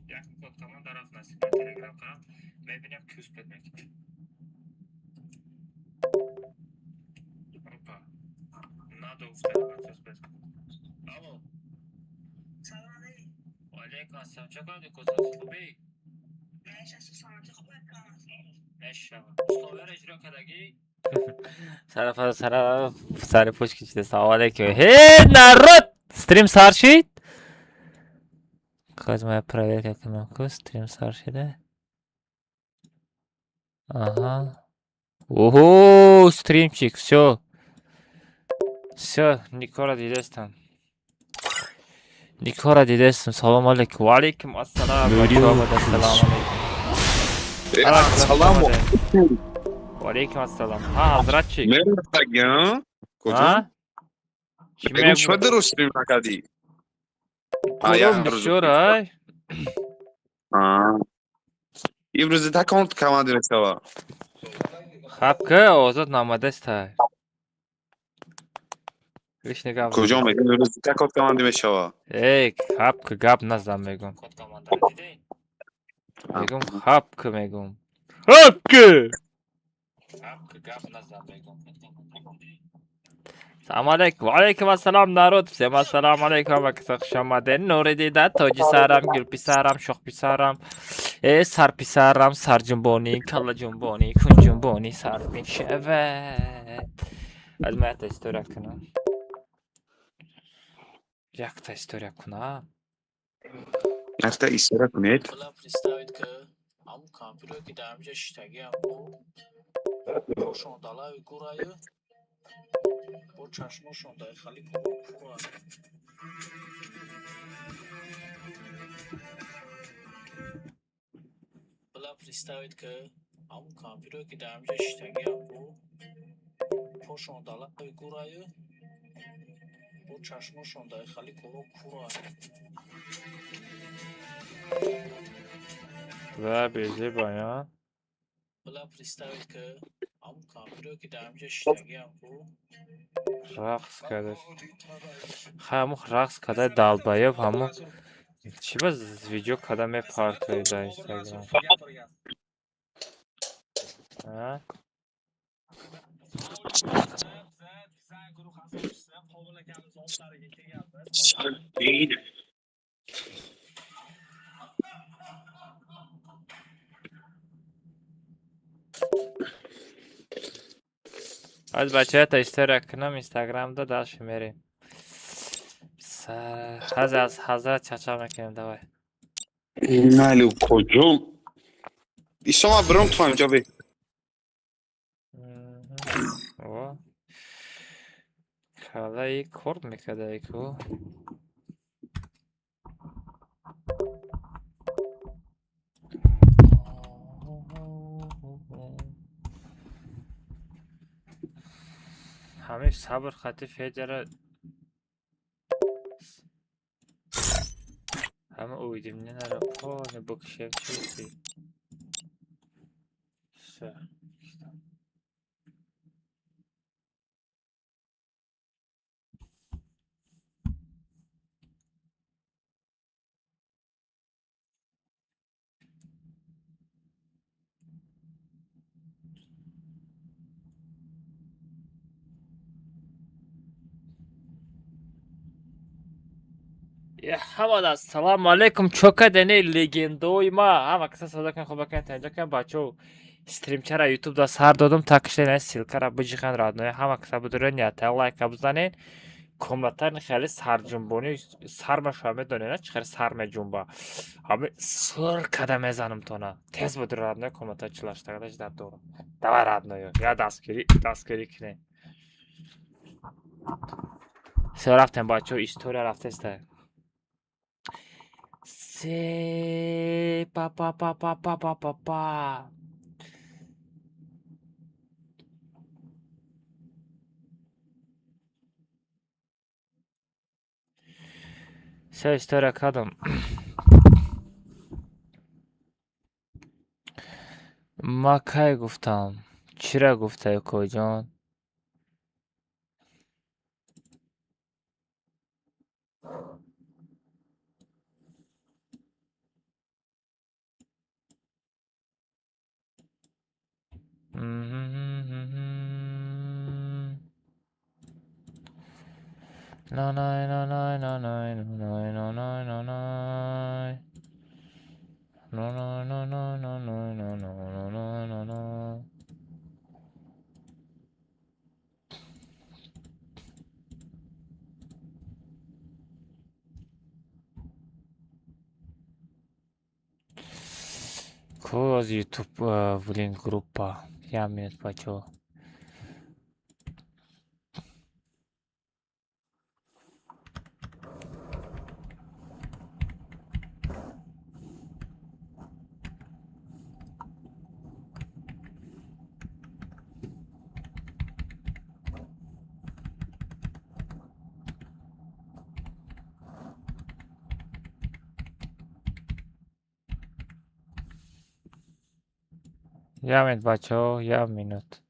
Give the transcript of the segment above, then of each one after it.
Якум код команда рафт, насиб Телеграм канал мебинем, ки успеть мекунад. Опа. Надо успеть, успеть. Алло. Салом алейкум. Ва алейкум ассалом. Чо кардӣ, козо, хубӣ? Мешавад. Условияро иҷро кардагӣ? Сарафа сара сари пӯш кичида. Салом алейкум. Ҳе, народ! Стрим сар шид? Қазь моя проверка кунам, ку стрим сар шида. Аҳа. Оҳо, стримчик, всё. Всё, Никора дидестам. Никора дидестам. Салом алейкум. Ва алейкум ассалом. Бачаҳо, ассалому алейкум. Салом. Ва алейкум ассалом. Ҳа, ҳазратчик. Мерасагим. Куҷо? Чӣ Мегум, чиба дуруст стрим накардӣ? Кором бисёр ай. Имрӯз та команди мешава. Хаб ка озод намадастай. Лишний гап. Куҷо мегум, имрӯз та код команди мешава. Эй, хаб ка, гап назан мегум. Мегум, хаб ка мегум. Хаб ка! Хаб ка, гап назан мегум. Салом алейкум. Ва алейкум ассалом, народ. Всем ассалому алейкум. Ва хуш омадед. Нури дида, тоҷи сарам, гулписарам, шохписарам, э, сарписарам, сарҷунбонӣ, каллаҷунбонӣ, кунҷунбонӣ сар мешавад. Аз ман якта история кунам. Якта история кунам. Якта история кунед. Была представить, ки ҳамун компютере, ки дар ҳамҷа шиштагиам, пошон далави гураю, бо чашмошон дар хали пура. Была представить, ки ҳамун компютере, ки дар ҳамҷа шиштагиам, пошон далави гураю, бо чашмошон дар хали пура. Ва бези баян. Была представить, ки ҳамун компютере, ки дар ҳамҷа шиштагиам, Рақс карда. Ҳамун рақс карда долбоёб, ҳамун чӣ ба видео карда мепартои дар Инстаграм? А? Аз бачаята история кунам Инстаграмда, дальше мерем. Ҳази аз ҳазрат чача мекунем, давай. Майли, куҷо? Исома биром ту ҳамҷа бе. О. Калаи корд мекардаи ку. Ҳамин сабр хати Федяра ҳама уведомлениеро полный букшем чисти. Всё. Ҳамада ассалому алайкум, чо кардани, легендои ма? Ҳама каса сада кун, хуб кан, танҷа кан, бачо. Стримчара ютуб да сар додум, такиштен ссылкара биҷихан, родной, ҳама каса бидурен, ята лайка бизанен. Комнатани хеле сарҷунбонӣ сар машава, медонед, чӣ хеле сар меҷунба. Ҳами сур када мезанам тона. Тез бидур, родной, комната чилаштагада ждать дорам. Давай, родной, я дастгирӣ, дастгирӣ кунед. Всё, рафтем, бачо, история рафтеста. Се па па па па па па па па. Всё, история кардам. Ма кай гуфтам? Чира гуфтаю, коҷон? На най на най на най на най на най на най. На най на най на най на най на най на най. Ко аз YouTube, блин, группа. Я минут, бачо. Я минут, бачо, я минут.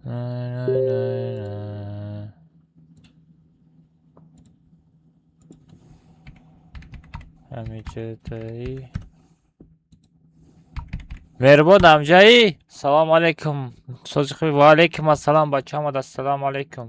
На на на. Ҳамиҷадаи Меҳрубон амҷаи, салому алайкум. Сози хуби, ва алайкум ассалом, бача омад, ассалому алайкум.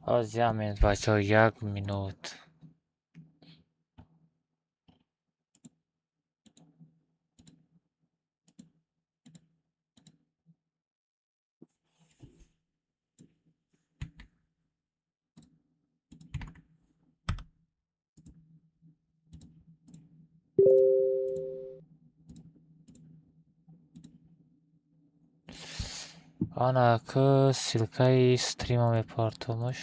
Ҳоз як минут, бачаҳо, як минут. Ана ки ссылкаи стрима мепартомаш.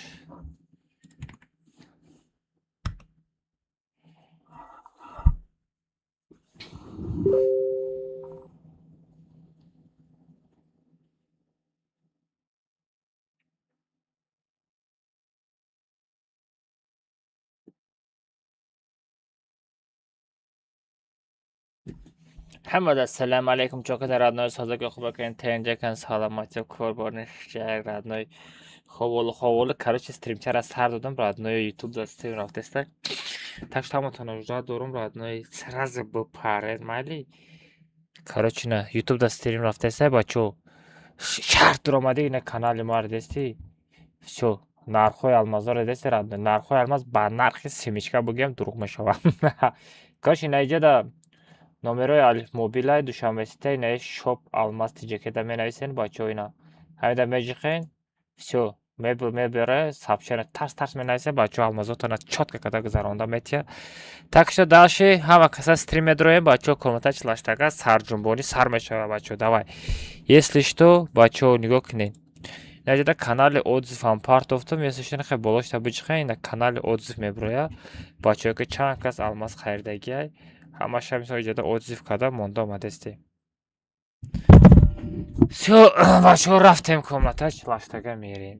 Ҳамада ассалому алайкум, чокада родной, созаги хубакан, тенҷакан, саломатӣ, корбор ништяк, родной. Ховолу ховолу, короче, стримчара сар додам, родной, YouTube да стрим рафтеста. Так что ҳаматон ждать дорум, родной, сразу бипаред, майли. Короче, на YouTube да стрим рафтеста, бачо. Шарт дуромади на канали маро дести. Всё, нархҳои алмазоро дести, родной. Нархҳои алмаз ба нархи семечка бугем дурӯғ мешавад. Короче, на иҷода номерои алифмобилай Душанбеситаи наи шоп алмаз тиҷакеда менависен, бачаҳо, ина ҳамида меҷиқен, всё, мебера сообщение, тарс тарс менависен, бачаҳо, алмазотона чётко када гузаронда метия. Так что дальше ҳама каса стрим медроем, бачаҳо, комната чилаштага сарҷунбонӣ сар мешавад, бачаҳо, давай. Если что, бачаҳо, нигоҳ кунед. Наҷада канали отзыв ҳам партофтум, если что, нехай болошта биҷиқен, ина канали отзыв меброя. Бачаҳо, ки чанд кас алмаз харидагиай, ҳамаша мисол иҷода отзыв карда монда омадасте. Всё, бачаҳо, рафтем комната чилаштага мерем.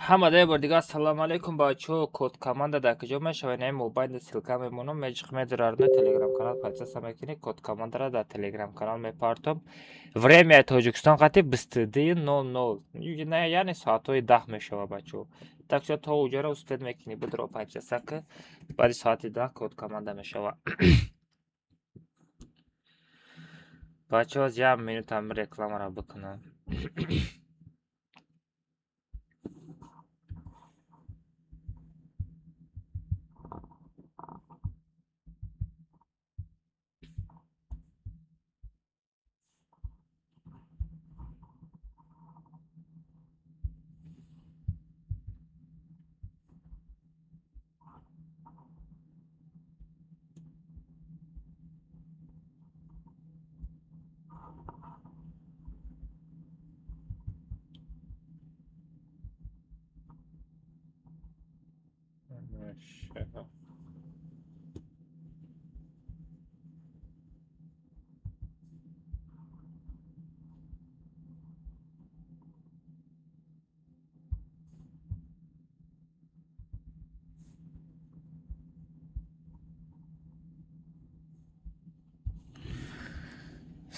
Ҳамада як бор дигар ассалому алайкум, бачаҳо. Код команда дар куҷо мешавад? Ин мобайнда ссылка мемонам, меҷиқ медурарна телеграм канал подписаться мекунӣ, код командара дар телеграм канал мепартом. Время Тоҷикистон қати 22:00, яъне соатҳои 10 мешавад, бачаҳо. Так что то уҷаро успеть мекунӣ, бидро подписаться ки баъди соати 10 код команда мешавад. Бачаҳо, як минутам рекламаро бикунам.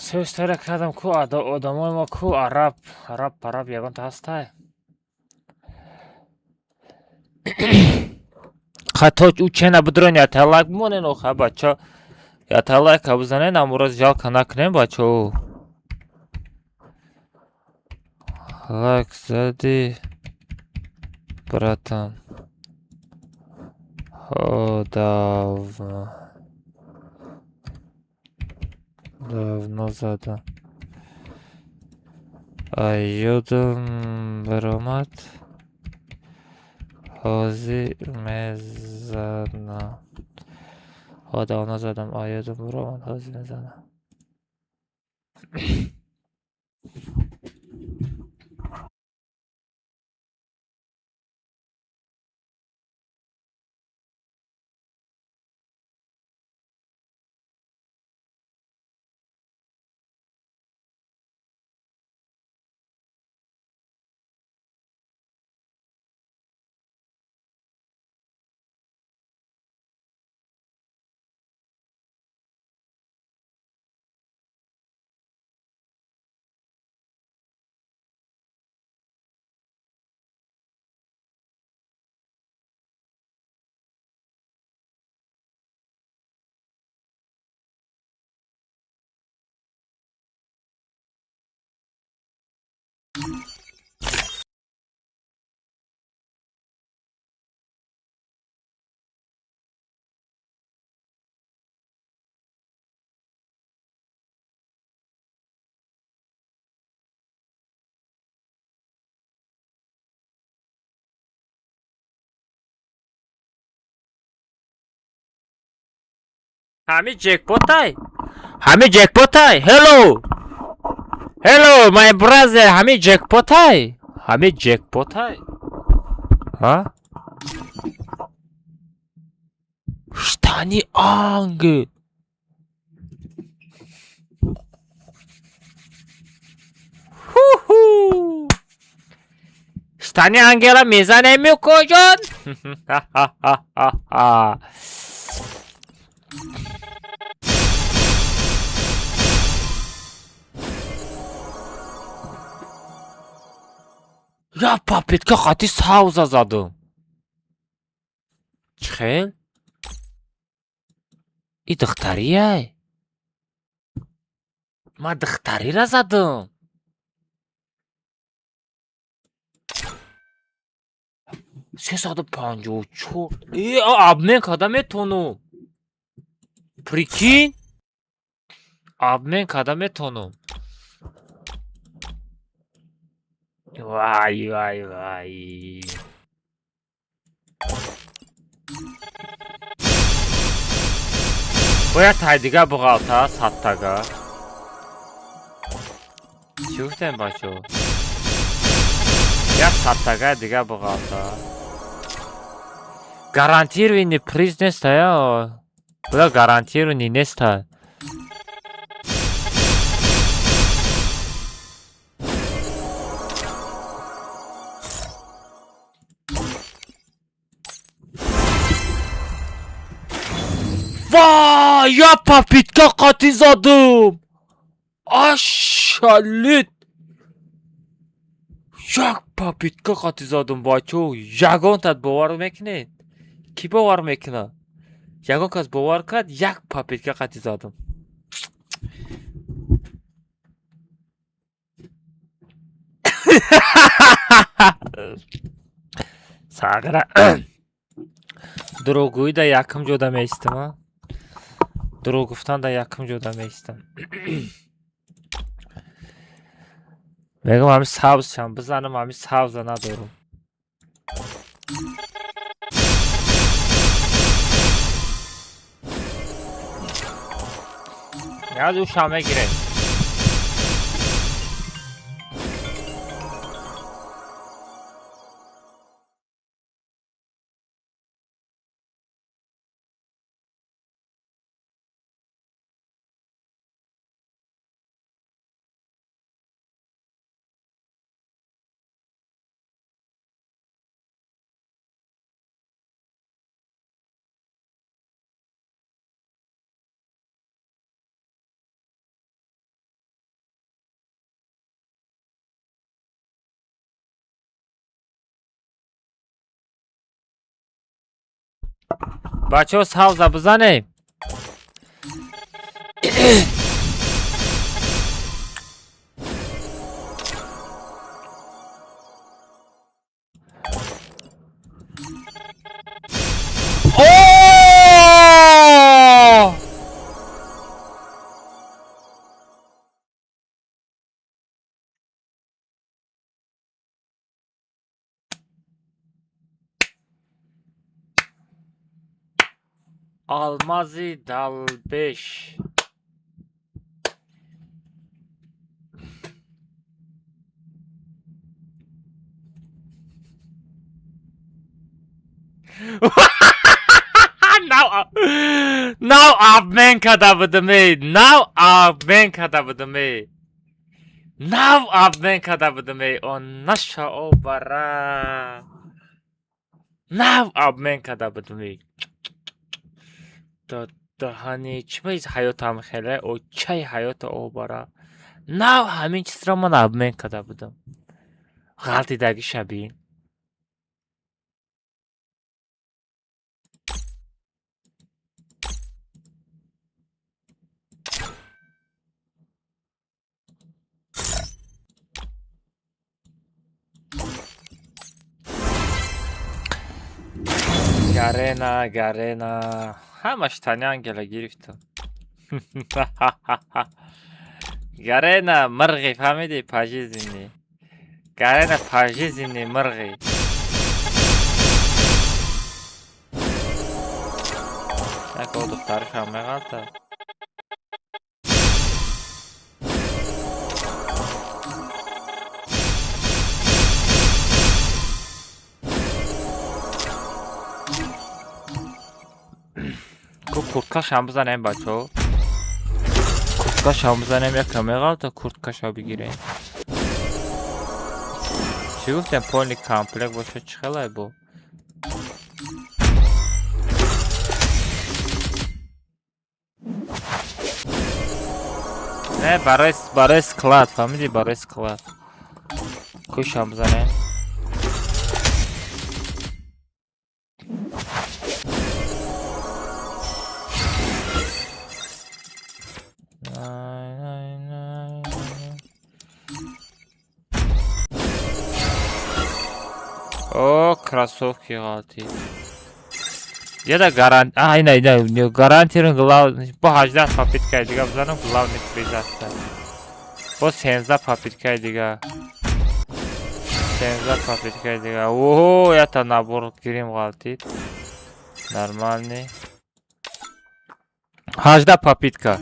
Сӯстара кардам ку одамои мо ку араб, араб, араб ягонта ҳастай? Хато ӯ чена бидурен, ята лайк бимонен охай, бача. Ята лайка бизанен, амураз жалко накунем, бачао. Лайк зади, братан. О, давно. Давно задам. Ай, ёдам баромад. Ҳозир мезанам. Ҳо, давно задам. Ай, ёдам баромад, ҳозир мезанам. Ҳами ҷекпотай? Ҳами ҷекпотай? Hello! Hello, my brother, ҳами ҷекпотай? Ҳами ҷекпотай? Ҳа? Штани ангел. Ху-ху! Штани ангела мезанем, куҷон? Ха-ха-ха-ха. Я попытка хати сауза задум. Чӣ хел? И духтарияй? Ман духтарира задум. 354. Э, обмен карда метавонам. Прикинь? Обмен карда метавонам. Вай, вай, вай. Бояд тай дига буғалта, садтага. Чӣ гуфтем, бачаҳо? Як садтага дига буғалта. Гарантированный приз неста, я? Буда гарантированный неста. Вай, я попытка қати задум. Ашалит. Як попытка қати задум, бачо. Ягонтат бовар мекунед? Кӣ бовар мекунад? Ягон кас бовар кард, як попытка қати задум. Сағира дурӯғгӯӣ дар якум ҷода меистам, а? Дурӯғ гуфтан дар якум ҷода меистам. Мегӯям ҳамин сабзшам бизанам, ҳамин сабза надорам. Яз ӯшам мегирем. Бачаҳо савза бизанем. О! Алмази далбеш. Нав обмен карда будаме. Нав обмен карда будаме. Нав обмен карда будаме. О наша обара. Нав обмен карда будаме. Даҳани чӣ ба ҳаётам хеле очаи ҳаёта обара. Нав ҳамин чизро ман обмен карда будам. Ғалтидаги бин. Гарена, Гарена. Ҳамаш тани ангела гирифтам. Гарена мирғи фаҳмидӣ пажизини. Гарена пажизини мирғи. Нако духтаришам меғалта. Курткашам бизанем бачаҳо. Курткашам бизанем, якам меғалта курткаша бигирем. Чӣ гуфтем, полный комплект бошад чӣ хелай бо? Не, барои склад, фаҳмидӣ, барои склад. Кушам бизанем. О, кроссовки ғалти. Яда гарант, а, ина, ина, гарантирун главный, бо 18 попыткаи дига бизанам, главный приз аста. Бо 13 попыткаи дига. 13 попыткаи дига. Ого, ята набор гирим ғалтид. Нормальный. 18 попытка.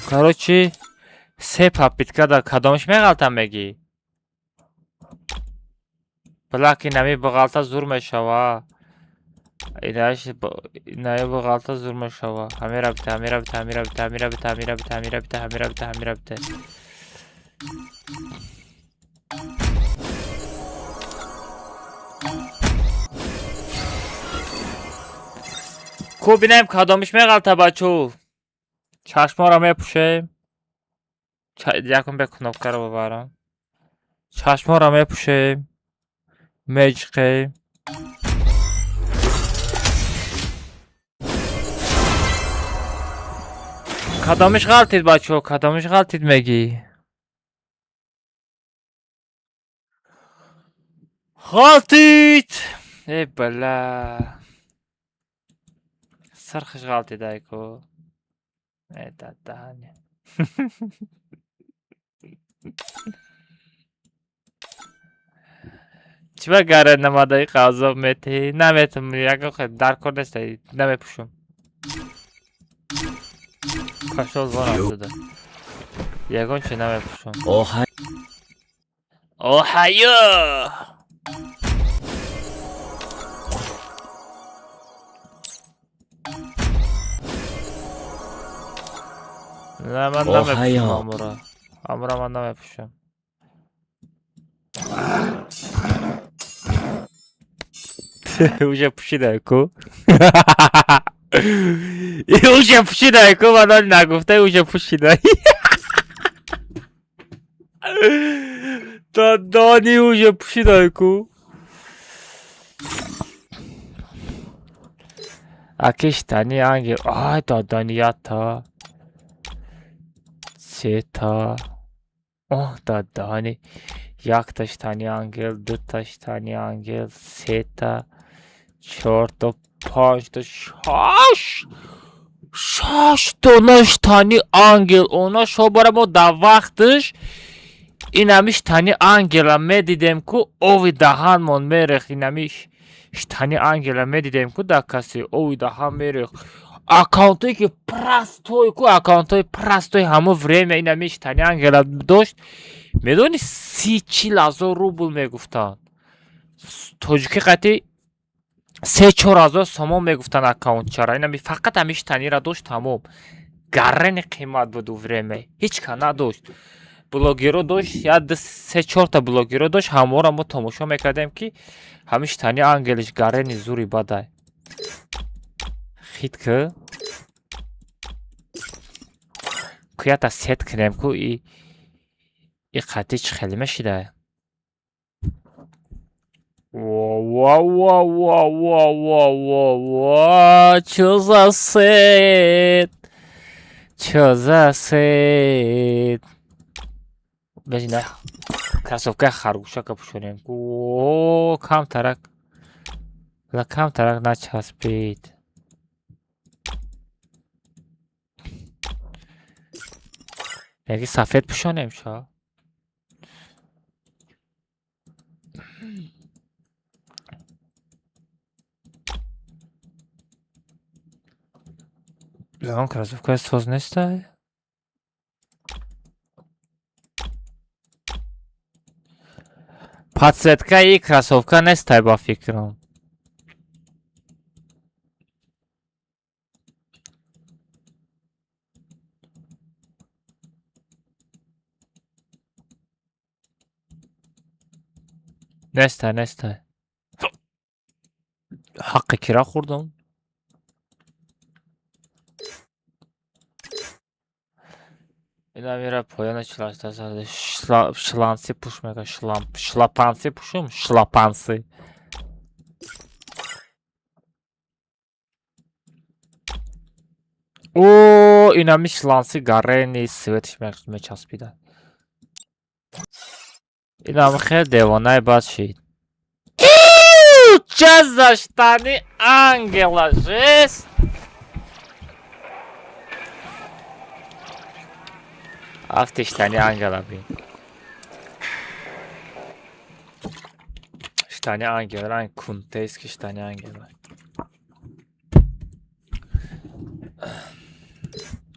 Короче, се попытка да кадомш меғалтам мегӣ? Блаки нами бағалта зур мешава. Инаи бағалта зур мешава. Ҳамира бита, ҳамира бита, ҳамира бита, ҳамира бита, ҳамира бита, ҳамира бита, ҳамира бита, ҳамира бита. Ку бинем, кадомиш меғалта, бачо. Чашморо мепӯшем. Якум бе кнопкаро бибарам. Чашморо мепӯшем. Меҷиқем. Кадомиш ғалтид, бачо? Кадомиш ғалтид мегӣ? Ғалтид! Э бала. Сирхиш ғалтидай ку. Э дадаҳани. Чӣ ба гаре намадаи азоб метиҳӣ? Наметам, ягон хел дар кор нест, намепӯшум. Кашол вон афтода. Ягон чи намепӯшум. Оҳайё! Не, ман намепӯшам амура. Амура ман намепӯшам. Уже пӯшидай ку. Уже пӯшидай ку, ман оли нагуфтай, уже пӯшидай. Дадани уже пӯшидай ку. Аки штани ангел. Ай дадани ята. Сета. Оҳ дадани. Якта штани ангел, дута штани ангел, сета, чорта, панҷта, шаш. Шаш дона штани ангел. Она шобара мо дар вақташ инами штани ангела медидем ку, ови даҳанмон мерехт. Инами штани ангела медидем ку дар касе, ови даҳан мерехт. Аккаунтое ки простой ку, аккаунтҳои простой ҳамон время инами штани ангела дошт. Медонӣ, 30-40 ҳазор рубл мегуфтанд. Тоҷикӣ қатъи 3-4 ҳазор сомон мегуфтанд аккаунтчара. Инами фақат ҳамин штанира дошт, тамом. Гаррени қимат буд у время. Ҳеҷ ка надошт. Блогеро дошт, як ду се чорта блогеро дошт, ҳаморо мо тамошо мекардем, ки ҳамин штани ангелиш гаррени зури бадай. Хит ки куята сет кунем ку и қатъи чӣ хеле мешидай. Ва ва ва ва ва ва ва, чё за сет? Чё за сет? Бежина кроссовкаи харгӯшака пӯшонем. О, камтарак. Ла камтарак начаспид. Яки сафед пӯшонем ша? Ягон кроссовкаи соз нестай? Подсветкаи кроссовка нестай ба фикрам. Нестай, нестай. Ҳаққи кира хӯрдам. Ина мера поёна чилашта шланцы пӯш мека, шлапанцы пӯшум, шлапанцы. О, инами шланцы гарени светиш мечаспида. Инам хел девонаи бад шид. Чё за штаны ангела, жесть! Афти штани ангела бин. Штани ангела, ранг кунтейски штани ангела.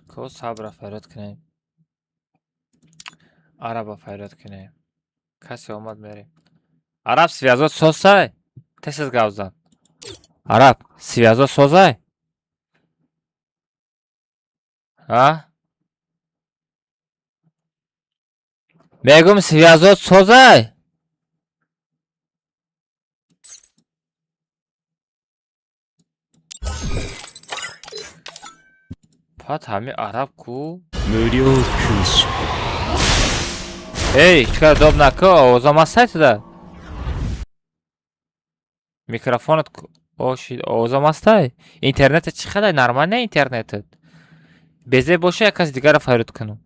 Ко сабра фарёд кунем. Араба фарёд кунем. Касе омад, мерем. Араб, связот созай? Тез гап зан. Араб, связот созай? А? Мегум, связот созай? Пат ҳами араб ку? 無料空襲。 Эй, чикар доб наку, овозам ҳастай туда? Микрофонат ошид, овозам ҳастай? Интернетат чӣ қадар нормал не интернетат? Безе боша, як каси дигарро фарёд кунам.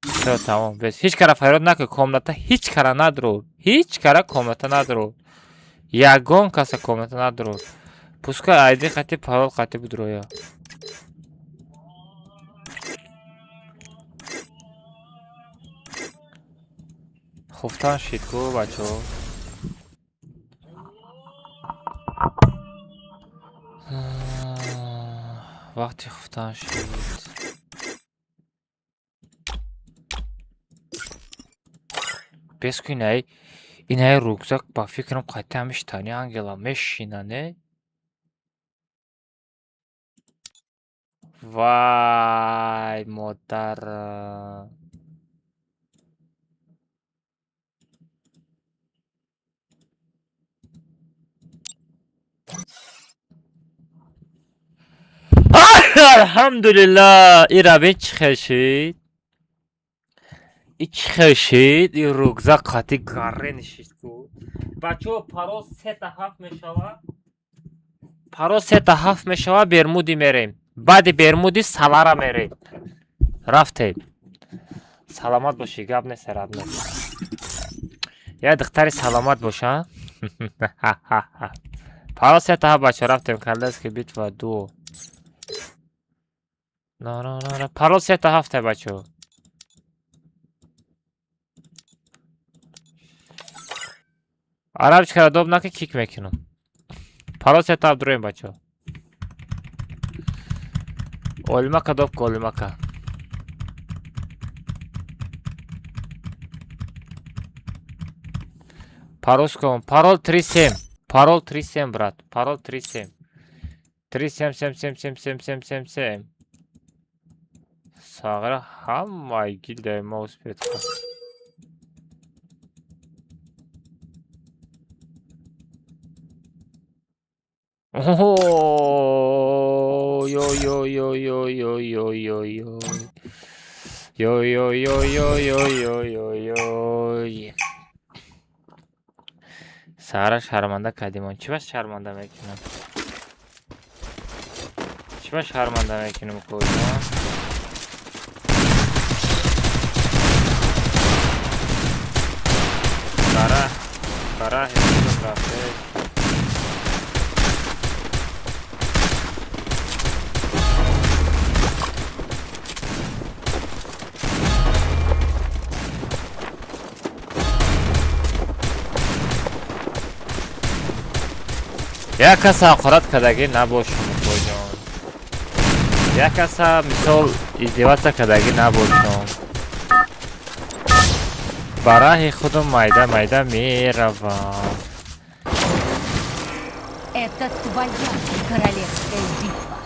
Всё, тамом, бес. Ҳеҷ кара фарёд накун, комната ҳеҷ кара надро. Ҳеҷ кара комната надро. Ягон каса комната надро. Пускай айди қати парол қати будроя. Хуфтан шид ку, бачаҳо. Вақти хуфтан шид. Бес ку, инаи рюкзак ба фикрам қати ҳами штани ангела мешина, не? Вай, модарам. Алҳамдулиллаҳ, ира бин чӣ хел шид? И чӣ хел шид? И рюкзак қати гарре нишист ку. Бачаҳо, парол 3 та 7 мешава. Парол 3 та 7 мешава, Бермуди мерем. Баъди Бермуди Салара мерем. Рафтем. Саломат бошӣ, гап нест, родной. Як духтари саломат боша. Парол 3 та 7, бачаҳо, рафтем. Королевский битва дуо. На на на на. Парол 3 та 7-та, бачаҳо. Арабчикара доб наки, кик мекунам. Парол 3 та 7 дуроем, бачаҳо. Олимака доб ку, олимака. По-русскому. Парол 3-7. Парол 3-7, брат. Парол 3-7. 3 7 7 7 7 7 7 7 7. Сағира ҳамаи гилдаи ма успеть кард. Ой-ой-ой-ой-ой-ой-ой-ой. Ой-ой-ой-ой-ой-ой-ой. Сара шарманда кардимон. Чӣ ба шарманда мекунам? Чӣ ба шарманда мекунам, коҷон? Сара, Сара ҳисобам рафте. Як каса ҳақорат кардагӣ набошум, коҷон. Як каса мисол издеваться кардагӣ набошум. Ба раҳи худум майда майда меравам. Это твоя королевская битва.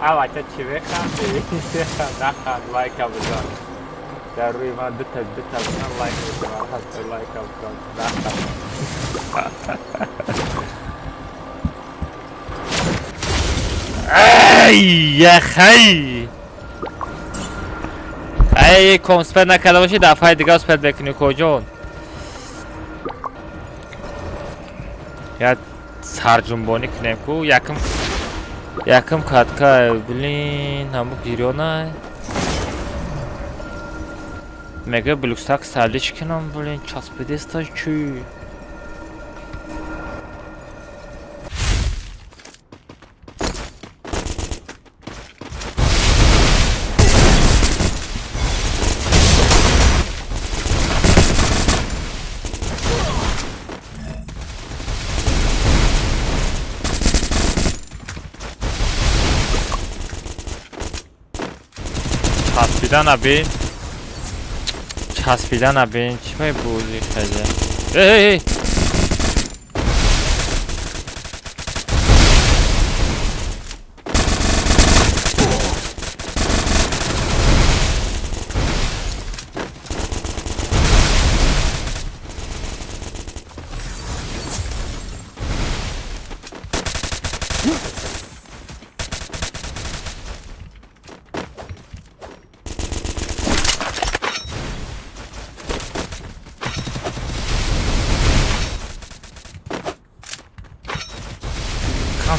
А бача, чӣ механдӣ? Наханд, лайка бизан. Дар рӯи ман дута дута бизан, лайк бизан, ҳатто лайка бизан. Наханд. Ай, яхай! Ай, комспет накарда бошӣ, дафъаи дига успеть мекунӣ, коҷон. Як сарҷунбонӣ кунем ку, якум катка, блин, ҳаму гирёнай. Мега блюкстак салиш кунам, блин, часпидеста чӣ? Часпида набин. Часпида набин. Чӣ май бозӣ хеле? Эй, эй, эй!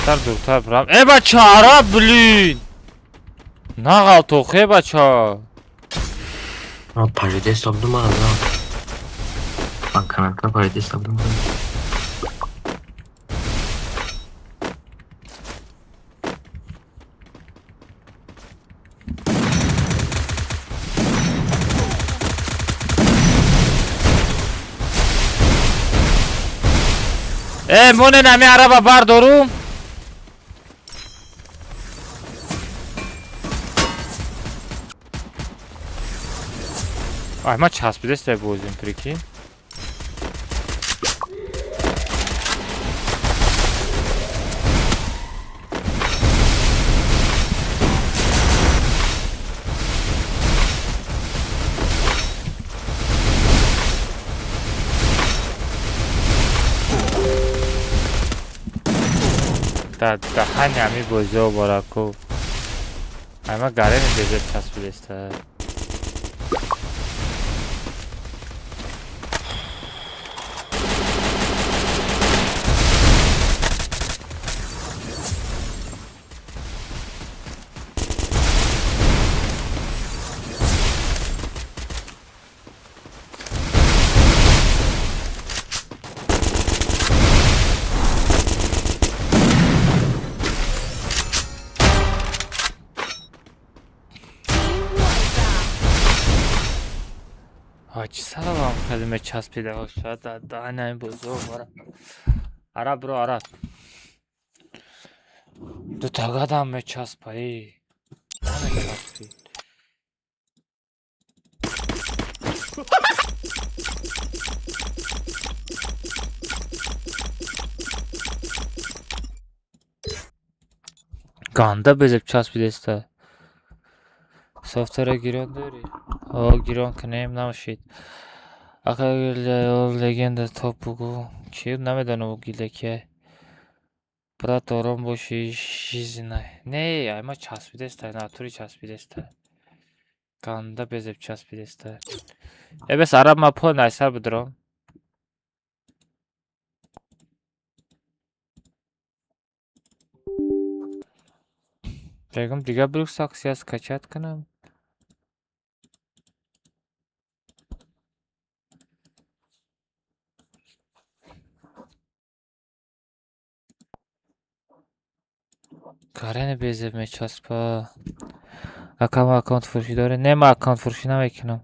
Камтар дуртар бирам. Э, бача, ара, блин! Нағалтохе, бача. Ha, patates yaptım bana da. Bak kanatla patates yaptım bana. Э, монен ами араба бардорум. Ай, ма часпидеста бозим, прикинь. Дар даҳани ами бозиҳо бораку. Ай, ма гарени безеб часпидеста. Ай, чӣ сабабам хеле мечаспида бошад дар даҳани ами бозиҳо бора. Ара, биро, ара. Дутагадам мечаспа, эй. Намечаспид. Ганда безеб часпидеста. Софтвера гирён дорӣ? О, гирён кунем, намошид. Ака, легенда топ бугӯ. Чи намедонам, гилда кия. Брат, ором боши, жизнь. Не, ай ма часпидеста, натури часпидеста. Ганда безеб часпидеста. Э, бес араб ма по найсар бидиром. Бегум дига BlueStacks скачать кунам. Карене безеб мечаспа. Ака, ма аккаунт фурӯшӣ дорем? Не, ма аккаунт фурӯшӣ намекунам.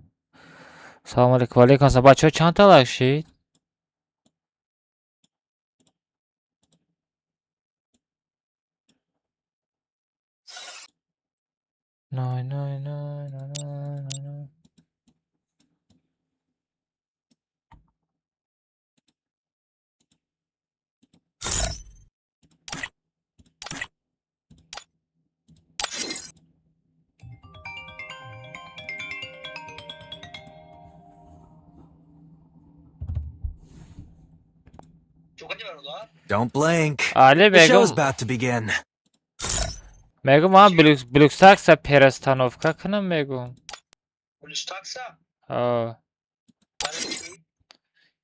Салому алейкум. Валейкум ассалом. Бачаҳо, чанд та лайк шид? Най, най, най, най, най, най, най. Don't blink. Али The show's мегум, about to begin. Мегум, ман BlueStacks перестановка кунам, мегум. BlueStacks? А. Барои чӣ?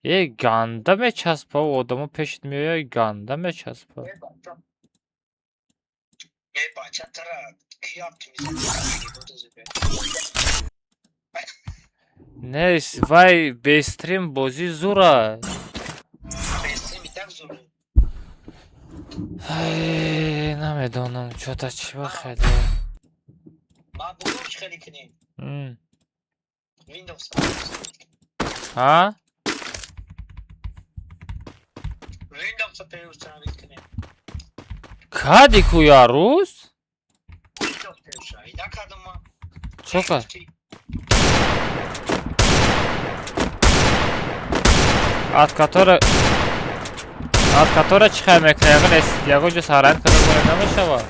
Е, ганда мечаспа, одамо пешит меояд, ганда мечаспа. Э, бача. Э, бача, тара ки оптимизация буд? Нест, вай бестрим бозӣ зура. Бестрим и так зур. Ай, намедонам, чота чӣ ба хеле. Ман бугум, чӣ хеле кунем? Windows. Ҳа? Windows переустановить кунем. Кади ку я рӯз? Windows переустановить накардам ман. Чо кард? От которой чӣ хел мекунӣ? Ягон ягон ҷо сарайт карда бояд, намешавад?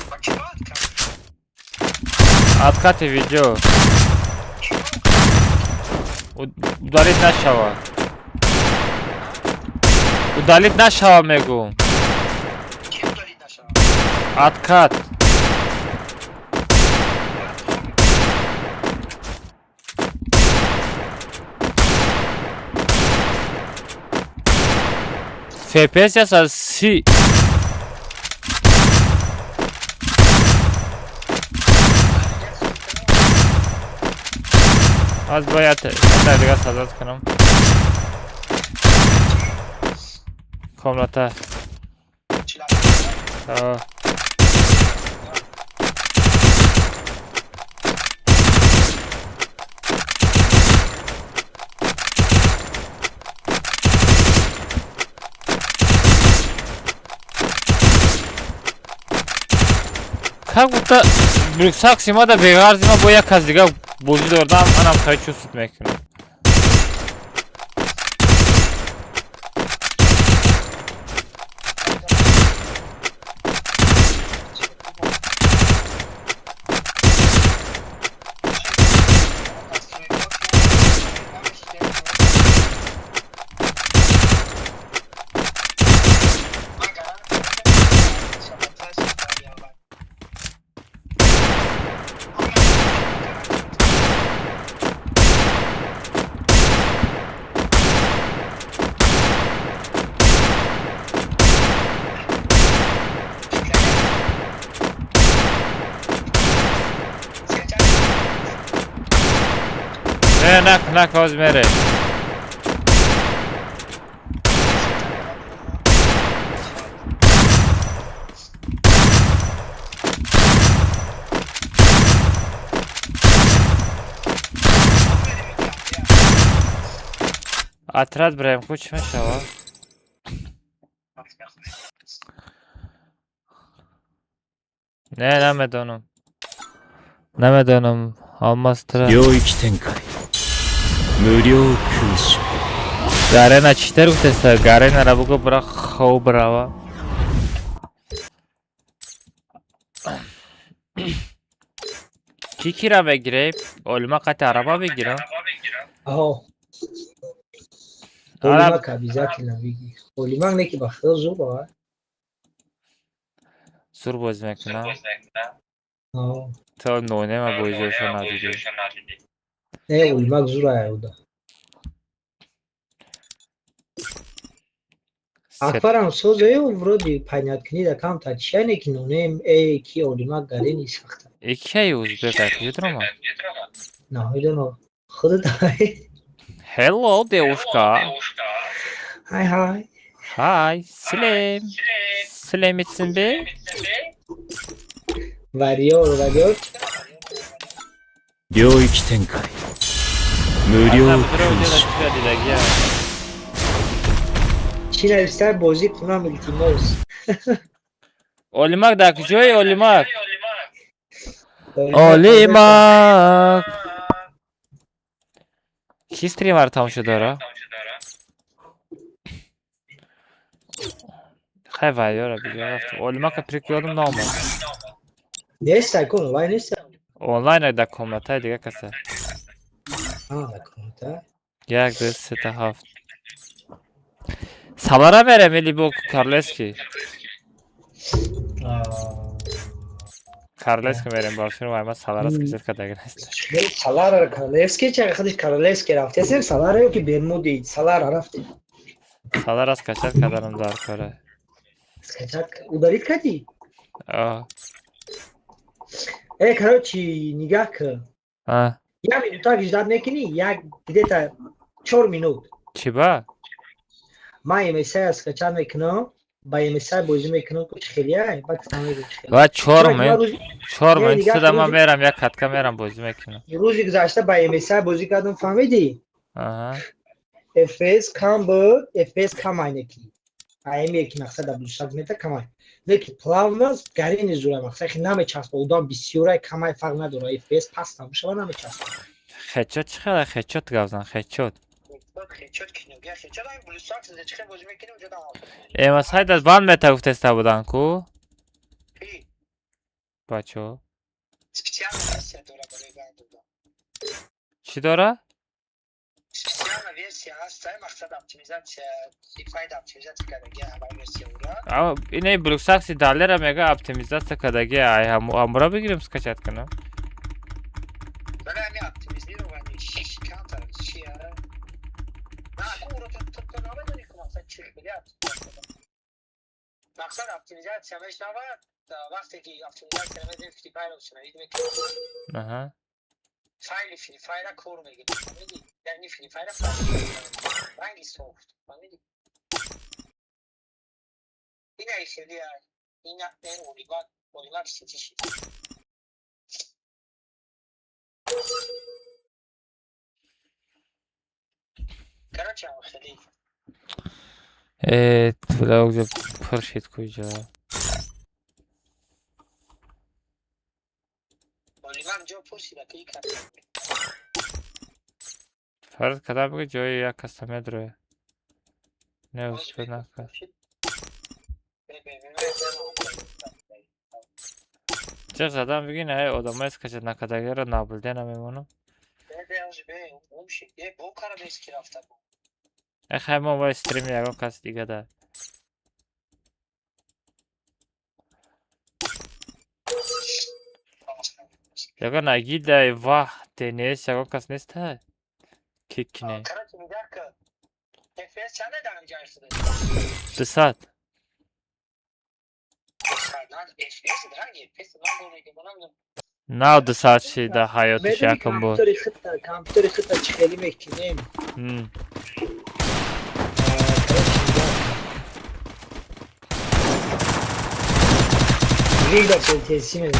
Ба чӣ бояд кард? Откати видео. Чӣ бояд? Удалить нашава. Удалить нашава, мегум. Чӣ удалить нашавад? Откат. FPS 130. Аз бояд дига создать кунам. Комната. А. Как будто Брюксакси ма да беғарзи ма бо як кас дига бозӣ дордам, манам хеле чувствует мекунам. Не, нак, нак, ҳоз мере. Отряд бираем, ку чӣ мешава? Не, намедонам. Намедонам. Алмаз тра. 領域展開無料空襲 Гарена читер гуфтеста. Гарена буго бира хоб брава. Ки кира мегирем? Олима қати араба мегирам. Аҳо. Араб Олимак обязательно бигир. Олимак не ки ба худо зур а. Зур бозӣ мекунам. Аҳо. То нонема бозиёшо надидӣ. Не, Олимак зур ая уда. Акбарам созаю вроде понять да камта чия не ки нонем э ки Олимак гарени сахта. Икияи узбек акиюдрома? Намедонам. Худат. Hello, девушка. Хай хай. Hi, Силем. Силемитсинби? Вариор, вариор. 領域展開無料空襲 Чӣ нависта бозӣ кунам илтимос. Олимак дар куҷои Олимак? Олимак. Ки стримар тамошо дора? Хай вайёра биё рафт. Олимака прикрёдам наомад. Нест ку онлайн нест. Онлайн дар комнатаи дига каса. А, комната. Як, ду, се, та ҳафт. Салара мерем или бо Карлески? Карлески мерем ба фирма ама Салара скачать кардага нест. Салара Королевский ча худиш Королевский рафтесем Салара ё ки Бермуди Салара рафтем. Салара скачать карданам дар кора. Скачать удалить кардӣ? А. Э, короче, нигаҳ кун. А. Як минутак ждать мекунӣ, як где-то 4 минут. Чӣ ба? Ман MSI скачать мекунам, ба MSI бозӣ мекунам, ку чӣ хелия, баъд фаҳмидам чӣ хелия. Ва 4 минут, 4 Не, минут нигаҳ суда ман кун, мерам, як катка мерам бозӣ мекунам. Рӯзи гузашта ба MSI бозӣ кардам, фаҳмидӣ? Аҳа. FPS кам буд, FPS кам айнеки. АМ ки мақсад дар 200 метр камай. Леки плавно гарини зура мақсад хи намечаспа, одам бисёрай камай фарқ надора, FPS паст набошава намечаспа. Хедшот чӣ хела хедшот гавзан, хедшот. MSI дар банд мета гуфтеста будан ку? Бачо. Чӣ дора? Специальная версия ҳаст, мақсад оптимизация, файда оптимизация кардаги ҳамаи версия ура. А инаи Блюксакси далера мега оптимизация кардаги, ай ҳамура бигирем скачать кунам. Барои ҳамин оптимизирование камтар чия? На, ку уро то намедонӣ ку мақсад чӣ хеле мақсад оптимизация мешавад, вақте ки оптимизация мезанем, Free Fire установить мекунем. Файли Free Fire кор мегирем, фаҳмидӣ? Яъне Free Fire ранги софт, фаҳмидӣ? Ина хеле ина олимак олимак сити шид. Короче, хеле. Э, бля, пур шид куҷо. Олимак ҷо пурсида ки кард. Фарз када буги ҷои як каса медроя. Не успел накард. Ҷеғ задам биги не одамое скачать накардагиро наблюдать намемонам. Э хай мо вай стрими ягон каси дига да. Ягон нагидай ваҳ ДНС ягон кас неста? Кик кине. Короче, нигоҳ кун. FPS чанде дар инҷа шуда? 200. FPS дранги, FPS ман гол мегирам. Нав 200 шида ҳаётиш якум бор. Компютери худта чӣ хеле мекунем? Короче, нигоҳ кун. Windows LTS мезанем.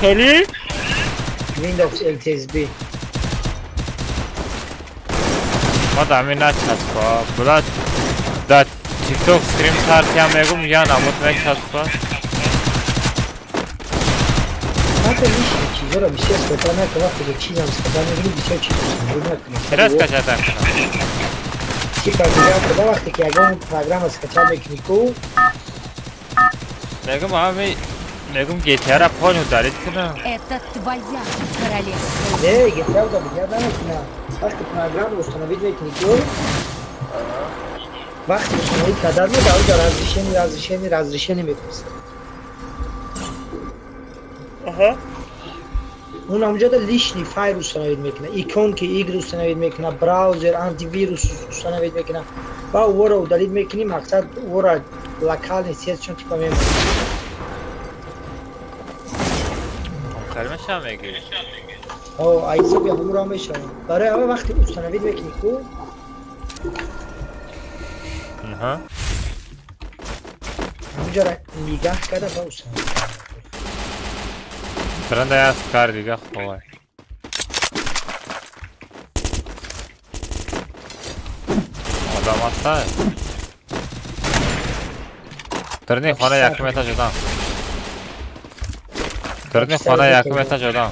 Хеле? Windows LTSB. Ма дар ҳамин начаспа. Бла дар TikTok стрим сар киям мегум я намуд мечаспа. Ҳатто лишний чизоро бисёр скачать накун, вақте ки чизам скачать мекунӣ, бисёр чиз установить накунӣ. Чера скачать накунам? Типа нигоҳ кун, вақте ки ягон программа скачать мекунӣ ку, Мегум ҳами мегум GTA-ра полный удалить кунам. Это твоя королевская Не, GTA удалить намекунам. Вақте программа установить мекунӣ ку, вақте установить кардан дар оҷа разрешение, разрешение, разрешение мепурсад. Он ҳамҷода лишний файл установить мекунад, иконки игр установить мекунад, браузер, антивирус установить мекунад. Ва ӯро удалить мекунӣ, мақсад ӯро локальный сеть чун типа мемонад. Хеле мешавам мегӣ? О, айсоби ҳамуро мешавад. Барои ҳама вақте установить мекунӣ ку, ҳамҷора нигаҳ карда ва установить. Бранда аз кар дига ховай. Одам аста? Дарни хона якум этаж одам. Дарни хона якум этаж одам.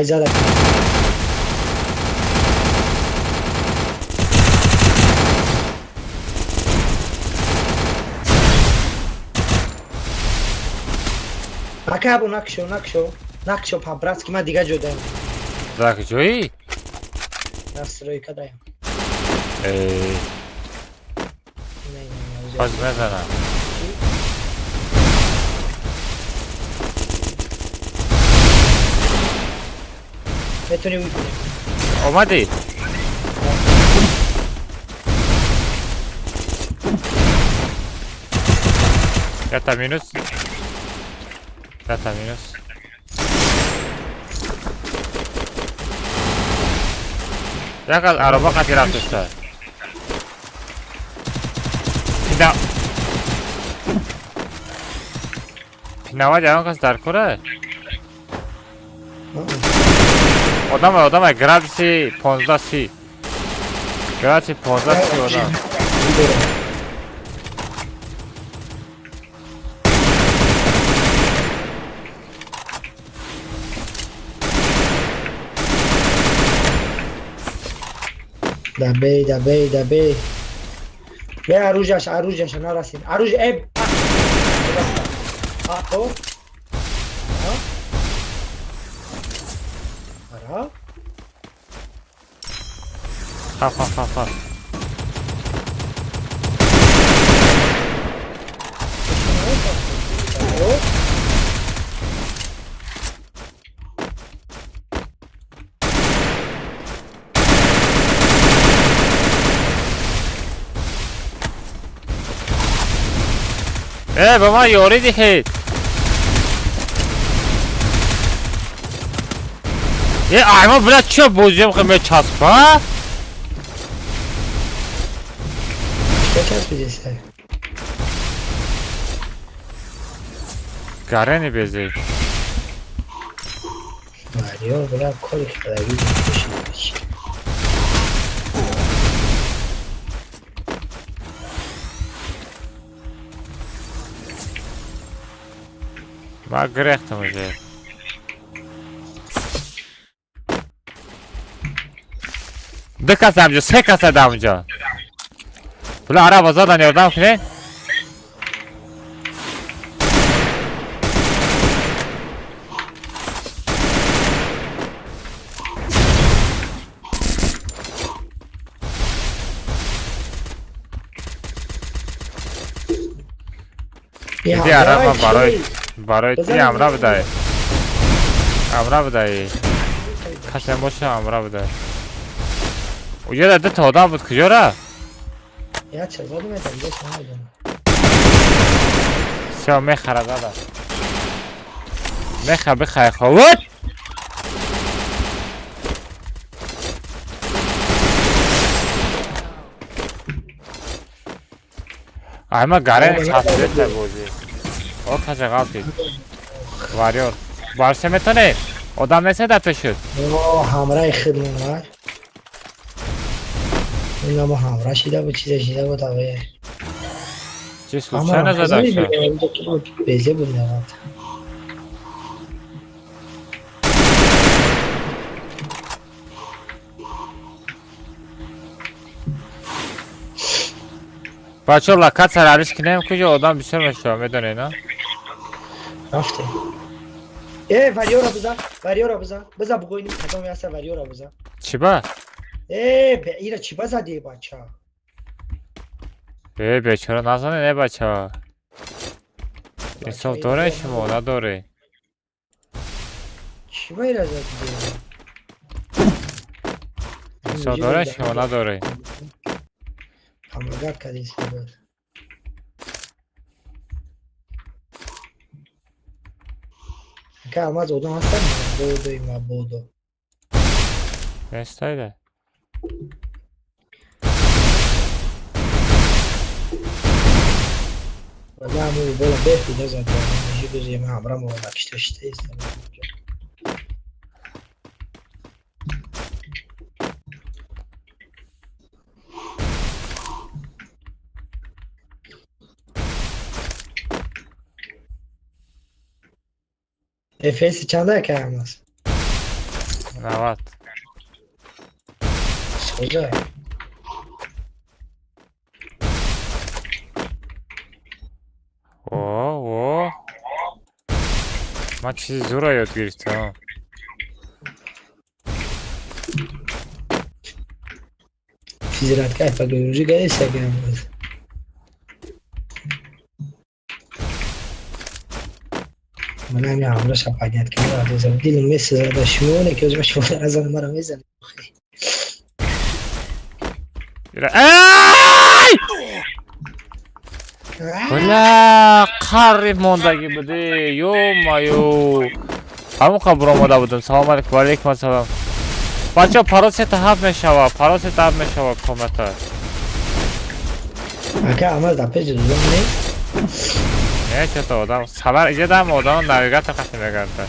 Ай зада. Ака або накшо, накшо, накшо по-братски, ман дига ҷо даем. Дар ҷои? Настройка даем. Э. Не, не, не. Боз мезанам. Метавонӣ уй кунӣ. Омадӣ? Ята минус. Ята минус. Як аз ароба қати рафтеста. Пина. Пинавад ягон кас дар кора? Одам одам градуси 15 си. Градуси 15 си одам. Дабей, дабей, дабей. Бе оружияш, оружияш нарасид. Оружие, э. А, о. Хап, хап, хап, хап. Ба ман ёрӣ диҳед. Э, аймо, бля, чё бозиам хе мечаспа? Чӣ часпидеста? Гарени безӣ. Марио, бля, кори хадаги кушидиш. Ман гирехтам уже. Ду кас амҷо, се кас дамҷо. Бля, араба задан, ёрдам кунед. Иди араба барои ти амра бидай. Амра бидай. Касе боша, амра бидай. Уҷа ду та одам буд, куҷо рафт? Я ча задум, это где намедонам. Всё, мехара зада. Меха бихай ховуд. Айма гарен часпида бозӣ. О, касе ғалтид. Варёр. Барсе метонӣ? Одам нест дар пешуд. О, ҳамраи хидмон вай. Инамо ҳамра шида буд, чиза шида буд аве. Чи случайно задаша? Безе буд меғалт. Бачо, локатсияро алиш кинем, куҷо одам бисёр мешава, медонед, на? Рафтем. Э, варёра бизан, варёра бизан. Бизан бугӯй ним кадом яса варёра бизан. Чӣ ба? Э, бе ира чӣ ба зади, бача? Э, бечора назанед, э, бача. Инсоф доред шумо, надоред? Чӣ ба ира зади? Инсоф доред шумо, надоред? Ҳамагат кардин сабад. Ака алмаз одам ҳастан? Мабодои мабодо. Нестайда. Вала ҳамун бола беҳ бида зад. Мужи гӯзи ма ҳамра мо накишта шита истам. FPS чанда ака алмаз? 90. Соза. О, о. Ман чизи зӯра ёд гирифтам. Физиратка пагӯружи гаеса ака алмаз. Ман ҳами ҳамраша поднять кардам. Дилам месӯзад шумо не ки озма шумо азан маро мезанед. Ай! Бля, қариб мондагӣ буди. Ё-моё. Ҳамон қабр омода будам. Салом алейкум, ва алейкум ассалом. Бачаҳо, пароз сета ҳафт мешава, пароз сета ҳафт мешава комната. Ака алмаз дар пеши дудам нест? Не, чото одам. Салар иҷа дам одам навигатор қати мегарда.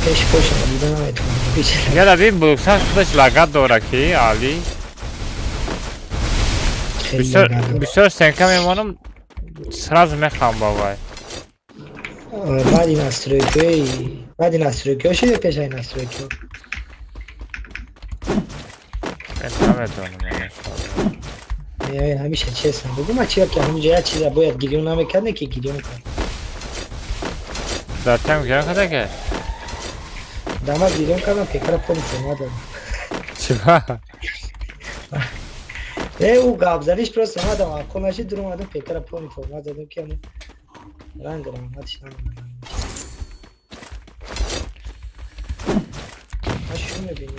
Пеш пошам дида наметавонам. Яра бин булуксан худаш лагат дора ки, Али. Хеле Бисёр лагат дора. бисёр стенка мемонам, сразу мехам бабай. Баъди настройкаи баъди настройкаҳо шуд ё пешаи настройкаҳо? Мен наметавонам. Э, ҳамеша честно бугу, ман чия ки ҳаминҷо як чиза бояд гирён намекард, не ки гирён кард. Дар тем гирён карда ки? Дама гирён кардам, пекара полностью надодам. Чӣ ба? Не, ӯ гап заниш просто омадам, ақл нашид, дур омадам, пекара пони формат задам, ки ҳамун ранг раҳматиш намомадам. Ма шу мебинӣ.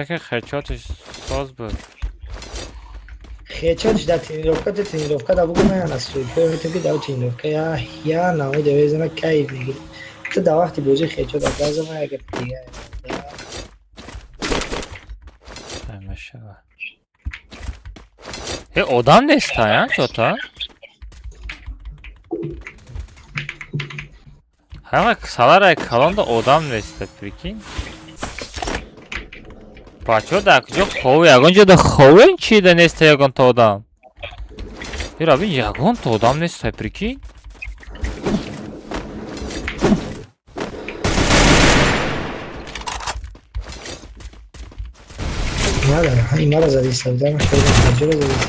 Яке хечотиш соз буд. Хечотиш дар тренировка, ту тренировка да бугу, ман настройка метавон, ки дар тренировка я намои давезана, кайф мегирӣ. Ту дар вақти бозӣ хечот азама як гапи дига. Мешава. Э, одам неста, я чота? Ҳама саларай калонда одам неста, прикинь. Бачаҳо дар куҷо хове? Ягон ҷода ховен, чида неста ягонта одам. Ира бин, ягонта одам неста, прикинь. Надара, имара задиста будам, шояд задиста.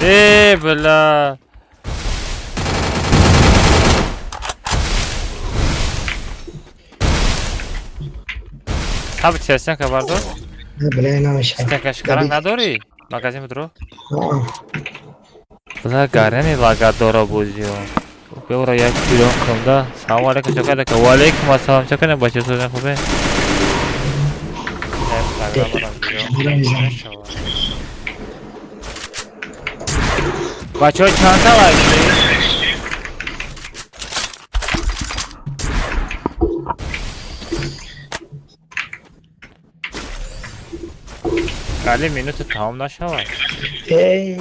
Э, бля. Ҳаб стенка бардор. Бля, намешавад. Стенка шикаранг надорӣ? Магазин бидро? Бля, гарени лагадора бозиё. Беора як пирон кунам да. Салому алейкум, чокадака. Ва алейкум ассалом, чокана бача, созен хубе? Бачаҳо, чандта лайк шудед? Али, минута тамом нашавад. Эй,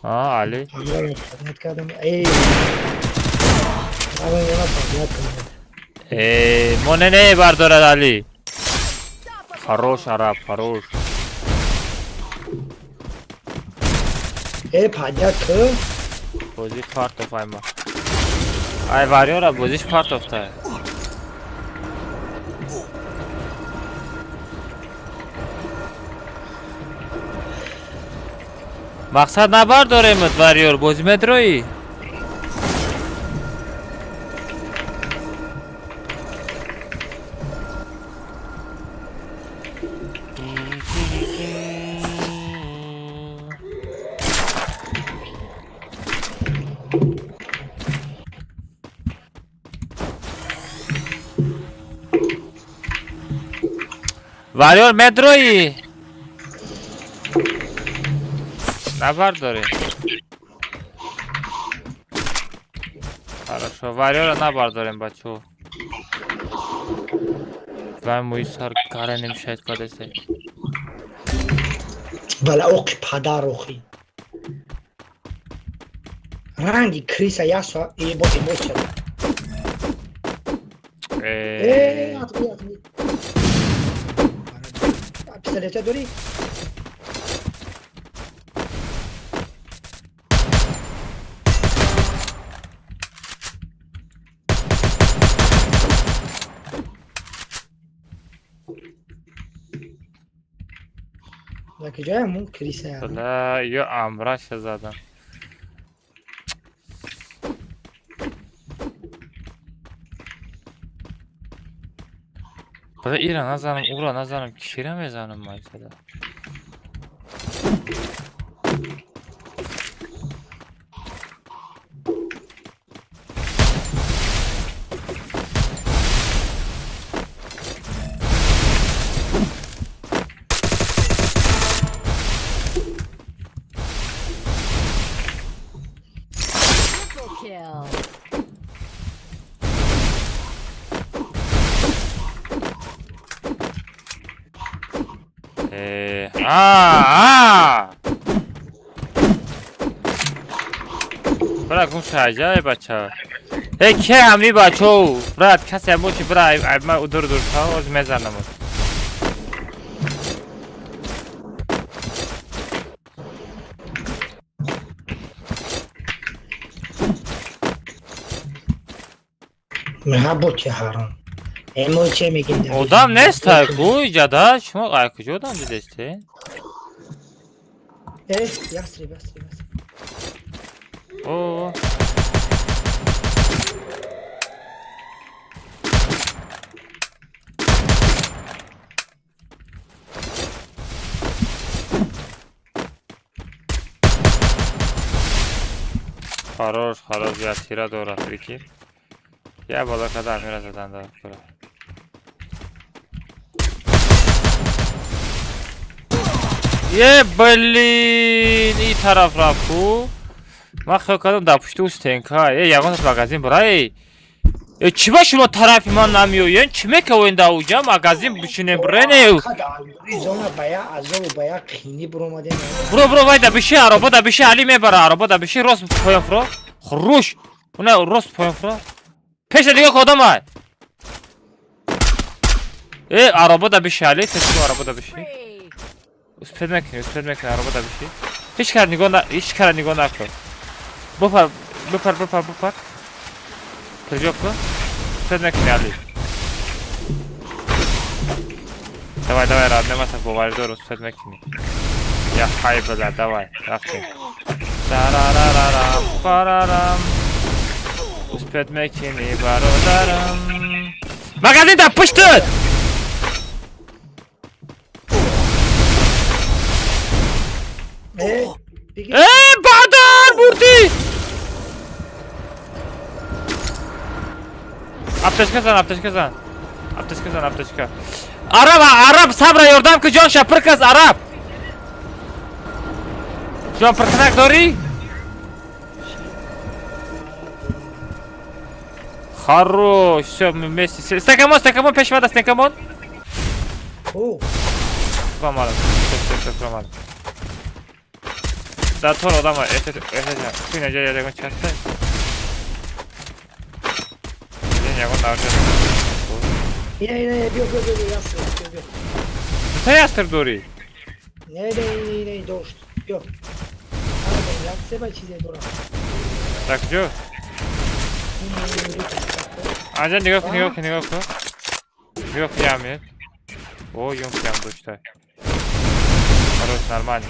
А, Али. Кардам. Эй. Э, моне не бардорад Али. Хорош, араб, хорош. Э, поднять к. Бозӣ партоф айма. Ай, варёра бозиш партофта. Мақсад набардоремат, варёр, бозӣ медроӣ? Варёр, медроӣ? Набардорем. Хорошо, варёра набардорем, бачо. Вай мӯи сар гаранем шайд кадесе. Бала, оқи падар, охи. Ранги криса ясо э бо эмоция. Э, атми, атми. Пистолета дорӣ? Дар куҷоям криса? Бля, ё амраша задам. Бля, ира назанам, ура назанам, кира мезанам майсада. Triple kill. Э, а, а! Бра, гум шаҷа, бача. Э, ке ҳамни бачо? Брат, касе боши, бра, ай ма дур дур та, оз мезанам. Меха боти ҳаром. Эмо че мегин? Одам нест ку иҷада, шумо ай куҷо одам дидесте? Э, ястреб, ястреб, ястреб. О. Хорош, хорош, я тира дора, прикинь. Я бола када амира задан да. Е, блин, и тараф рафту. Ман хиёл кардам дар пушти ӯ стенка. Е, ягон магазин бара, эй. Э, чӣ ба шумо тарафи ман намеоен? Чӣ мекавоен дар уҷа? Магазин бишинем, брене. Зона ба я азобу ба я қинӣ буромадем. Бро, бро, вай да биши, ароба да биши, Али мебара, ароба да биши, рост поён фуро. Хуруш. Уна рост поён фуро. Пеша дига ки одам ай. Э, ароба да биши, Али, тез ароба да биши. Spree. Успед мекунӣ, успед мекунӣ, ароба да биши. Ҳеҷ кара нигоҳ на, ҳеҷ кара нигоҳ накун. Бупар, бупар, бупар, бупар. Прыжок кун. Успед мекунӣ, Али. Давай, давай, родной, маса боварӣ дор, успед мекунӣ. Я хай била, давай, рафтем. Тарарарарам, парарам. Успед мекунӣ, бародарам. Магазин дар пуштат! Э, бигир. Э, баъдан бурдӣ! Аптечка зан, аптечка зан. Аптечка зан, аптечка. Араб, араб, сабра ёрдам ки ҷон шапир кас, араб. Ҷон пиркунак дорӣ? Хорош, всё, мы вместе. Стакамон, стакамон, пеш вада, стакамон. О, Промадам, всё, всё, всё, промадам. Да, тор одама, это, ты на ягон часто. Ягон навча. ина, ина, ина, биё, биё, биё, биё, ястр, биё, биё. Та ястр дорӣ? Не, не, не, не, дошт, биё. Ана, як себа чизе дорам. Так, ҷо? Ин, ин, ин, ин. Анҷа нигоҳ кун, нигоҳ кун, нигоҳ кун. Нигоҳ кун, як минут. О, ёнкиам дошта. Хорош, нормально.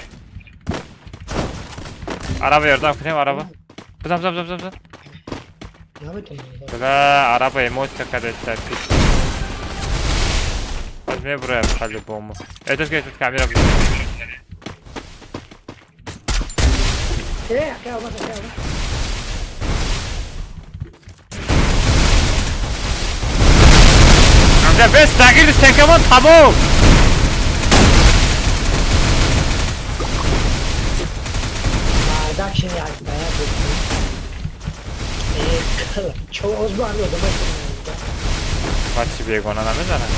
Араба ёрдам кунем, араба. Бизан, бизан, бизан, бизан. Наметонам. Бля, араба эмоция кадаста пич. Аз мебуроям по-любому. Это это камера. Э, ака, алмаз, ака, алмаз. Амҷа бес дагир стекамон тамом. Мардак шин як ба як буд. Э, кала, чо оз бо ҳами одамай худмон. Бачи бегона намезанад.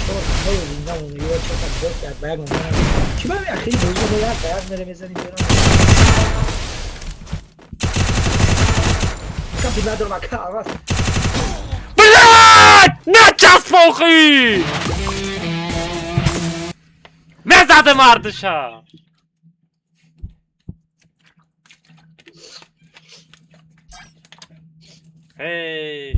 Чор кал зинда монда, ё чор та бот як ба як монда. Чӣ ба ҳами ахири бозӣ мо як ба як мере мезанем берам. Ака, пул надорам, ака, алмаз. Блядь! Начаспохи! Мезадам ардыша! Эй!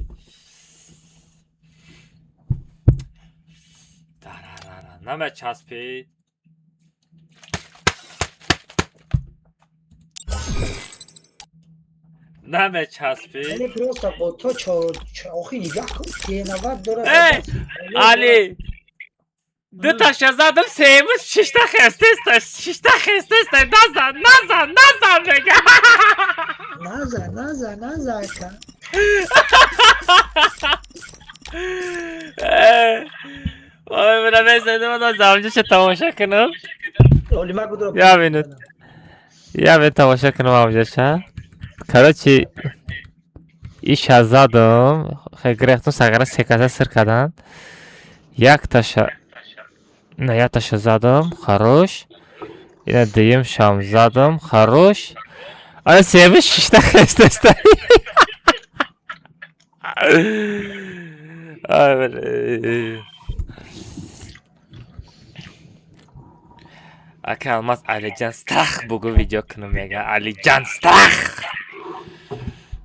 Дарарара, намечаспид. Намечаспид. Яъне просто бо то чор охи нигоҳ кун, 90 дорад. Эй, Али! Ду таша задам, сеюмаш шишта хестеста, шишта хестеста, назан, назан, назан мега. Наза, наза, наза, ака. Ой, бира меседам, ман замҷаша тамоша кунам. Олимак будро. Я минут. Я минут тамоша кунам амҷаша. Короче, иша задам, гирехтум сагара секаса сир кардан. Як таша, на як таша задам, хорош. Ина дуюм шам задам, хорош. Ана сеюмиш шишта хестеста. Ай, блин. Ака Алмаз Алиҷан страх бугу видео кунам мега. Алиҷан страх.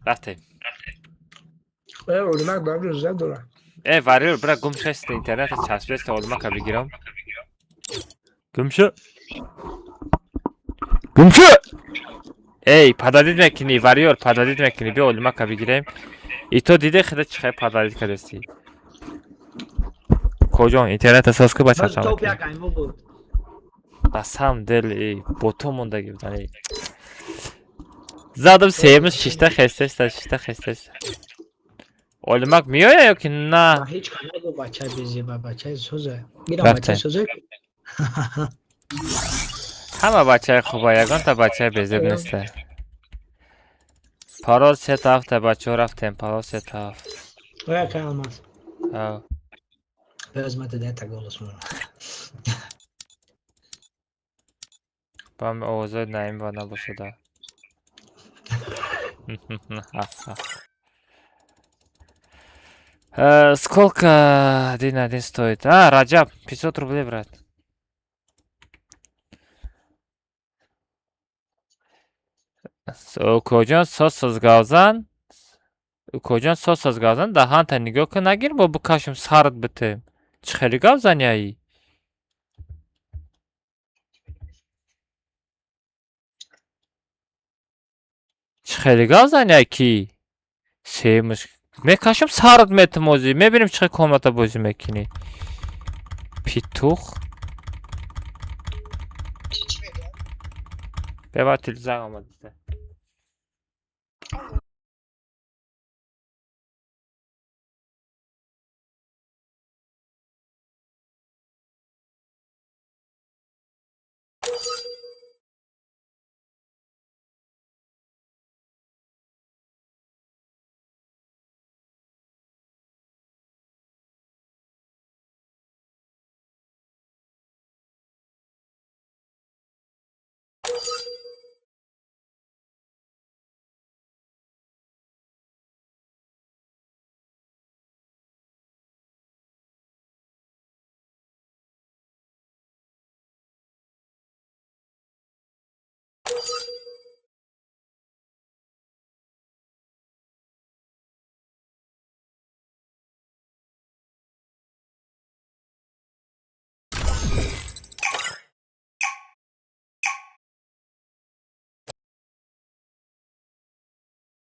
Рафтем. Э, Олимак ба ҳамҷо зад дорад. Э, варёр, бира гум шест интернета часпест олимака бигирам. Гум шо. Гум шо. Эй, пададид мекунӣ, варёр, пададид мекунӣ. Биё олимака бигирем. И то диде хида чӣ хай пададид кардасти. Коҷон, интернета соз ку Боз бача. топ як аймо буд. На самом деле бото мондагӣ будан. Задам сеюмш шишта хестеста, шишта хестеста. Олимак меояд ё ки на? Ҳеҷ кас нагу бачаи безеба, бачаи соза. Мирам бачаи соза. Ҳама бачаи хуба, ягонта бачаи безеб неста. Парол сета ҳафта бачаҳо рафтем, парол сета ҳафт. Оя кай Алмаз. Ав. Без мата да та голос мона. Бам овозои Наим ва набошада. Сколько один стоит? А, Раджаб, 500 рублей, брат. Укоҷон сос гавзан. Укоҷон сос гавзан, даҳанта нигоҳ кун, нагир бо бикашем сард битем. Чӣ хеле гавзаняи? Чӣ хеле гавзаняй ки? Семуш мекашем сард метем озӣ. Мебинем чӣ хел комната бозӣ мекунӣ. Питух. Беба занг омадиста.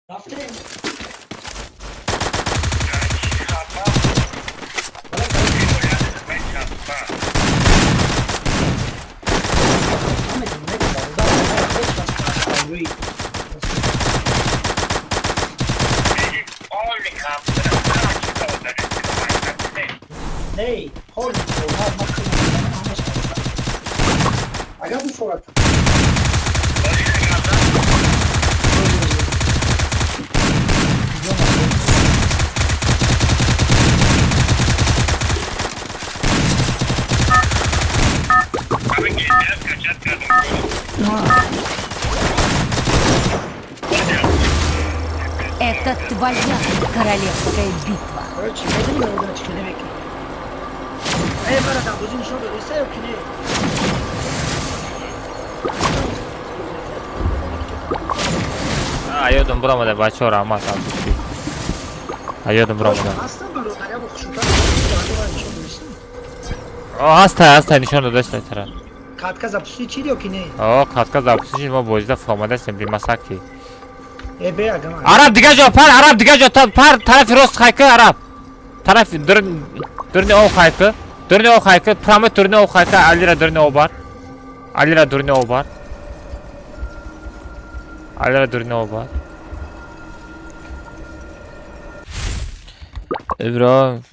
Рафтем. Не, ҳол агар бифорад. Это твоя королевская битва. Короче, медонӣ одам чӣ хеле мекунад? Э, мара дар бозӣ нишон додиста ё ки не? А, ёдам биромада, бачаҳо, раҳмат абдуши. А ёдам биромада. Ҳастам бародар, я бо хушунтар нишон додиста. О, ҳаста, ҳаста, нишон додашта тара. Катка запусти чид ё ки не? О, катка запусти чид, мо бозида фаҳмадастем, бимасаки. Э, бе агам. Араб дигар ҷо пар, араб дигар ҷо пар, тарафи рост хайка, араб. Тарафи дурни ов хайка, дурни ов хайка, прямо дурни ов хайка, алира дурни ов бар. Алира дурни ов бар. Алира дурни ов бар. Иброҳим,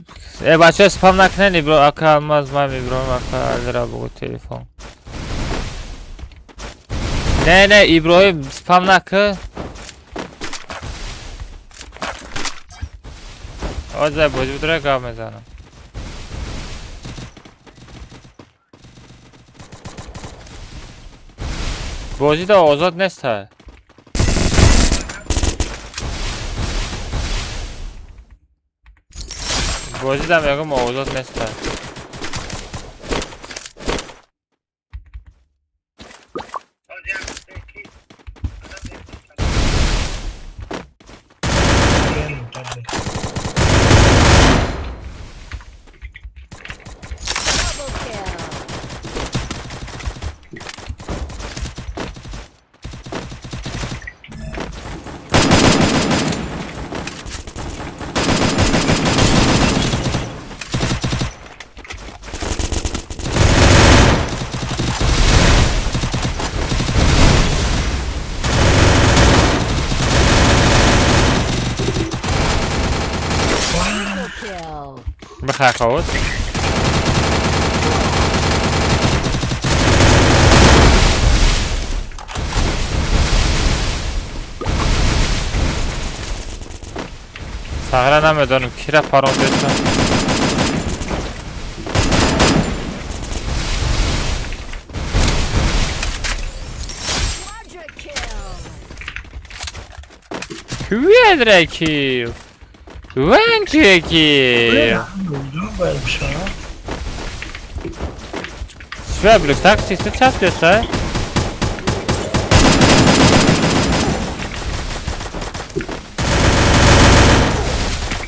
э бачаҳо спам накунед, Ибро ака Алмаз, ман Иброҳим ака Алира бугу телефон. Не, не, Иброҳим спам накун. Озай бозӣ будра гап мезанам. Бозӣ да озод нест. Бозӣ да мегӯм озод нест. Double kill. Бихай ховуд. Сағра намедонам кира парондеса. Quadra kill. One kill. Свеблюк, так, ты часпеса?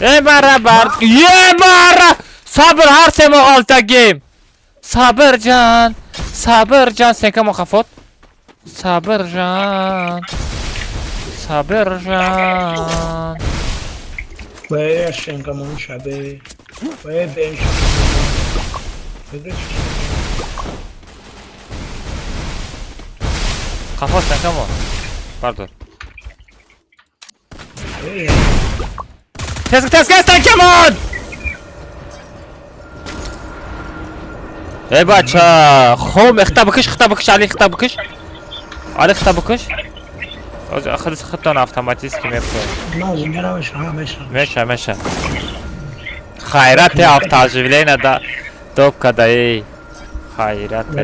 Эй, барабар, е бара! Сабр ҳар се мо ғалтагим. Сабрҷан, Сабрҷан, сенка мо хафот. Сабрҷан. Сабрҷан. Вай сенка мон шабе. Вай бен. Хафот сенка мо. Бардор. Тез тез тез сенка мон! Эй бача, хом ихта бикиш, хита бикиш, али хита бикиш. Али хита бикиш. Худтон автоматически мепӯяд. Меша, меша. Хайрате автооживление да доп кадаи. Хайрате.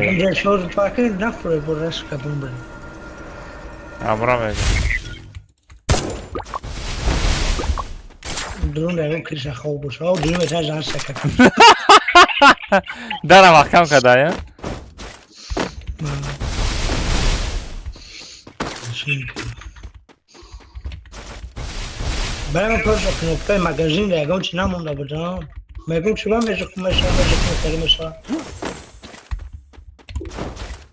Амра мега. Дара маҳкам кадая. Барам просто кнопкаи магазин ягон чи намонда будам. Мегум чуба межухм меша межухм хеле меша.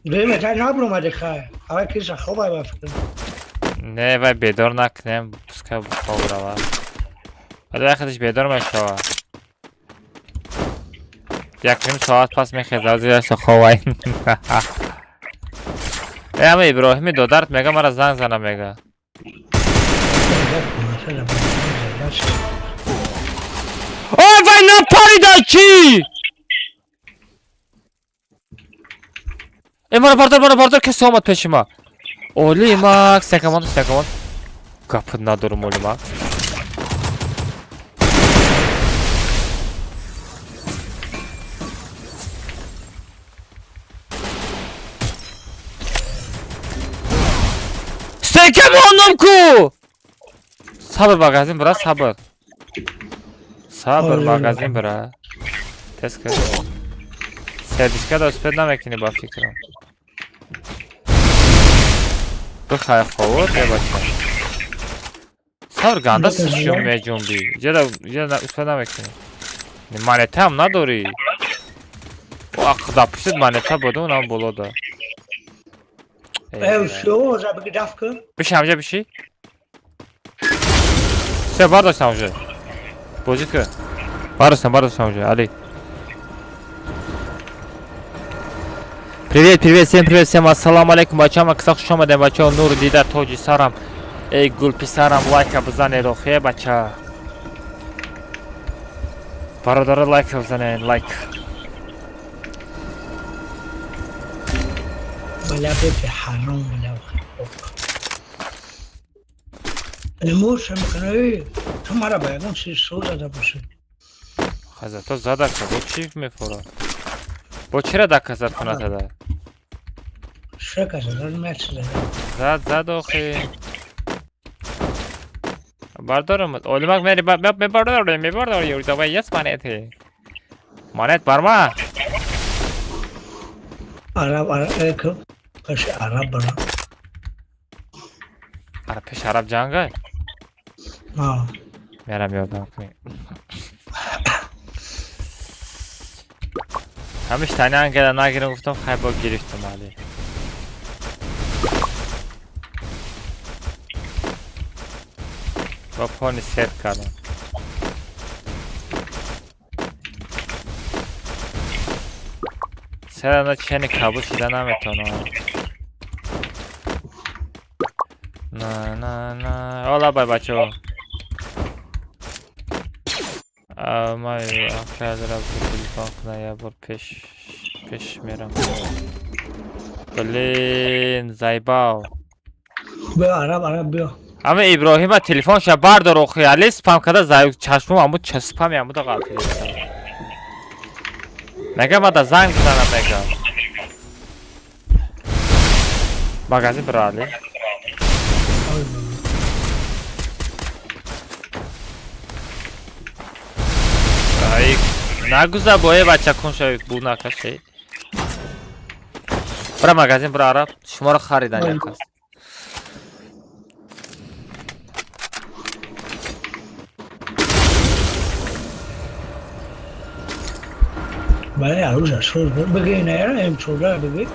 Дуюм этаж набуромади хай. Авай киса хобай ба фикр. Не, вай бедор накунем, пускай хоб рава. Вале вақташ бедор мешава. Як ним соат пас мехезад, зираш хобай. Э, ама Иброҳими додарт мега мара занг зана мега. Ой, вай напарида чи? Э, мара бардор, мара бардор, касе омад пеши ма. Оли мак, секамон, секамон. Гап надорум оли мак. Секамоном ку! Сабр магазин бра, сабр. Сабр магазин бра. Тез кар. Сердичка да успед намекунӣ ба фикрам. Бихай ховуд, е бача. Сабр ганда сишум меҷунбӣ. Ҷада ҷада успед намекунӣ. Монета ҳам надорӣ. О ақда пуштит монета буду, унам боло да. Биши ҳамҷа биши. Все, бардоштам уже. Бозӣ кун. Бардоштам, бардоштам уже, Али. Привет, привет, всем привет, всем ассалому алейкум, бачаҳо, киса хуш омадем, бачаҳо, нур дида тоҷи сарам. Эй гул писарам, лайка бизанед, охе, бача. Бародаро лайка бизанед, лайк. Бля, бе ҳаром, бля. Мурша мекунӣ, ту мара ба ягон чиз со зада бошӣ. Хазато зада ка, бо чӣ мефора? Бо чира доказат кунад зада? Шека зада, меч зада. Зад, зад охи. Бардорам, олимак мери мебардорам, мебардорам, давай ес монеты. Монет барма. Араб, араб, эк, пеш араб бара. Араб пеш араб ҷангай? А. Мерам ёрдам кунӣ. Ҳамиш тани ангела нагирам гуфтам, хай бо гирифтам али. Бо пони сет кардам. Сера чени кабул шида наметавонам. На на на. Ола бай бачаҳо. Май акадра телефон кунам, як бор пеш пеш мерам. Блин, заебал. Биё, араб, араб, биё. Ама Иброҳима телефонша бардор, охи али спам када, чашмом аму спами амуда ғалтида. Мега мада занг бизанам, мега. Магазин бира, али. Ай, нагуза бое бачакун шави бу накаше. Бира магазин бира, араб, шуморо харидан як аст. Бале, аружа шуз бигир, наера М14 бигир.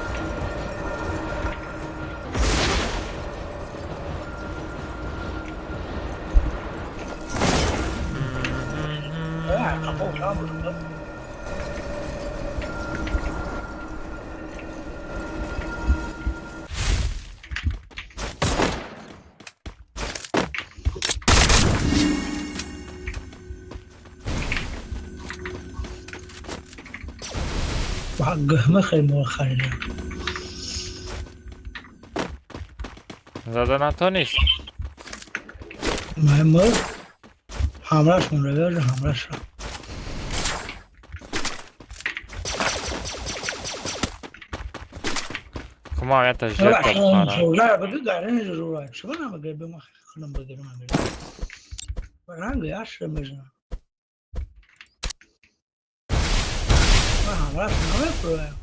Гӯҳма хеле мол харидам. Зада натонист. Маймыл ҳамраш монда, ҳамрашро. Кума ята жета хара. Бигир, гарини зура. Чиба намегир, бема хунам бигирам. Ранг яш мезна. Ҳамраш намепурам.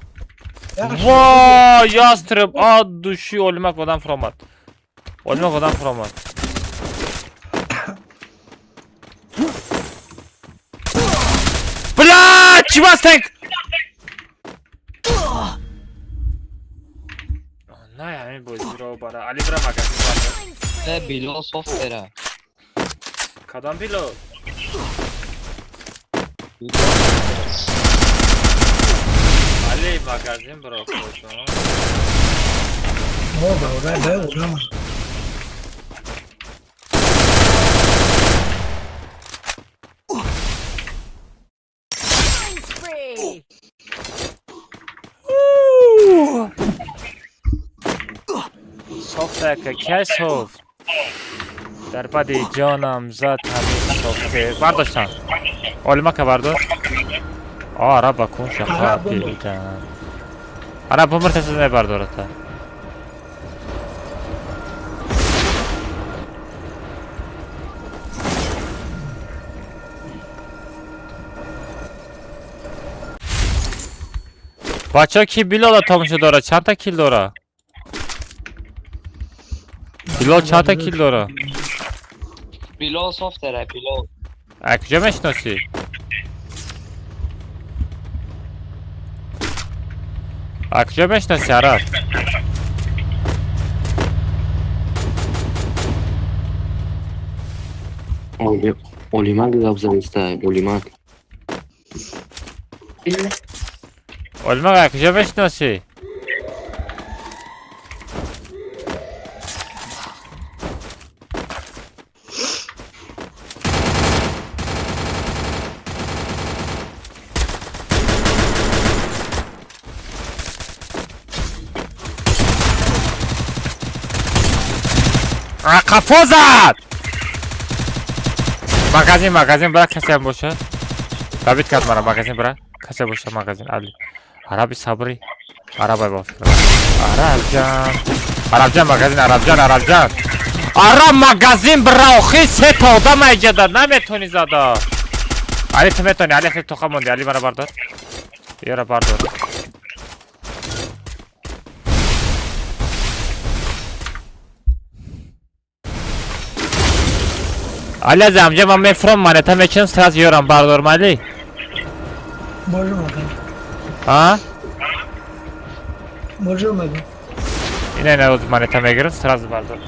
Вой, ястреб, от души олимак одам фуромад. Олимак одам фуромад. Бля, чӣ бастек? На, ҳамин бозиро бара. Али, бира магазин бара. Не, Билол софтера. Кадом Билол? Али, магазин бро кожон. О, баура, бе, одам. Spree. Софт яка кай софт? Дар бади ҷонам зад ҳамин софте. Бардоштам. Олимака бардор. А, араба кун шақа дидан. Араб бумр тез мебардората. Бачаҳо, ки Билола тамошо дора? Чандта кил дора? Билол чандта кил дора? Билол софтера, Билол. А куҷо мешиносӣ? А куҷо мешиносӣ, араб? Олимак гап заниста, Олимак. Олимак, а куҷо мешиносӣ? Қафо зад! Магазин, магазин бира, касе боша. Дабит кард мара, магазин бира. Касе боша, магазин. Али. Араби сабри. Арабай ба фикр. Арабҷан. Арабҷан магазин, Арабҷан, Арабҷан. Араб магазин бира, охи се та одам айҷада наметони зада. Али, ту метони, Али, хеле тоқа монди, Али, мара бардор. Ёра бардор. Али, аз амҷа ман мефурам, монета мечинам, сразу ёрам бардорм, Али. Можем мегам. А? Можем мегам. Ина ина монета мегирам, сразу бардор.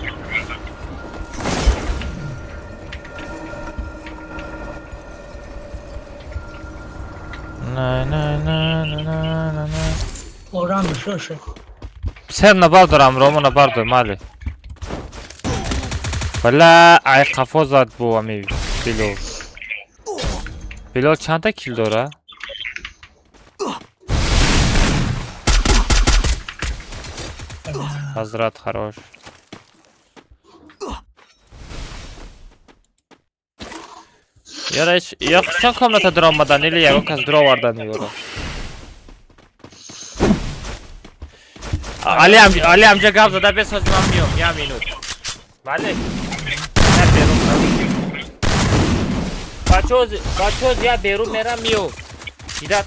На на на на на на на. Орам шоше. Сер набардорам, Ромо набардорм, Али. Бля, ай қафо зад бу ами Билол. Билол чандта кил дора? Ҳазрат хорош. Яра ё чанд комната даромадан или ягон кас даровардан ёро. Али Али амҷа гап зада бесоз ман миём, я минут. Бале. Я берун. Бачоз, бачоз я берун мерам миём. Дидат.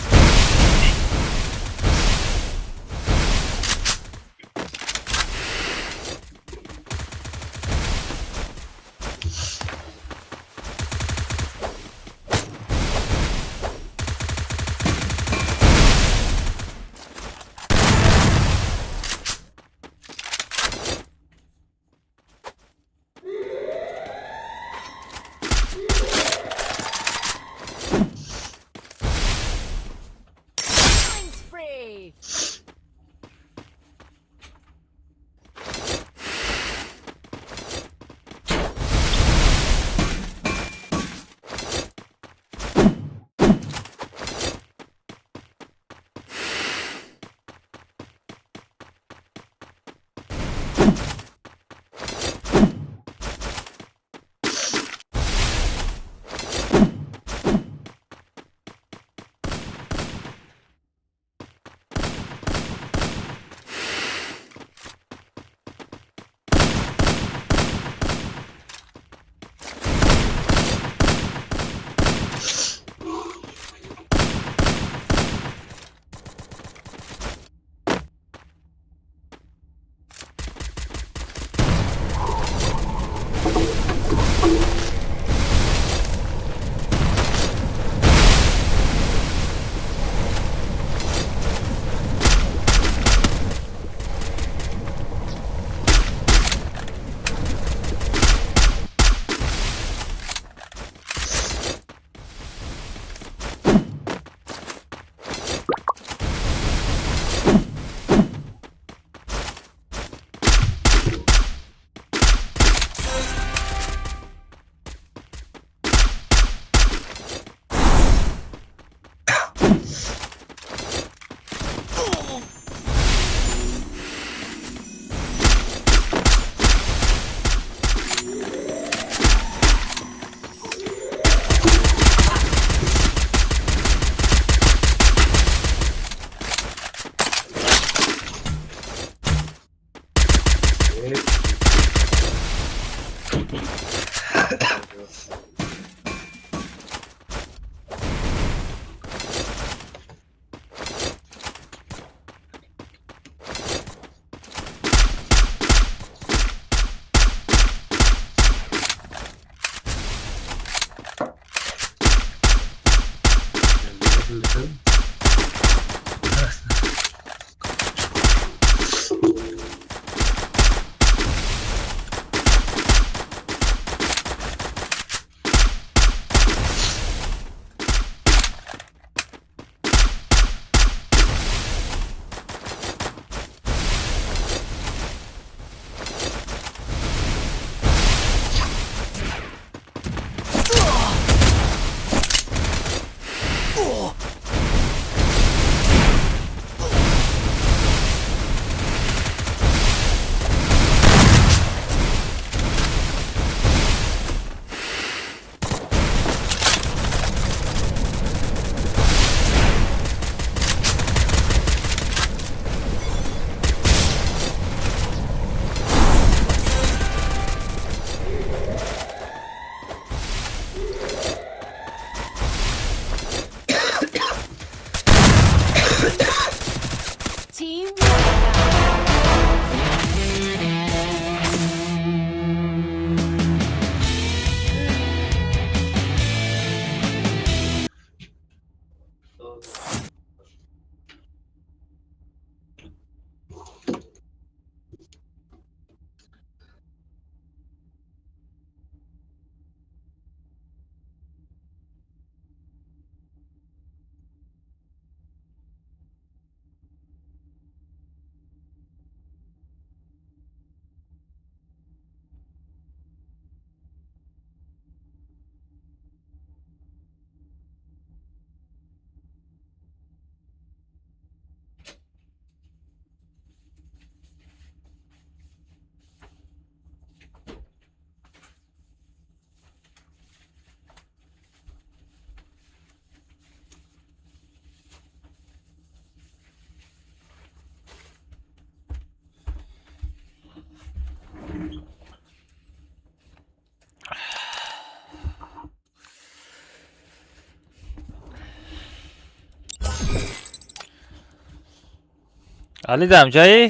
Али дамҷаи?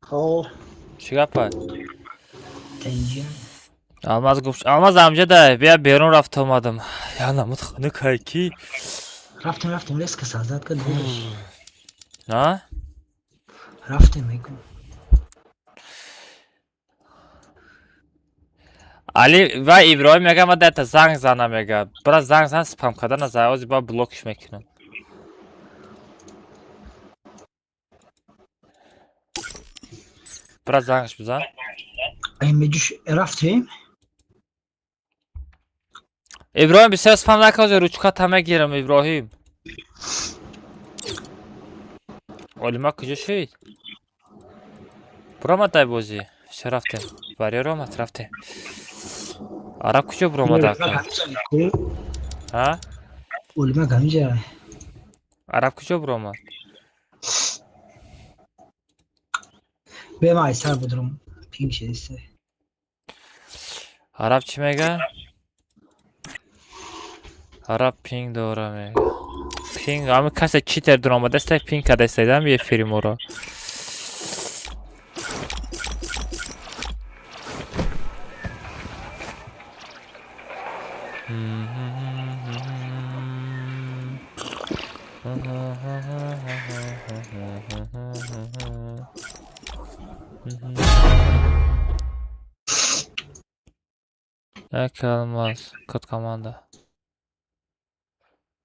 Хо. Чӣ гапа? Тенҷа. Алмаз гуфт, Алмаз амҷа бия берун рафта омадам. Я намуд хона кайки. Рафтем, рафтем, резко создать кард будаш. А? Рафтем, мегум. Али ва Иброҳим мега ма дата занг зана мега. Бира занг зан спам кардана за ози ба блокш мекунам. Бира зангш бизан. Ай меҷуш рафтем? Иброҳим бисёр спам накун, ози ручката мегирам Иброҳим. Олима куҷо шид? Буромад дай бозӣ. Всё рафтем. Барьер омад рафтем. Араб куҷо буромад ака? А? Олима ҳаминҷа. Араб куҷо буромад? Бе ма айсар будрам. Пинг шидиста. Араб чӣ мега? Араб пинг дора мега. Пинг ҳами касе читер дуромадаста пинг кардастайдам эфири моро. Як Алмаз, код команда.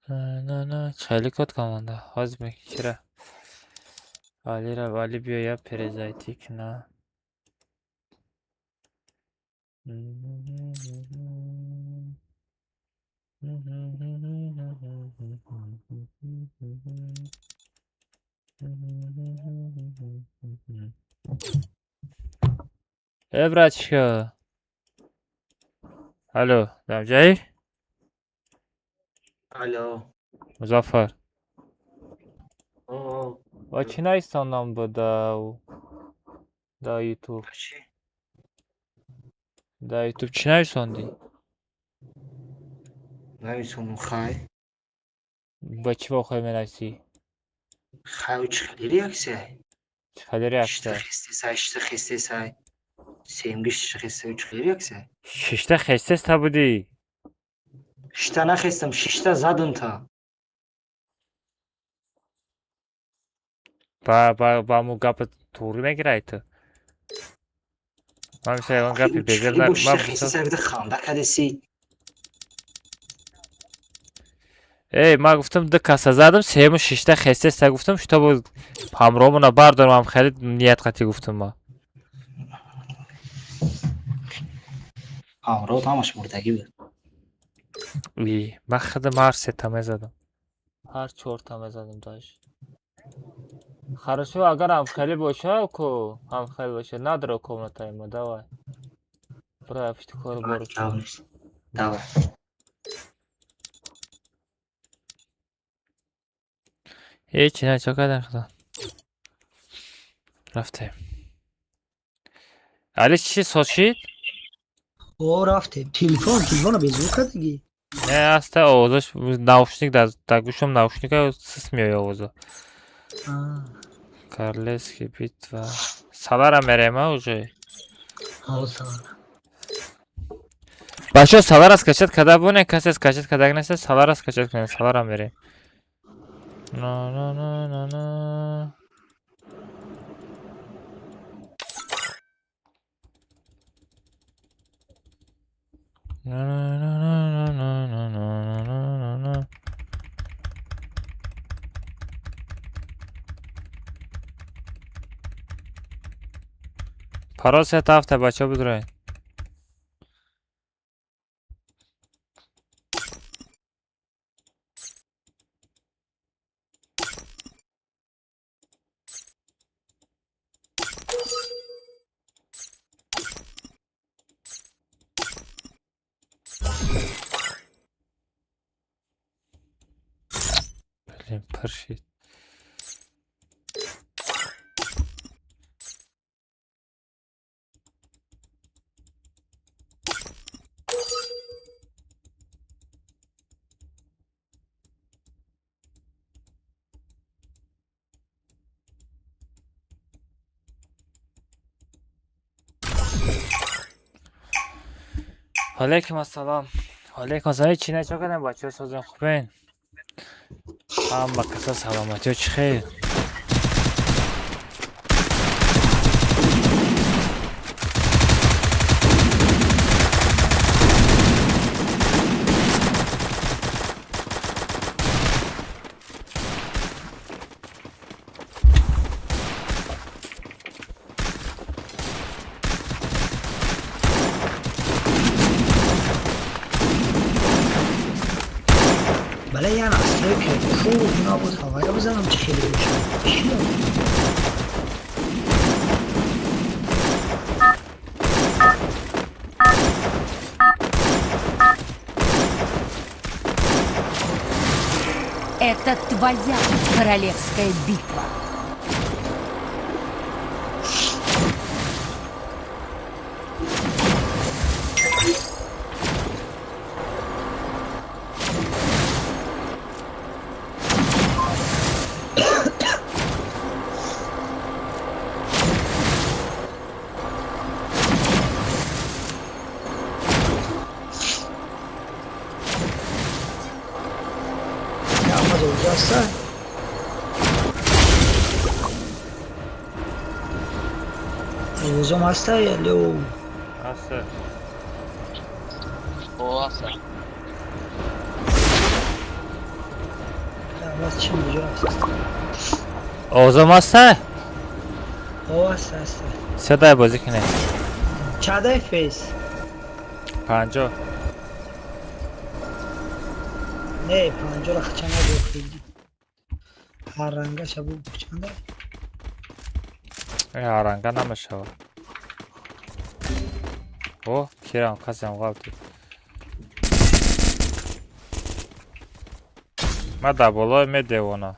На на, хеле код команда. Ҳозир мекира. Алира, Али биёя перезайти кна. Э, братишка. Алло, дамҷаи? Алло. Музаффар. О. Ва чӣ нависондам бо да Ютуб? Чӣ? Да Ютуб чӣ нависондӣ? Нависондам хай. Ба чӣ вохӯй менависӣ? Хай, чӣ хеле реаксия? Чӣ хеле реаксия? Шишта хестесай, шишта хестесай. Семги шишта хестесай, чӣ хеле реаксия? Шишта хестеста будӣ? Шишта нахестам, шишта задам та. Ба му гапа туғрӣ мегирай ту? Ман мисол ягон гапи безеб на Шишта хестесай буда ханда кардеси. Эй, ман гуфтам ду каса задам, сеюму шишта хестеста гуфтам, чтобы ҳамроҳмона бардорам, хеле ният қатӣ гуфтам ман. Ҳамроҳ ҳамаш мурдагӣ буд. И, ман худам ҳар сета мезадам. Ҳар чорта мезадам даже. Хорошо, агар ҳамхелӣ боша, ку ҳамхел боша, надро комнатаи мо, давай. Бира пишти кору бору. Давай. Ҳеҷ не, чо кардем худо. Рафтем. Али чӣ соз шид? О, рафтем. Телефон, телефона беззвук кардагӣ? Не, аста овозаш наушник дар гӯшам наушника сис меояд овоза. Королевский битва. Салара мерем, а уже? Ҳо, салара. Бачаҳо салара скачать карда бунед, касе скачать карда неста, салара скачать кунед, салара мерем. На на на на на. На на на на на на на на на. Парол се тафта бачаҳо бидроед. Блин, паршит. Алейкум ассалом. Алейкум ассалом. Чӣ не, чо кардем, бачаҳо? Созен, хубен? Ҳама каса саломатиё, чӣ хел? Бале, я настройка кӯҳ набуд, ҳавая бизанам, чӣ хеле бошад. Чӣ? Это твоя королевская битва. Алмаз olacaksa Овозом ҳаста лео? Аста. Оаса. Алмаз чӣ муҷо аст? Овозом аста? О, ҳаста, ҳаста. Седай бозӣ кунем. Чанда FPS? 50. Не, 50-ра хача нагуфти. Ҳар рангаша бу чанда? Ҳарранга намешавад. О, кирам, касем ғалтид. Ма дар болои медевона.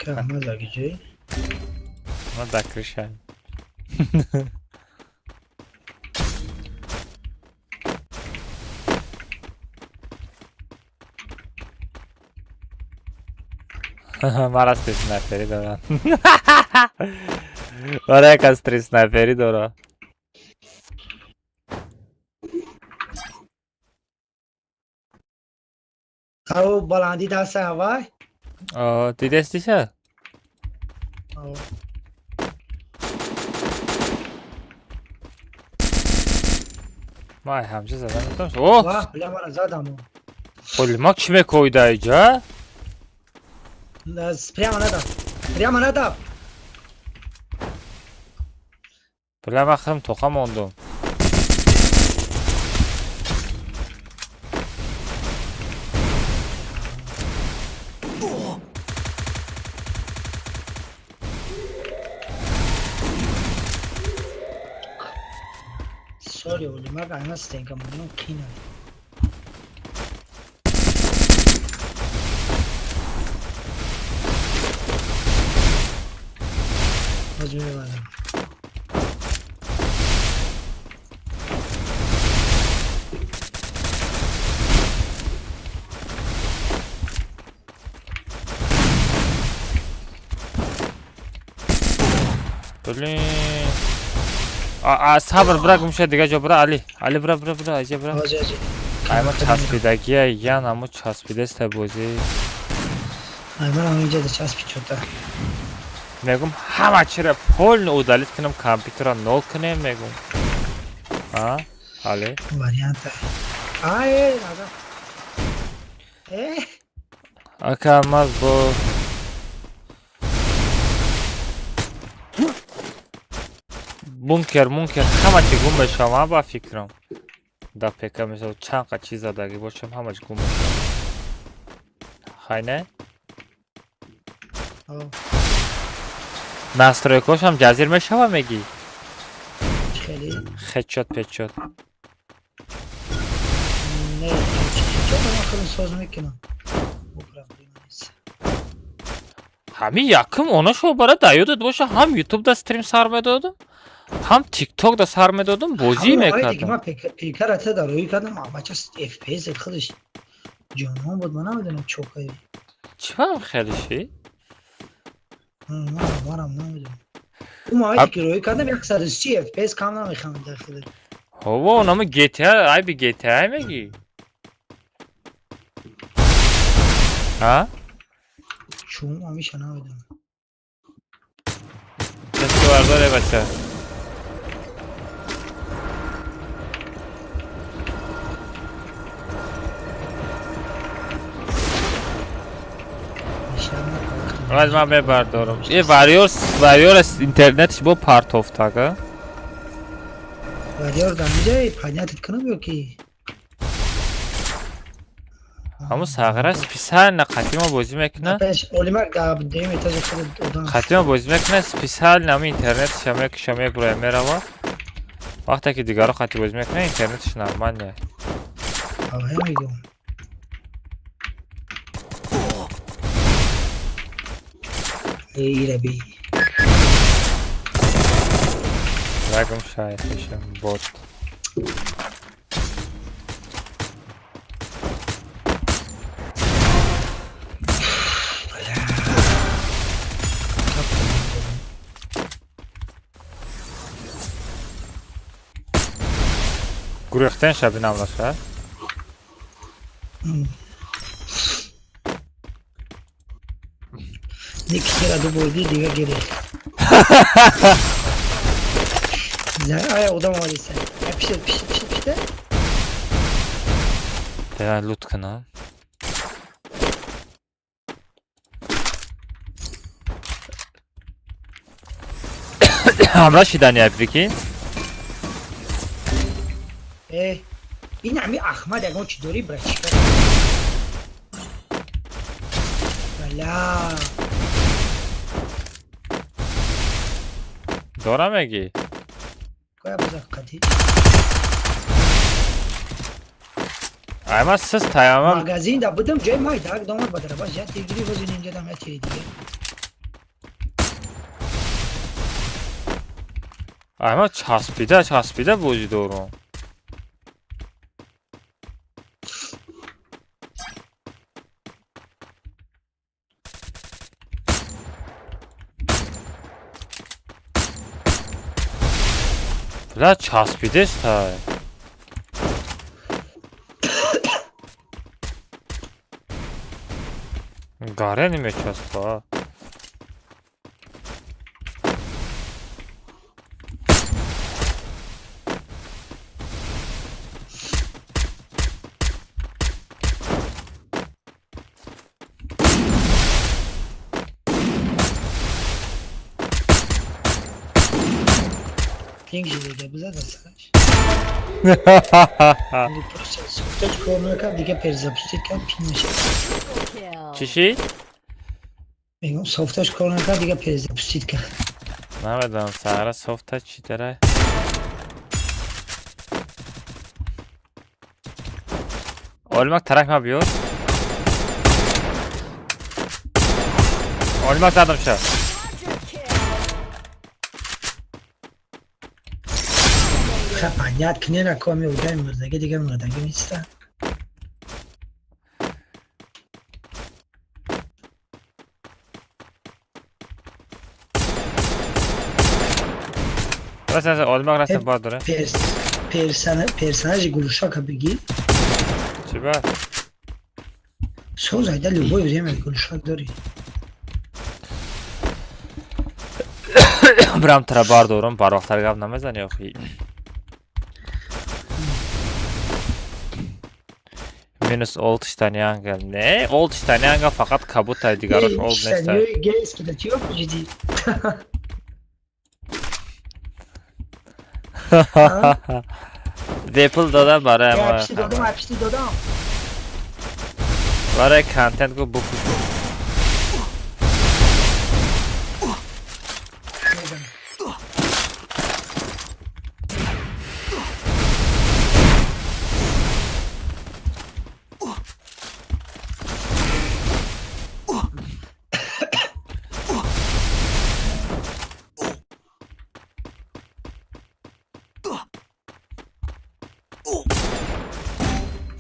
Ка Алмаз агиҷои? Ма дар крышаем. Мара три снайперӣ дорам. Мара як аз три снайперӣ дорам. Ав баландӣ даста ҳавай? О, дидестиша? О. Ма ҳамча задан метавонам. О! Ва, бля, мара задам. Қулмак чӣ мекоида иҷа? Прямо надав. Прямо надав. Бля, ман худам тоқа мондум. Сори, Олимак, айма стенка мондам қина. Боз мебарам. Блин. А, сабр, бира, гумша, дига ҷо бира, Али. Али, бира, бира, бира, иҷа бира. Ҳозир, ҳозир. Айма часпидагия, ян амо часпидеста бозӣ. Айман инҷа да часпи чота. Мегум, ҳама чиро полный удалить кунам, компютера нол кунем, мегум. А? Али? Варианта. Ай, назад. Э, Ака Алмаз бо бункер, мункер, ҳама чи гум мешавам, ба фикрам. Дар ПК мисол чанд қа чиз задагӣ бошам, ҳамаш гум мешавам. Хайне? Настройкошам ҷазир мешава мегӣ? Хеле. Хедшот педшот. Не, хедшот ман хеле соз мекунам. Ҳамин якум онашо бара дар ёдат боша, ҳам ютубда стрим сар медодам, ҳам тиктокда сар медодам, бозӣ мекардам. Ман пекара та дар рӯй кардам, бача FPS худаш ҷонон буд, ман намедонам чо кардӣ. Чӣ вам хеле ши? Манам намедонам. Ӯ моҳите ки рӯй кардам 130 FPS кам намехоҳам дар худаш. Ҳово, номи GTA, айби GTA мегӣ? Ҳа? Чун ҳамеша намедонам. Дасти бардоре бача. Аз ман мебардорам. Е вариор вариор интернетш бо партофтага. Вариор дар миҷа поднятит кунам ё ки? Ҳамун сағра специально қатима бозӣ мекунад. Қатима бозӣ мекунад, специально ҳамин интернетша мекуша, мебуроя, мерава. Вақте ки дигаро қати бозӣ мекунад, интернетш нормально. Рагам шай хешам бот. Гурехтен шабинам наша. Никитера ду бурди, дига гирифт. Ай, одам омадиса. Пиште, пиште, пиште, пиште. Дера лут кунам. Ҳамра шидани прикинь? Э, ин ҳами Ахмад ягон чӣ дорӣ, братчика? Бала. Дора мегӣ? Коя бизар қадӣ. Ай ман сиз таямам. Магазин да будам, ҷои май даг домад бадарабаш, я тиргири боз инҷа дам я тири дига. Ай ман часпида, часпида бозӣ дорам. Бля, часпидеста. Гаре намечаспа. Чӣ шид? Мегӯм софташ кор накард, дига перезапустить кард. Намедонам, саҳара софта чӣ дара? Олимак тарак ма биёр. Олимак задам ша. Понят кне на коми удай мурдаги дига мурдаги миста. Раст, раст, олимак раст бад дора. Персонажи гулушака бигӣ. Чӣ бад? Соз айда любое время гулушак дорӣ. Бирам тара бардорам, барвақттар гап намезанӣ охи. Минус олд штани ангел. Не, олд штани ангел фақат кабутай, дигарош олд нестай. Депл додам барои ма. Апшти додам, апшти додам. Барои контент гуфт букуш. Мезанам.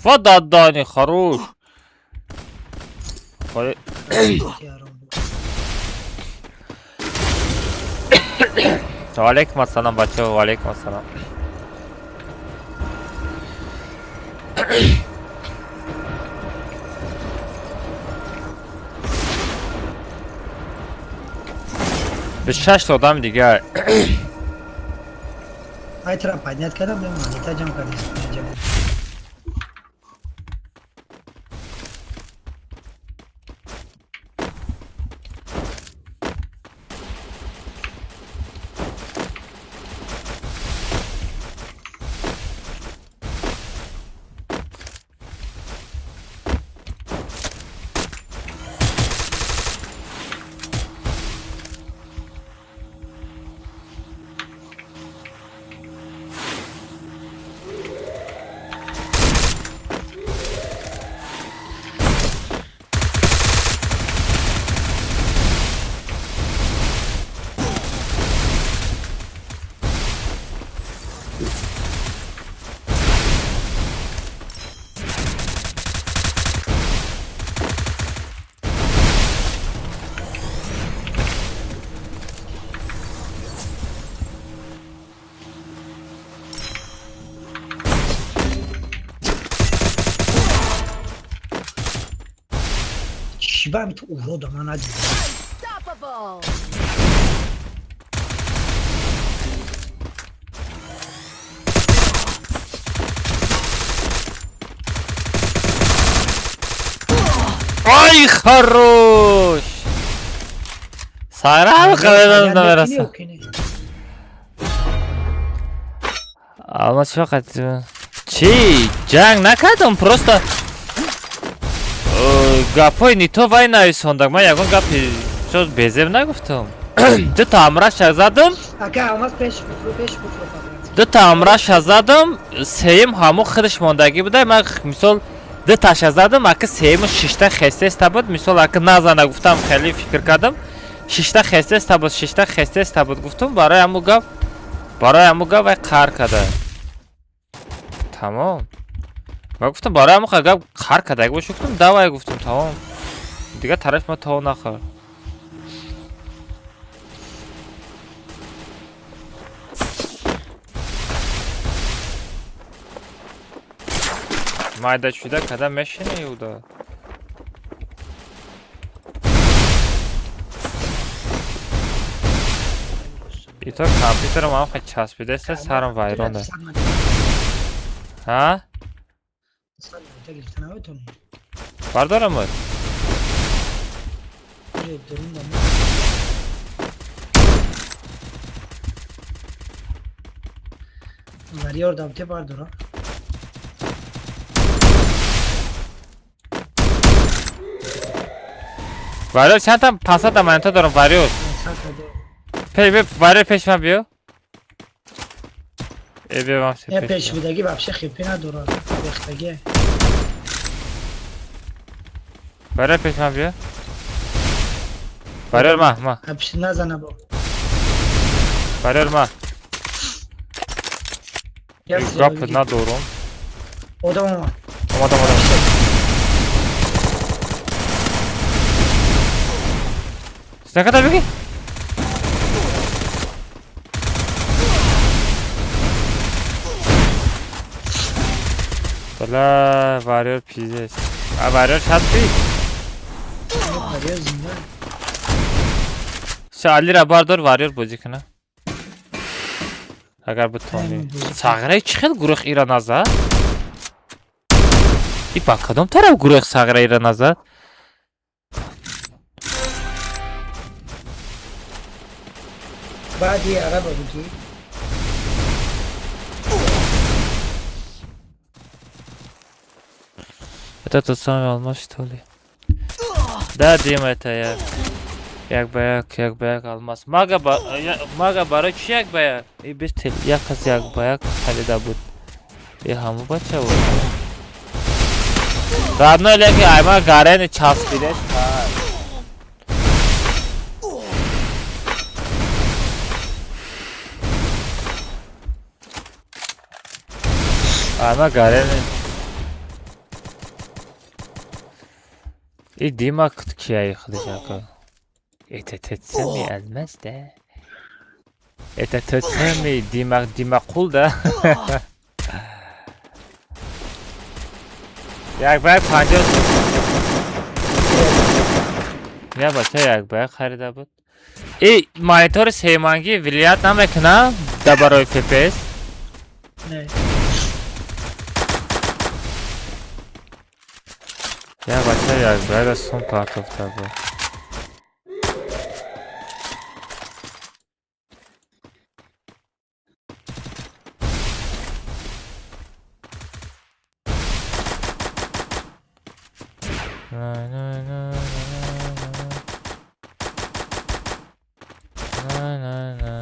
Ва дадани хорош. Холи- Яром. Ва алейкум ассалом, бачаҳо, ва алейкум ассалом. 26 та одами дигар. Ай, тра поднять кардам, бем монета ҷамъ кардем. Ҷамъ. Чӣ ба ҳами ту урода ман надидам. Unstoppable! Ай, хорош! Сарам қадар намераса. Алма чӣ вақт? Чӣ? Ҷанг накардам, просто гапҳои не то вай нависондак. Ман ягон гапи шо безеб нагуфтам. Дута ҳамраша задам, Ака, алмаз, пеш буфру, пеш буфру, по-братски. дута ҳамраша задам, сеюм ҳамо худаш мондагӣ буда. Ман мисол дуташа задам, ака сеюму шишта хестеста буд. Мисол, ака назана гуфтам, хеле фикр кардам. Шишта хестеста буд, шишта хестеста буд гуфтам, барои ҳаму гап вай қаҳр када. Тамом. Ма гуфтам, барои ҳаму гап қаҳр кадаги бош гуфтам, давай гуфтам, тамом. Дигар тарафи ма то нахӯр. Майда чуйда када мешине уда. Ито компютерам ҳам хеле часпидаста, сарам вайрон аст. Ҳа? Гирифта наметонӣ. Бардорам буд. Дурун ба. Вариор дам те бардора. Вариор чанд та 500 та монета дорам вариор. Пей бе вариор, пеш ман биё. Э, биё ман. Э, пеш будаги вообще хипи надорад. Бехтаги. Вариор, пеш ман биё. Вариор, ма, ма. Вообще назана бо. Вариор, ма. Гап надорам. Одам омад. Омадам, омадам. Накада беги. Бля, вариор пиздец. А вариор часпи? Вариор зинда. Ша Алира бардор, вариор бозӣ куна. Агар битонӣ. Сағираи чӣ хел гурӯҳ ира назад? И ба кадом тараф гурӯҳ сағира ира назад? Баъди араба буги. Это тот самый алмаз, что ли? Да, Дима, это я. Як ба як, як ба як алмаз. Мага ба, мага барои чӣ як ба як? И без тел, як кас як ба як харида буд. И ҳаму бача буд. Родной, леки айма гарени часпидеш. Айма гарени. И Дима кияи худаш ака. Это тот самый алмаз, да? Это тот самый Дима, Димақул, да? Як ба як 50. Я бача як ба як харида буд. И монитори семанги влиять намекуна да барои FPS? Не. Я бача як ба як сум партофта буд. На на на на на на на на.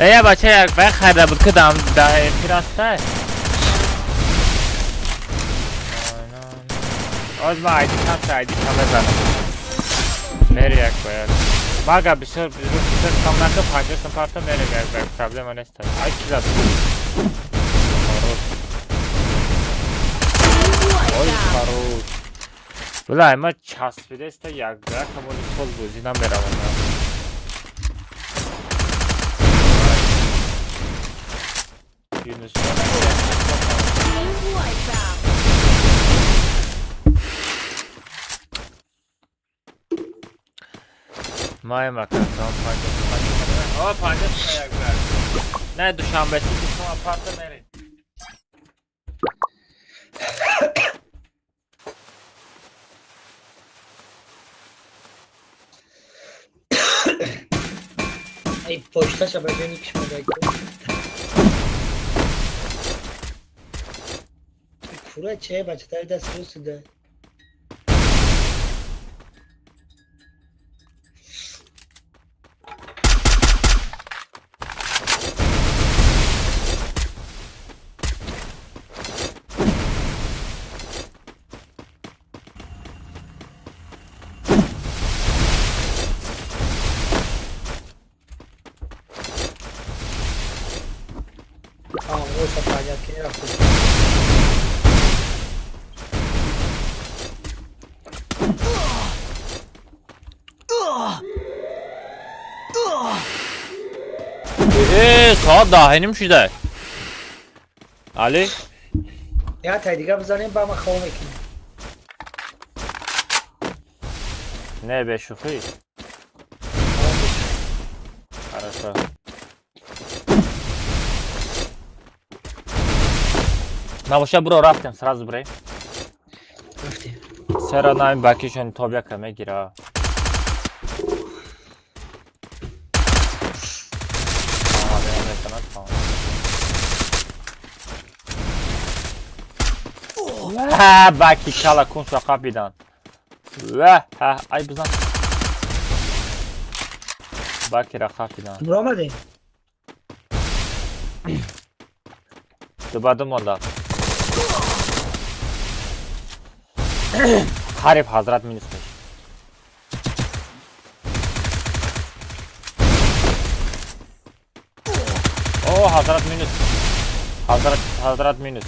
Я бача як ба харида буд, ки дам да эфир аста. Оз ма айди кам та айди кам мезанам. Мери як ба як. Мага бисёр бисёр кам нака 50 сум парта мерем як ба як, проблема нест. Ай ки зад. Хорош. Ой, хорош. Бла, ма часпидеста як ба як ҳамони сол бозӣ намеравам. Юнус. Team wipeout. Май макар, там 50 О, 50 сум як ба як. Не, душанбе си сум парта мерем. Ай почташа ба ҷои никиш мода. Кура че бача тари даст русида. Оша понятно, я рафтем. Соат 10:30 шуда. Али? Я тай дига бизанем, ба ма хоб мекунем. Не, бе шӯхӣ. Хорошо. Набоша, буро, рафтем, сразу бирем. Рафтем. Сера наим бакишон тобяка мегира. Ва, баки кала кунша қапидан. Ва, ҳа, ай бизан. Бакира қапидан. Буро омадем. Ду ба ду монда. Қариб ҳазрат минус мешид. О, ҳазрат минус. Ҳазрат, ҳазрат минус.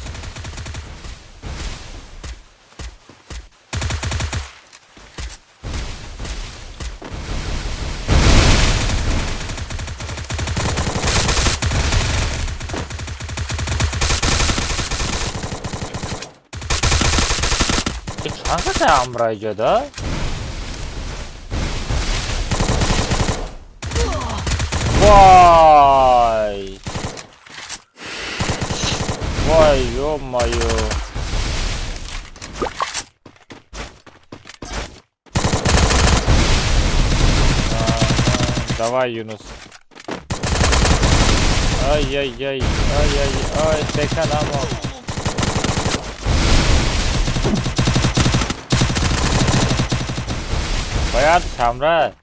Чанд каса амра иҷода? Вай! Вай, ё-моё! Давай, Юнус. Ай-яй-яй, ай-яй-ай, тека намо. Бояд камра.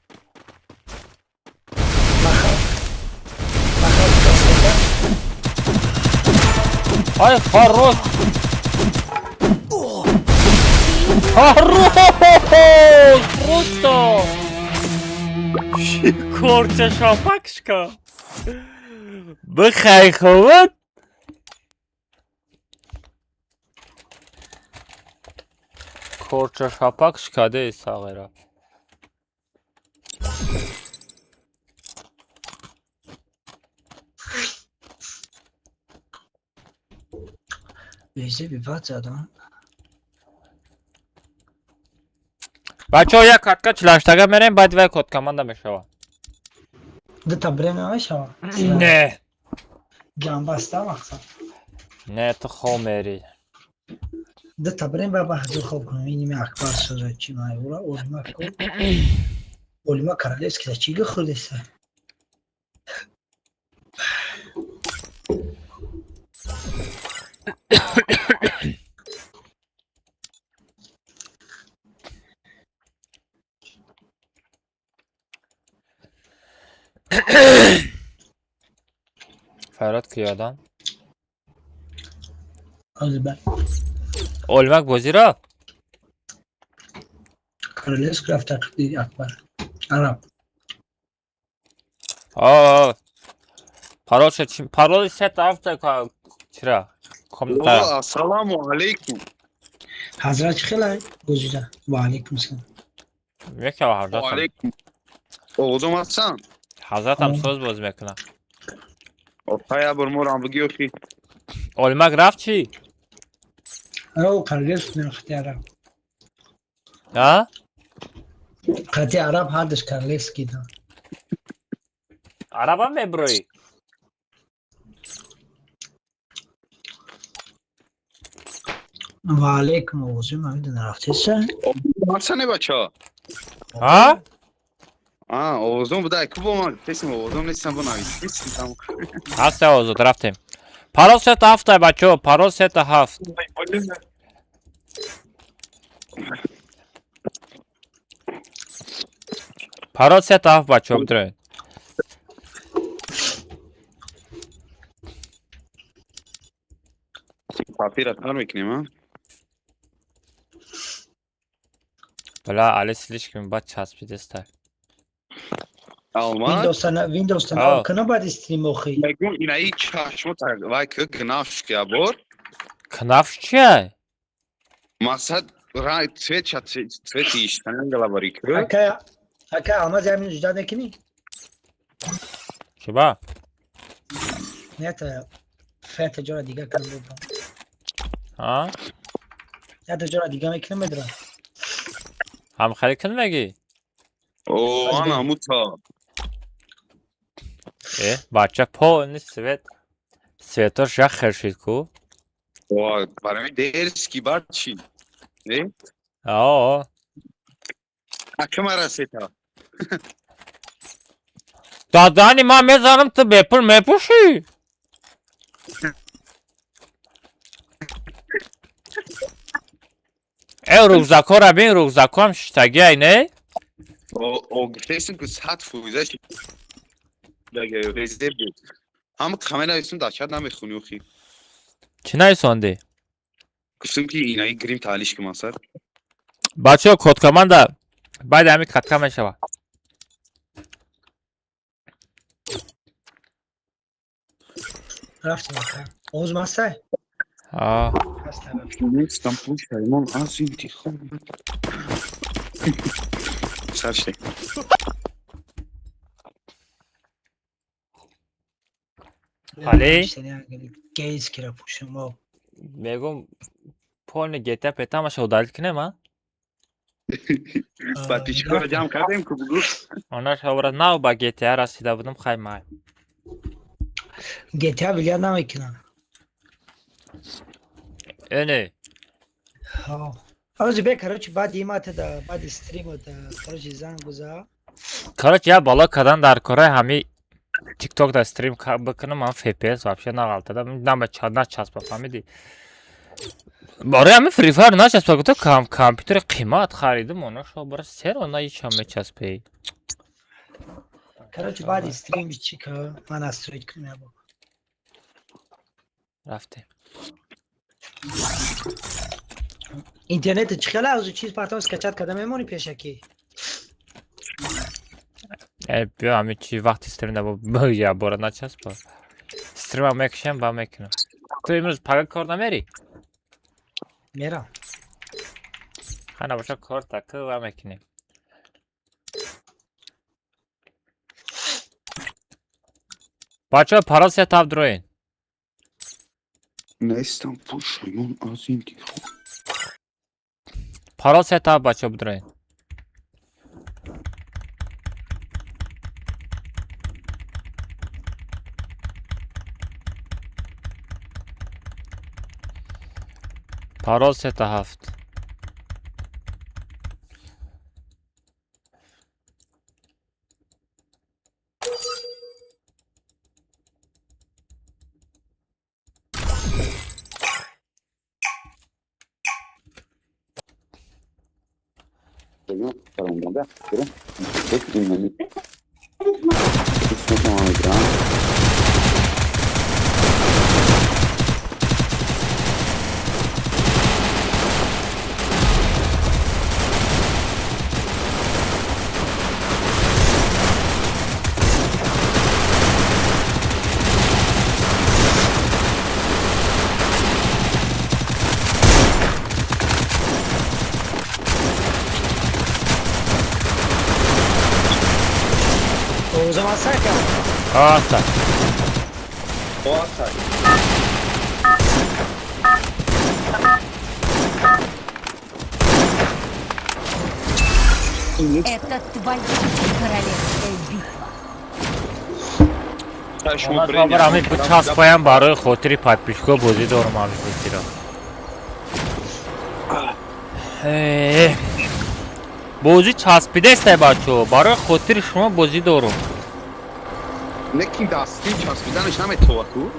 Ай, хорош! Хорош! Просто! Корча шапакшка! Бихай ховат! Корча шапакшка де сағира. Бачаҳо, як катка чилаштага мерем, баъд вай код команда мешава. Дута бре намешава? Не. Ҷамбаста мақсад. Не, ту хоб мери. Дута брем ба баҳзу хоб кунем. Иними Акбар соза чи майура, Олима ко. Олима королевский за чига хӯрдеса? Фарод киёдан? Олима. Олимак бозиро? Королевский рафта қиди Акбар. Араб. А. Парол чи пароли сет афта чира? Комната. Ассаламу алейкум. Ҳазрат чӣ хела гузида? Ва алейкум салом. Мекава ҳазрат. Ва алейкум. Овозум ҳастан? Ҳазратам соз боз мекунам. Опая бор морам бигӣ охи. Олимак рафт чӣ? Ро королевский қати араб. А? Қати араб ҳардаш королевский да. Арабам меброӣ? Ва алейкум овозим намедона рафтеса? Ҳастане бачаҳо? А? А, овозум буда, ку бо ман песим овозум нестам бо навис. Ҳаст овозот, рафтем. Парол сета ҳафта бачаҳо, парол сета ҳафт. Парол сета ҳафт бачаҳо бидроед. Папира тар мекунем, а? Бля, али слишком бад часпидеста. Алмаз? Windows-та нав кана баъди стрим охи. Мегум инаи чашмо вай ки кнафш ки абор. Кнафш чия? Мақсад рай цвет ша цвети иштанан галабари ки. Ака, ака Алмаз ямин ждать мекунӣ? Чиба? Нета фета ҷора дига кунам бобам. А? Ята ҷора дига мекунам медрам. Ҳам хеле кун мегӣ? О, ана мута. Э, бача полный свет. Светош як хел шид ку? О, барои дерски бар чи? Не? О. А кама сета? Дадани ман мезанам ту бепул мепӯшӣ? Э, рюкзакҳоро бин, рюкзакҳоам шиштагиай, не? О, гуфтесим ку 100% резерв буд. Ҳама камера нависум дар чат намехунӣ охи. Чӣ нависондӣ? Гуфтум ки инаи грим таълиш ки масад. Бачаҳо, код команда баъди ҳамин катка мешавад. Рафтем ака. Овоз мастай? А. Нестам пушаймон аз интихоб. Сар шед. Али? Гейскира пушим, о. Мегум полный GTA петамаша удалить кунем, а? Подписчикоро ҷамъ кардем ку, бугу. Она шабра нав ба GTA расида будам, хай май. GTA влиять намекунад. Эне. Ҳозир бе, короче, баъди иматада, баъди стримата, короче, занг биза. Короче, я бало кадан дар кораи ҳами TikTok да стрим бикунам, ман FPS вообще нағалтада, нама начаспа, фаҳмидӣ? Барои ҳами Free Fire начаспа, гуфта компютери қимат харидим, она шо бара серо на ичам мечаспе. Короче, баъди стрим чӣ ка, ман настроить кунам я бор. Рафтем. Интернет чӣ хела, ҳозир чиз партом скачать карда мемонӣ пешакӣ? Э, биё, ҳами чи вақти стрим да я бора начаспа. Стрима мекушам, ба мекунам. Ту имрӯз пага кор намерӣ? Мерам. Хай, набоша, кор таку ва мекунем. Бачаҳо, парол сетап дроин. Нестам пушаймон аз интихоб. Парол сетап, бачаҳо, бидроин. Парол сета ҳафт. O zaman сар кардам. Аса. Оса. Это твоя королевская битва. Ами бичаспаям, барои хотири подписчико бозӣ дорум ами бозиро. Бозӣ часпидестай, бачаҳо, барои хотири шумо бозӣ дорум. Лекин дар стрим часпиданаш наметова ку?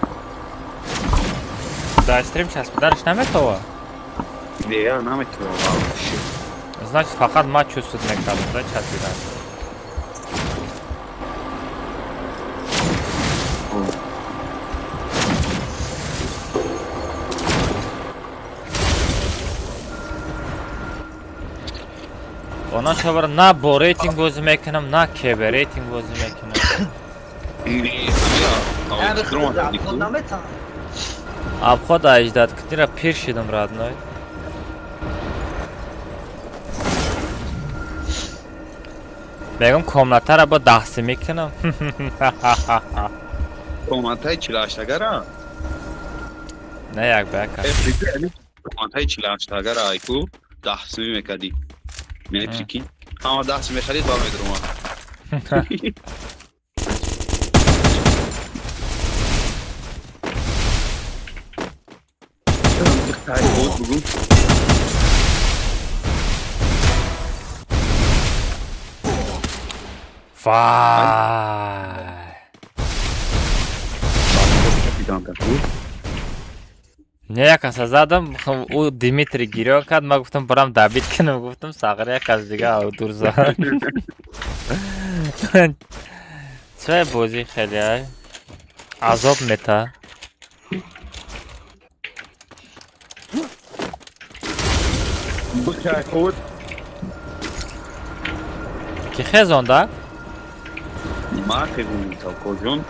Дар стрим часпиданаш наметова? Не, наметова. Значит, фақат ман чувствовать мекардам, да, часпидан. Она шабар на бо рейтинг бозӣ мекунам, на кебе рейтинг бозӣ мекунам. Наметавонам. Обход аждад кунира пир шидам, родной. Мегум, комнатара бо даҳси мекунам. Комнатаи чилҳаштагара? Не, як ба як. Комнатаи чилҳаштагара айку даҳсимӣ мекардӣ. Не, прикинь. Ҳама даҳси мехарид, ба медурумад. Бугу. Вай. Не, як каса задам, ӯ Димитрий гирён кард, ман гуфтам, барам добить кунам, гуфтам, сағир як кас дига дур зад. Чӣ бозӣ хеле ай? Азоб мета. Бихай худ. Ки хезонда? Ма хезонам, кожон.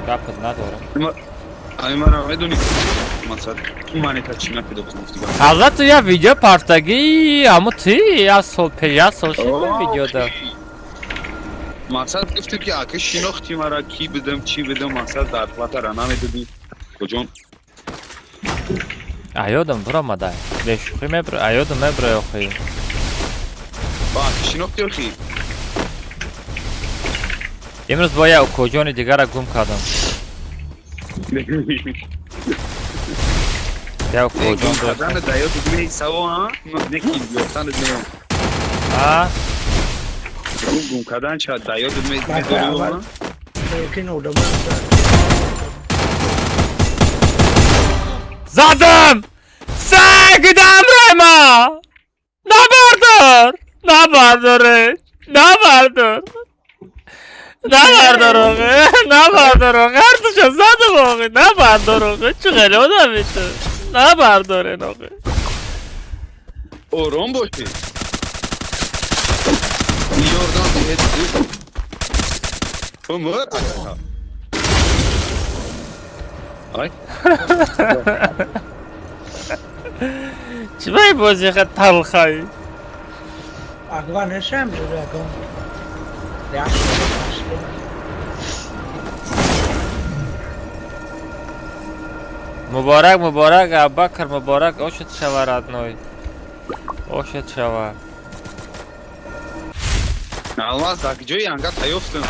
Гапат надорам. Ами мара медонӣ, масалан, ту манета чӣ напидохтам гуфтигам. Ҳазрат, ту як видео партагӣ, аммо ти як сол пеш, як сол шид видеода. Мақсад гуфтем, ки ака шинохти мара, ки бидам, чӣ бидам, мақсад зарплатара намедодӣ. Куҷон? Аёдам биромада. Бешӯхӣ мебро, аёдам мебро охи. Шинохти охи? Имрӯз бо як укоҷони дигара гум кардам. Як укоҷон Гум дошт. кардан да ёдат меисаво, а? Не ки ёфтанат меём. А? Гум кардан ча да ёдат Бака, медорӣ, аввал- а? Мумкин одамон Задам! Сегдам рема! Набардор! Набардоре! Набардор! Набардор оғе! Набардор оғе! Ҳардуша задам оғе! Набардор оғе! Чӣ хеле одами ту? Набардорен оғе! Ором бошӣ. Ёрдам диҳед. Умр ака. Ай. Чӣ бай бозӣ ха талхай? Акбар нешам журакон. Муборак, муборак, Аббакр, муборак, ошед шава, родной. Ошед шава. Алмаз дар ҷои анга таёфтам.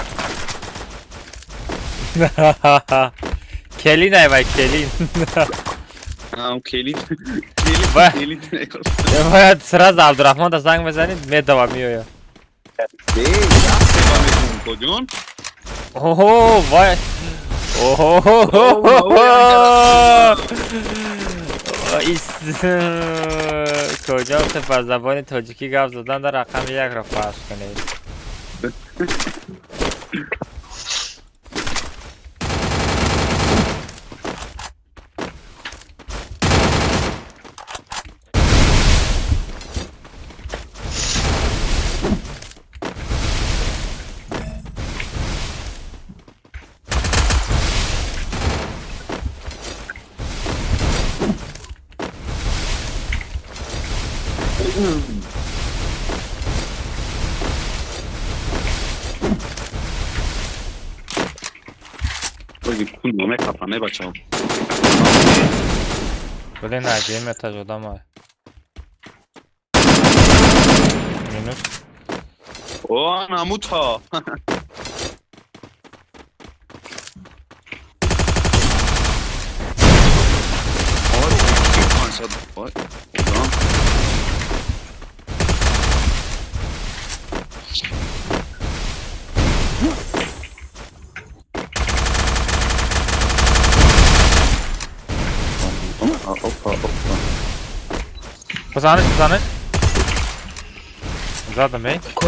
Келин ай вай, келин. Ам келин. Ва- Келин. Келин. Бояд сразу Абдурахмон да занг мезанид, медава меояд. Э, як себа мекунам, коҷон. Оҳо, вай. Оҳо. Ис куҷо ту ба забони тоҷикӣ гап задан дар рақами якро пахш кунед. Ози кун мекапа, не бачаҳо. Блин, аҷиб этаж одама. Минус. О, намута. Ой, одам. Опа, опа, опа. Бизаниш, бизаниш. Задам, эй. Ко?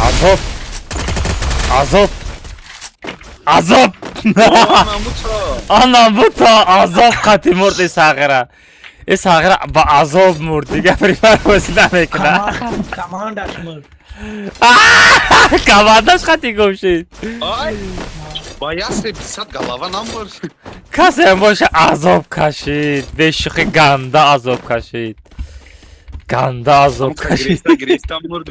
Азоб. Азоб. Азоб. О, намута. Ана бута азоб қати мурд и сағира. И сағира ба азоб мурд. Дига примар бозӣ намекунад. Командаш мурд. Командаш қати гум шид. Ай! Ба ясре бисад голова намур. Касе боша азоб кашид. Бешухи ганда азоб кашид. Ганда азоб кашид. Гирифта, гирифта мурд.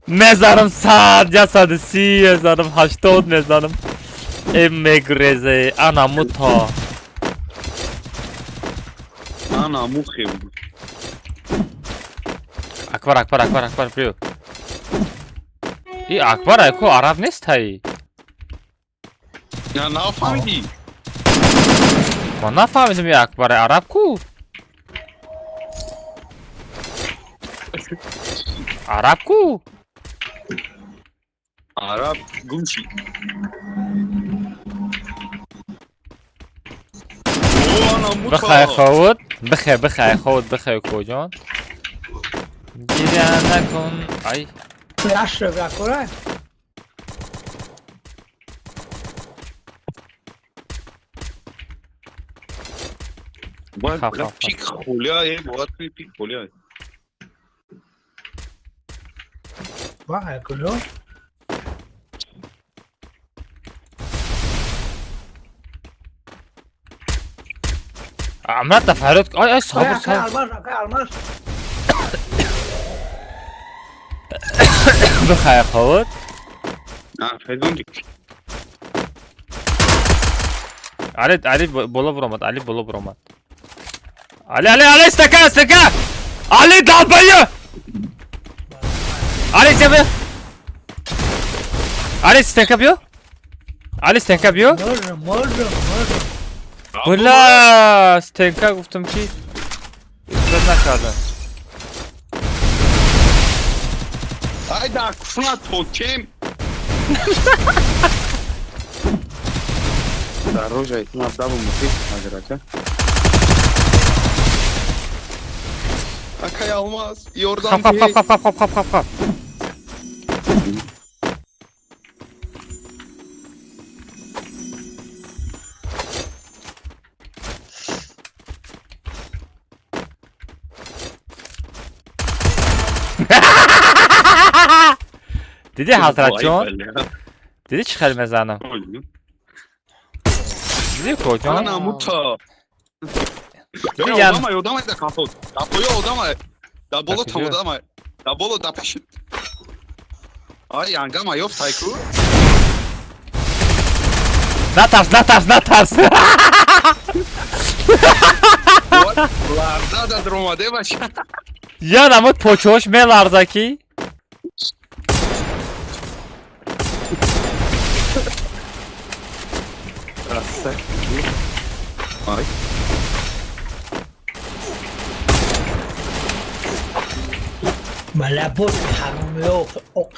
Мезанам 100, 130 мезанам, 80 мезанам. Э мегрезе, ана муто. Ана мухе. Акбар, Акбар, Акбар, Акбар, биё. И Акбар айку араб нест ҳай. На нафаҳмидӣ? Ман нафаҳмидам и Акбар араб ку? Араб ку? Араб гум шид. О, ана мута. Бихай ховуд, бихай, бихай ховуд, бихай куҷон. Гиря накун. Ай, Яш ракора. Бояд Ха, ха, ха. пик холия, бояд кунӣ пик холия. Ва, куҷо? Амрат да фарёд. Ай, ай, сабр, Акай сабр. алмаз, акай алмаз. Бихай ховуд. А, файзонди. Али, Али боло буромад, Али боло буромад. Ali Ali Ali стака стака! Ali долбоёб! Ali тебе. Ali стака биё. Ali стака биё. Можем, можем, можем. Бля, стенка гуфтам ки исбат накардам. Ай да куфна токем. Дар рожа итна даву мухит агар ака. Акай алмаз, ёрдам. Хап хап хап хап хап хап хап хап. Диди ҳазратҷон? Диди чӣ хел мезанам? Диди коҷон? Ана мута. Одамай, одамай да капот. Да поё одамай. Да боло там одамай. Да боло да пеши. Ай ангама ёфт хайку. Натарс, натарс, натарс. Ларза да дромаде баша. Я намуд почош меларза ки. Ай. Малабот ҳаромиё оқ.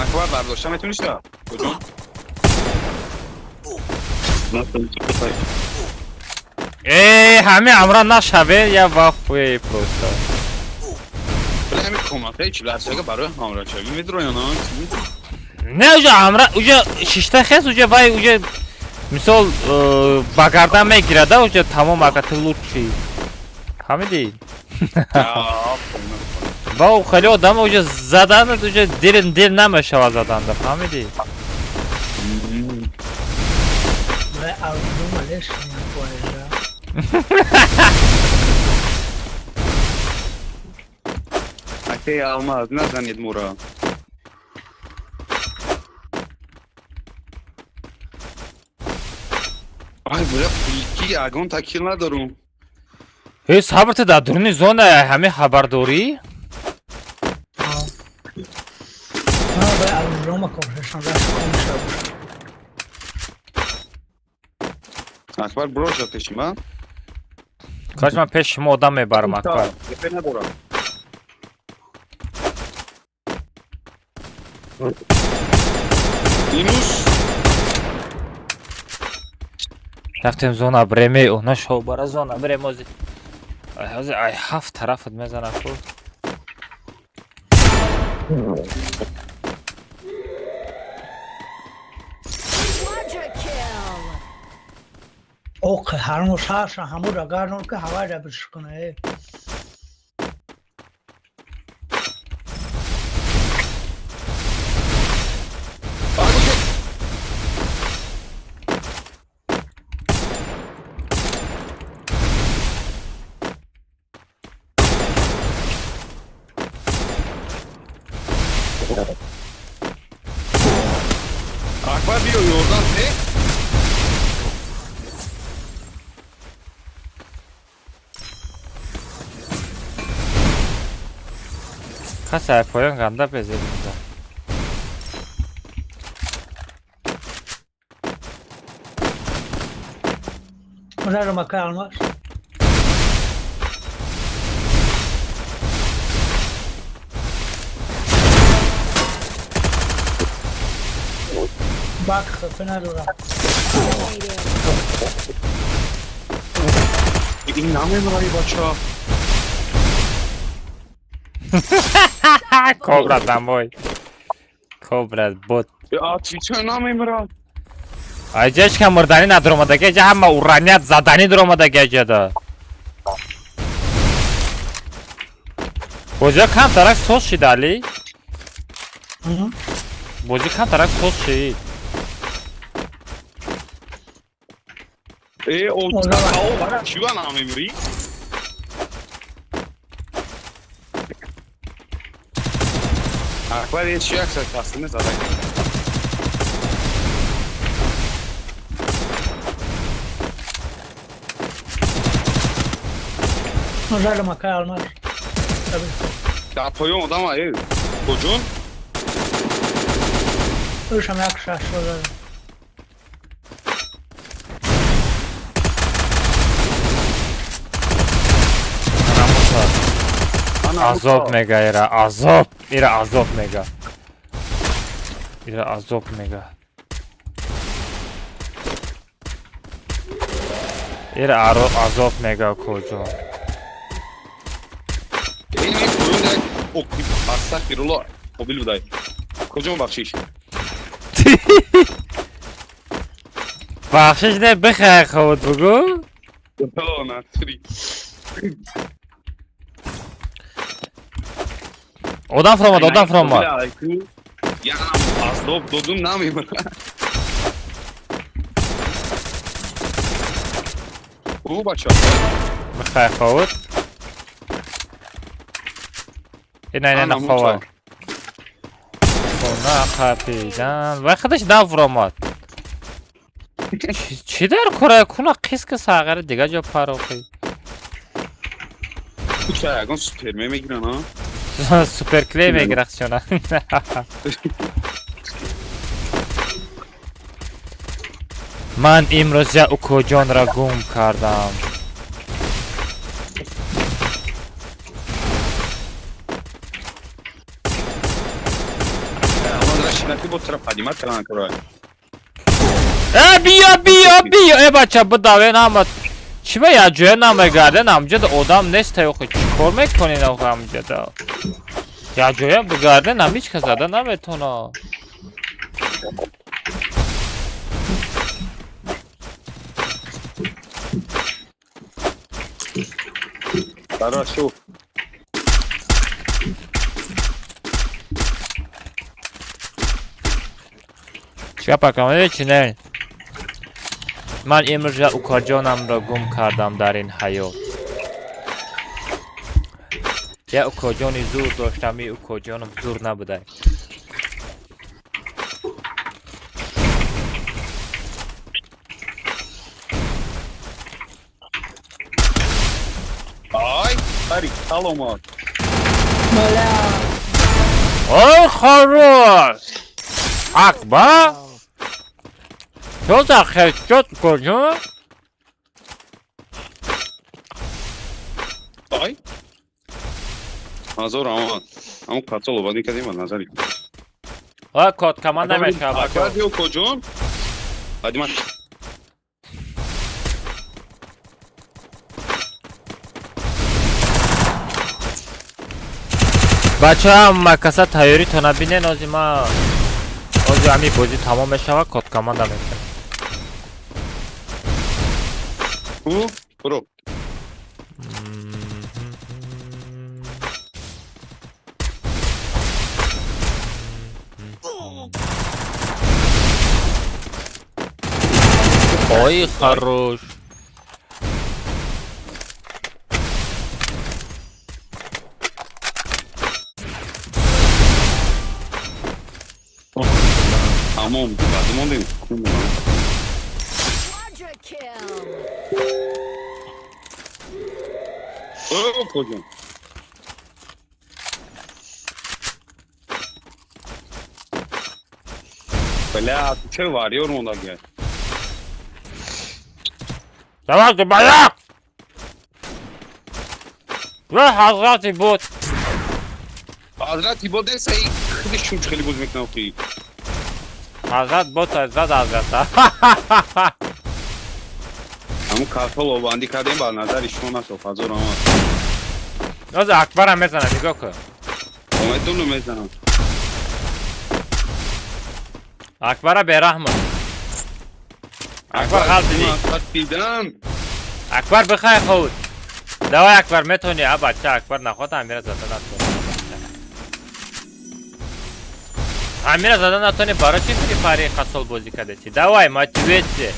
Акбар бардошта метавониш та? Куҷо? Э, ҳами амра нашаве, я вахуе просто. Бля, ҳами комнатаи чиларчага барои ҳамрачавӣ медроян, а? Не, уже амра, уже шишта хес, уже вай, уже мисол ба гардан мегирада, уже тамом ака ты лучший. Ҳамиди? Ва хеле одам уже задан, уже дил дил намешава заданда, фаҳмиди? Бля, арзу малеш не. Акай алмаз, назанед мура. Ай, бля, ки ягон такил надорум. Эй, сабр ту дар дуруни зона ҳами хабардорӣ? Акбар броша пеши ман. Каш ман пеши шумо одам мебарам, Акбар. Минус. Рафтем зона бреме, она шоу бара зона брем ози. Ай, ози, ай, ҳафт тарафат мезанам ку. Ох, ҳармо шаша ҳамура гарнон ки ҳавайра бишкуна. Акбар биё ёрдам те. Каса поён ганда безебинда. Мазаро мака алмаз. Бак хапена дора. Ин намемраи бача. Кобра домой. Кобра бот. А твича намемра. Айҷа мурдани надромадаги, айҷа ҳама ураният задани дромадаги айҷада. Бозиҳо камтарак соз шид, Али? Бозӣ камтарак соз шид. Э, о, чива намемрӣ? Акбар ҳеч як сар таснима зада. Задам акай алмаз. Дар поён одам ай. Куҷон? Ушам як шаш задам. Азоб мега ира, азоб, ира азоб мега. Ира азоб мега. Ира азоб мега куҷо. Ин поён як оқиб астағфируллоҳ. Қобил будай. Куҷон бахшиш? Бахшиш не бихай худ бугу. О, натри. Одам фуромад, одам фуромад. Ям азоб додум намебара. Ӯ бача. Бихай худ. Ина ина нахова. Хона қапидан. Вай худаш нафуромад. Чӣ дар кора куна қиска сағари дига ҷо парохи. Куча ягон суперме мегиран, а? Суперклей мегирахчона. Ман имрӯз я укоҷонро гум кардам. Э биё биё биё э бача бидавен ҳама чӣ ба як ҷоя намегарден ҳамҷода одам нест охи чӣ кор мекунен охи ҳамҷода як ҷоя бигарден ҳам ҳеҷ кас зада наметона. Хорошо. Чӣ пакамаде чӣ не? Ман имрӯз я укоҷонамро гум кардам дар ин ҳаёт. Я укоҷони зур доштам, и укоҷонам зур набудай. Ай, Ари, саломат. Ой, хорош! Акба? Что за хедшот, кожу? Ай? Назор, ама, ама кацол обади кадим, назари. Ой, код команда мешава, бачо. Акбар биё кожон? Адимат. Бачо, ҳама каса тайёритона бинен, ози ма ози ҳами бозӣ тамом мешава, код команда мешава. Ӯ, буро. Ой, хорош. Тамом, баъд мондем. Quadra kill. О, кожон. Бля, ту чаро варьёр мондаги? Давай, баяк! Ва ҳазрати бот. Ҳазрати бот нест, ай худиш чун хеле боз мекунам ки. Ҳазрат бот зад ҳазрата. Ҳамун картол обандӣ кардем, ба назари шумо насоф, ҳазор омад. Ноз Акбарам мезанам, нигоҳ кун. Омедону мезанам. Акбара бераҳм. Акбар ғалт дидам. Акбар бихай худ. Давай Акбар метони, а бача Акбар наход Амира зада натони. Амира зада натони барои чӣ фри фари қасол бозӣ кардеси? Давай мотивация.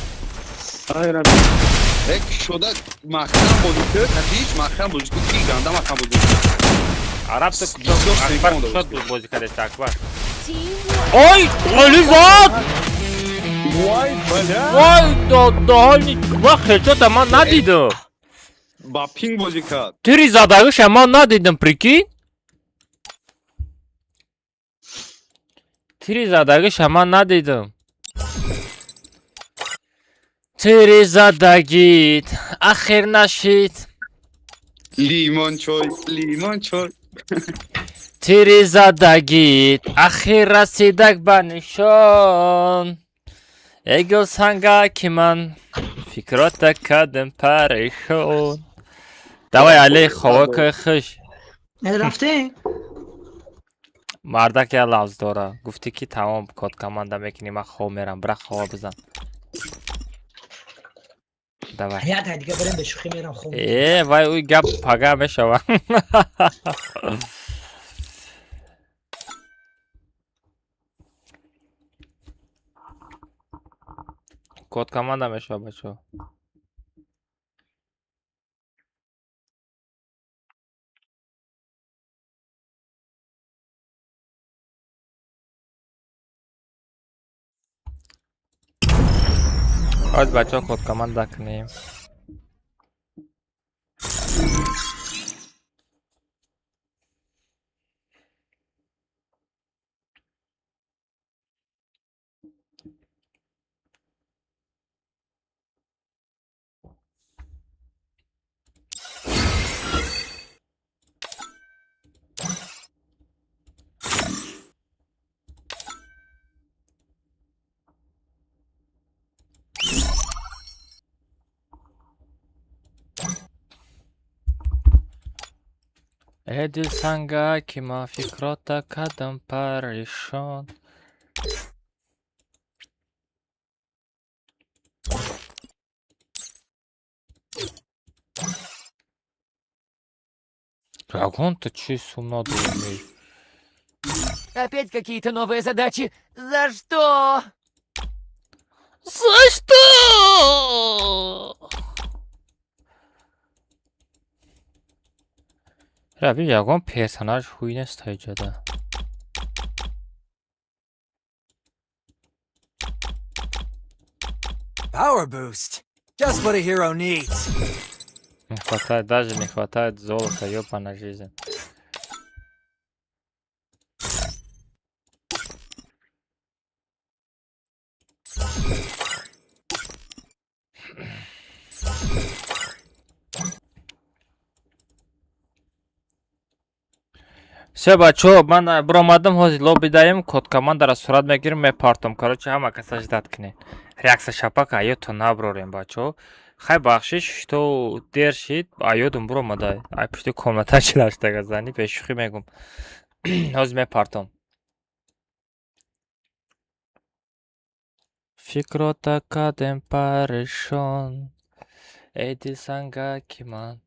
Эк шода маҳкам бозӣ кард, ҳеҷ маҳкам бозӣ кард, ки ганда маҳкам бозӣ кард. Араб то Акбар шод бозӣ кардеси Акбар. Ой, хеле зад! Вай, бля! Вай, доҳоли ва хелчота ман надидам. Ба пинг бозӣ кард. Тири задагиша ман надидам, прикинь. Тири задагиша ман надидам. Тири задагит ахир нашид. Лимон чой, лимон чой. Тири задагит ахир расидак ба нишон. Эй гулсанга, ки ман фикрота кардам парешон. Давай, Али, ховакои хуш. Рафтем. Мардак я лавз дора. Гуфтӣ, ки тамом, код команда мекунӣ, ман хоб мерам. Бира, хова бизан. Давай. Як дига барем, бе шӯхӣ мерам хоб. Э, вай, уй гап пага мешава. Код команда мешава, бачаҳо. Ҳоз, бачаҳо, код команда кунем. Э дилсанга, ки ман фикрота кардам парешон. Ягон-то чӣ сум надорем? Опять какие-то новые задачи. За что? За что? Раби, ягон персонаж ҳуй нест ҳайҷода. Power boost. Just what a hero needs. Не хватает, даже не хватает золота, ёбана жизнь. Всё, бачаҳо, ман биромадам, ҳозир лобби даем, код командара сурат мегирем, мепартом. Короче, ҳама каса ждать кунед. Реакция шапака аётон наброрем, бачаҳо. Хай, бахшиш, что дер шид, аёдум биромада. Ай пушти комната чилаштага зани, бешӯхӣ мегум. Ҳозир мепартом. Фикрота кардем парешон. Эй дилсанга, ки ман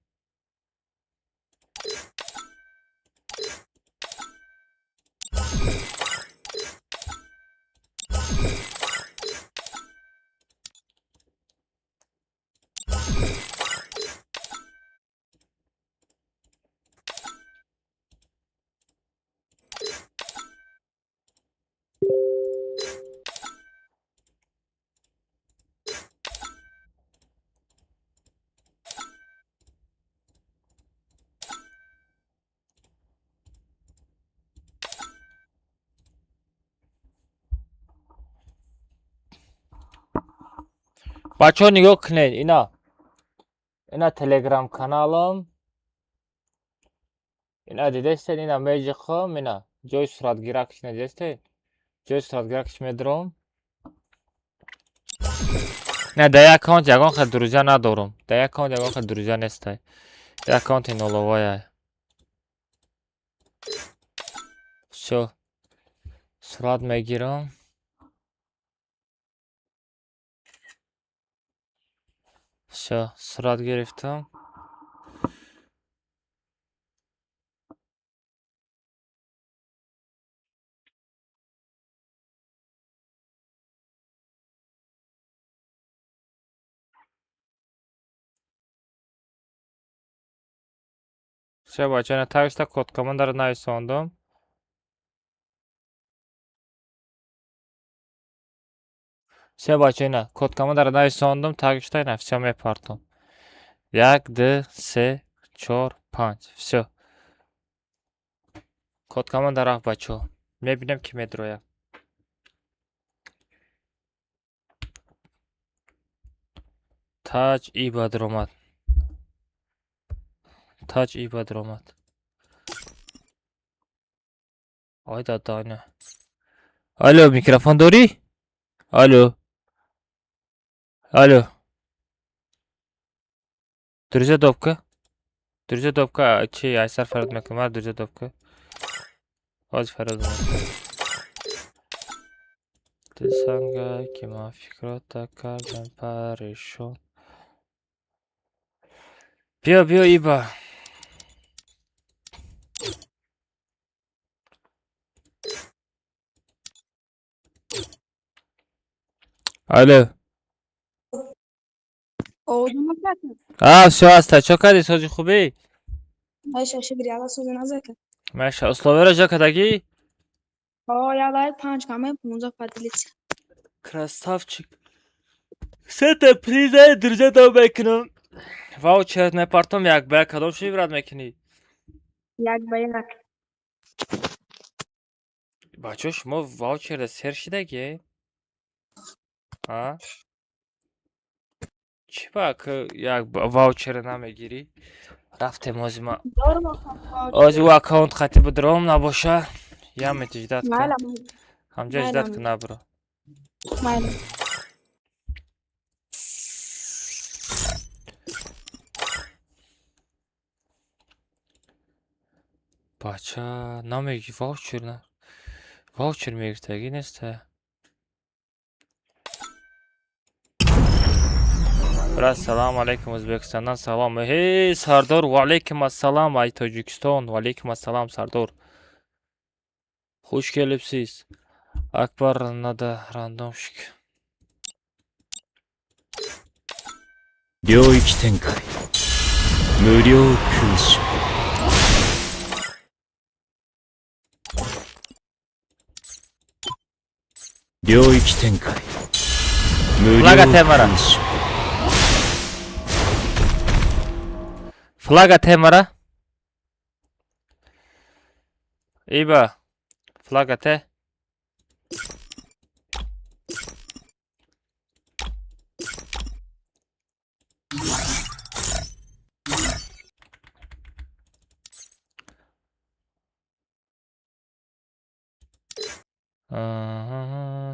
Бачаҳо, нигоҳ кунед, ина телеграм каналам, ина дидестед, ина меҷиқам, ина ҷои суратгиракш, ина дидестед, ҷои суратгиракш медурам. Не, дар як аккаунт ягон хел друзья надорам, дар як аккаунт ягон хел друзья нестай, як аккаунти ноловая. Всё, сурат мегирам. Всё, сурат гирифтам. Всё, бачаҳо, тагишта код командаро нависондам. Всё, бачаҳо, ина код командаро нависондам, тагишта ина всё, мепартом. Як, ду, се, чор, панҷ. Всё. Код команда рафт, бачаҳо. Мебинем, ки медрояд. Таҷ иба даромад. Таҷ иба даромад. Ой дадана. Алло, микрофон дорӣ? Алло. Алло. Друзья добка. Друзья добка, чи айсар фарод мекунам, друзья добка. Ҳозир фарод мекунам. Дисанга ки ман фикрота кардам парешон. Биё, биё, иба. Алло. А, всё аста. Чо кардӣ, сози хубӣ? Маша, условияро ҷо кардагӣ? Красавчик. Сета приза друзья дав мекунам. Ваучер мепартом як ба як кадом ши вибрат мекунӣ? Як ба як. Бачаҳо, шумо ваучерда сер шидагӣ? А? Чӣ ба як ваучера намегирӣ? Рафтем ози ма. Ози ӯ аккаунт хати бидром набоша. Яме ждать кун. Ҳамҷа ждать кун набро. Майла. Бача намеги ваучер на. Ваучер мегиртагӣ неста. Брат, салам алейкум, Ӯзбекистандан салом. Ҳей, Сардор, ва алейкум ассалом, ай Тоҷикистон, ва алейкум ассалом, Сардор. Хуш келибсиз. Акбар надо рандомщик. 領域展開無料空所領域展開無料空所 Флага темара. Иба. Флага те.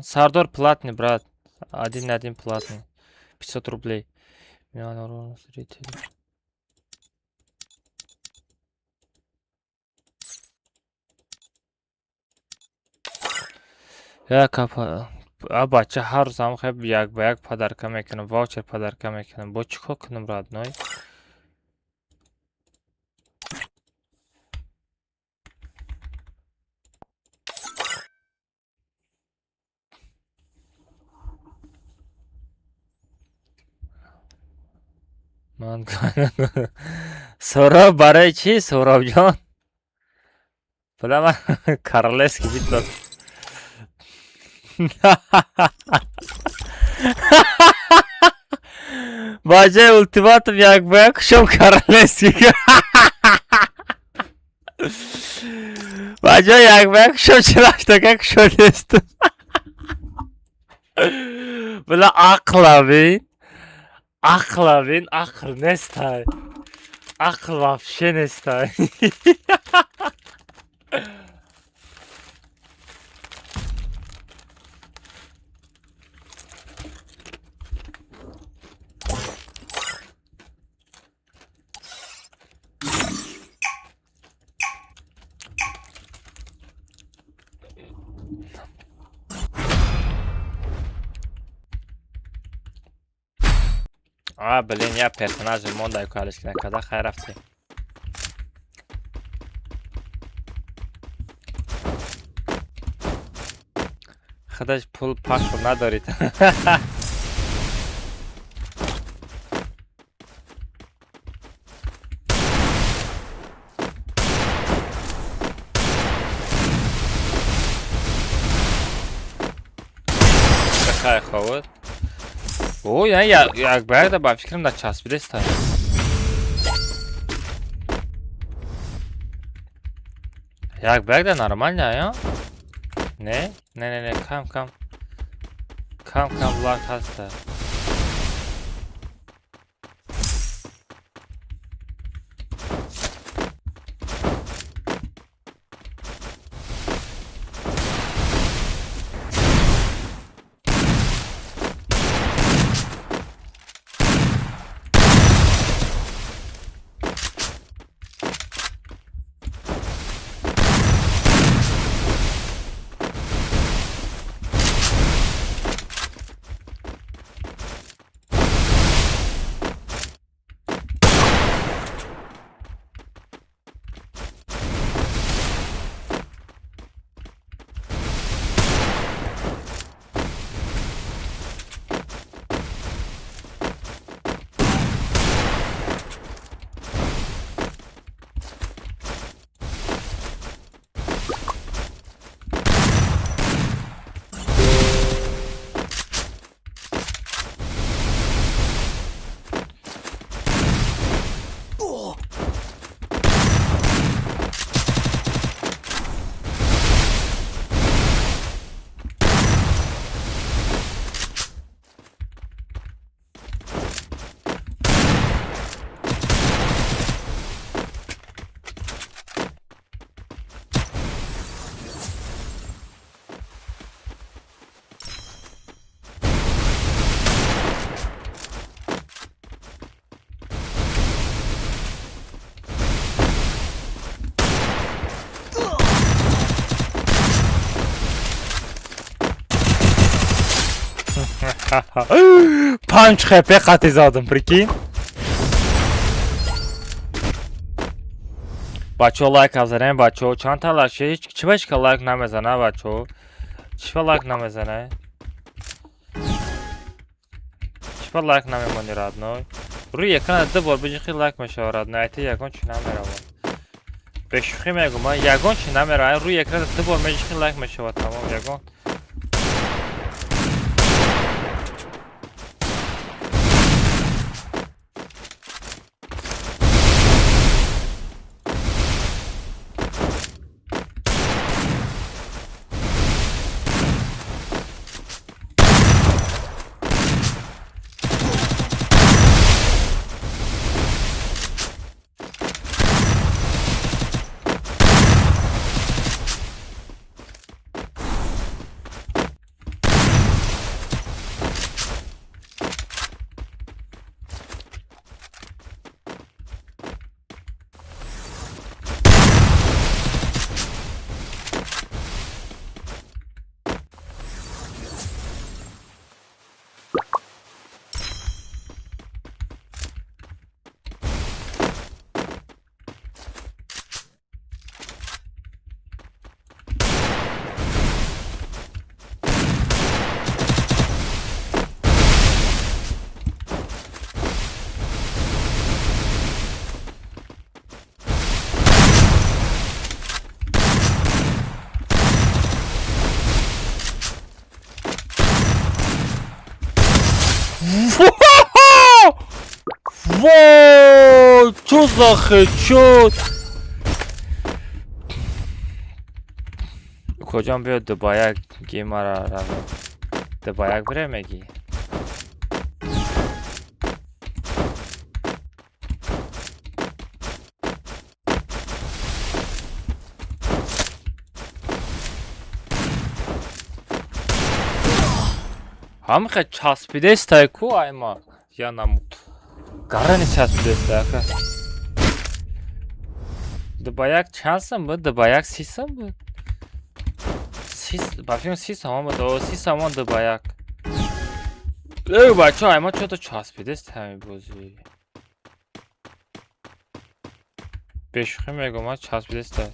Сардор платный, брат. Один на один платный. 500 рублей. Миллион зрителей. Як а бача ҳар рӯз ҳам хеб як ба як подарка мекунам, ваучер подарка мекунам. Бо чӣ кор кунам, родной? Ман Сӯроб барои чӣ, Сӯробҷон? Буда ман королевский битва. Бачаи ултиматум як ба як кушом королевский. Бачаи як ба як кушом чилаштака кушодесту. Била ақла бин. Ақла бин, ақл нестай. Ақл вообще нестай. А, блин, я персонажи мондай калиш накарда, хайр рафтем. Худаш пул пашо надорид. Хай ховуд. О, яъне як ба як ба фикрам начаспидеста. Як ба як да нормально, ая? Не? Не, не, не, кам кам. Кам кам лаг ҳаста. Панҷ хп қати задам, прикинь. Бачаҳо, лайк афзанем, бачаҳо. Чандта лайк шуд? Ҳеҷ чӣ ба ҳеҷ ка лайк намезана, бачаҳо? Чӣ ба лайк намезана? Чӣ ба лайк намемонӣ, родной? Рӯи экрана ду бор биҷихи, лайк мешава, родной. Айти ягон чӣ намеравад. Бешӯхӣ мегӯм, ягон чӣ намеравад. Рӯи экрана ду бор меҷихи, лайк мешавад, тамом, ягон. Вой, чё за хедшот? Куҷом биё дубаяк геймара равем. Дубаяк бирем мегӣ? Ҳамихе часпидестай ку айма я намуд. Гарани часпидестай ака. Дубаяк чанд сум буд? Дубаяк 30 сум буд. Ба фикрам 30 сомон буд. О, 30 сомон дубаяк. Эй бачаҳо, айма чото часпидест ҳамин бозӣ. Бешӯхӣ мегӯм, ма часпидестай.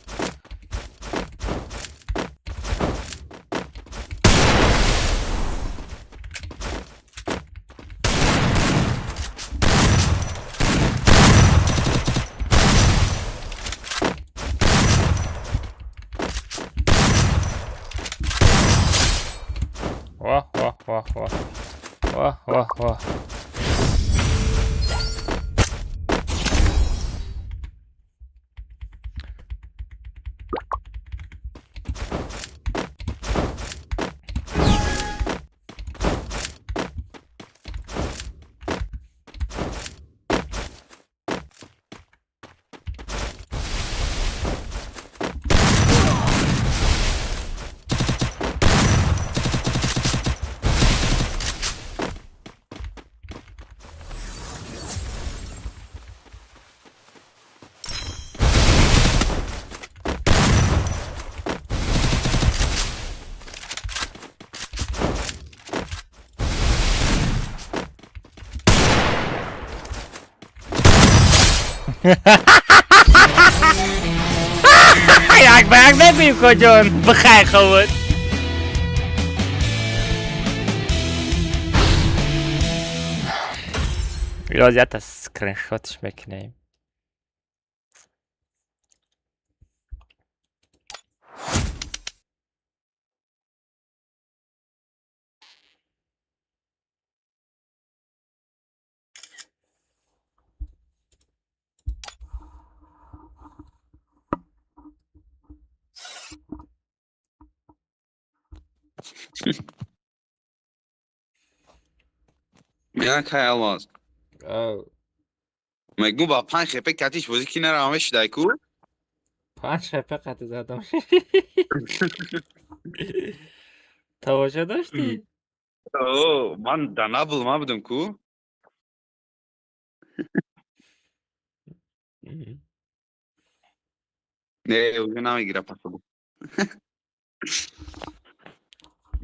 Вах, вах, вах, вах. Вах, вах, вах. Як ба як мегӯӣ, коҷон, бихай ховуд. Ёз якта скриншотш мекунем. Меган кай алмаз. Мегу ба 5 хепе катиш бозӣ ки нара ҳаме шидай ку? 5 хепе қати задам. Тамошо доштӣ? О, ман данабл ма будам ку? Не, уже намегира пасо.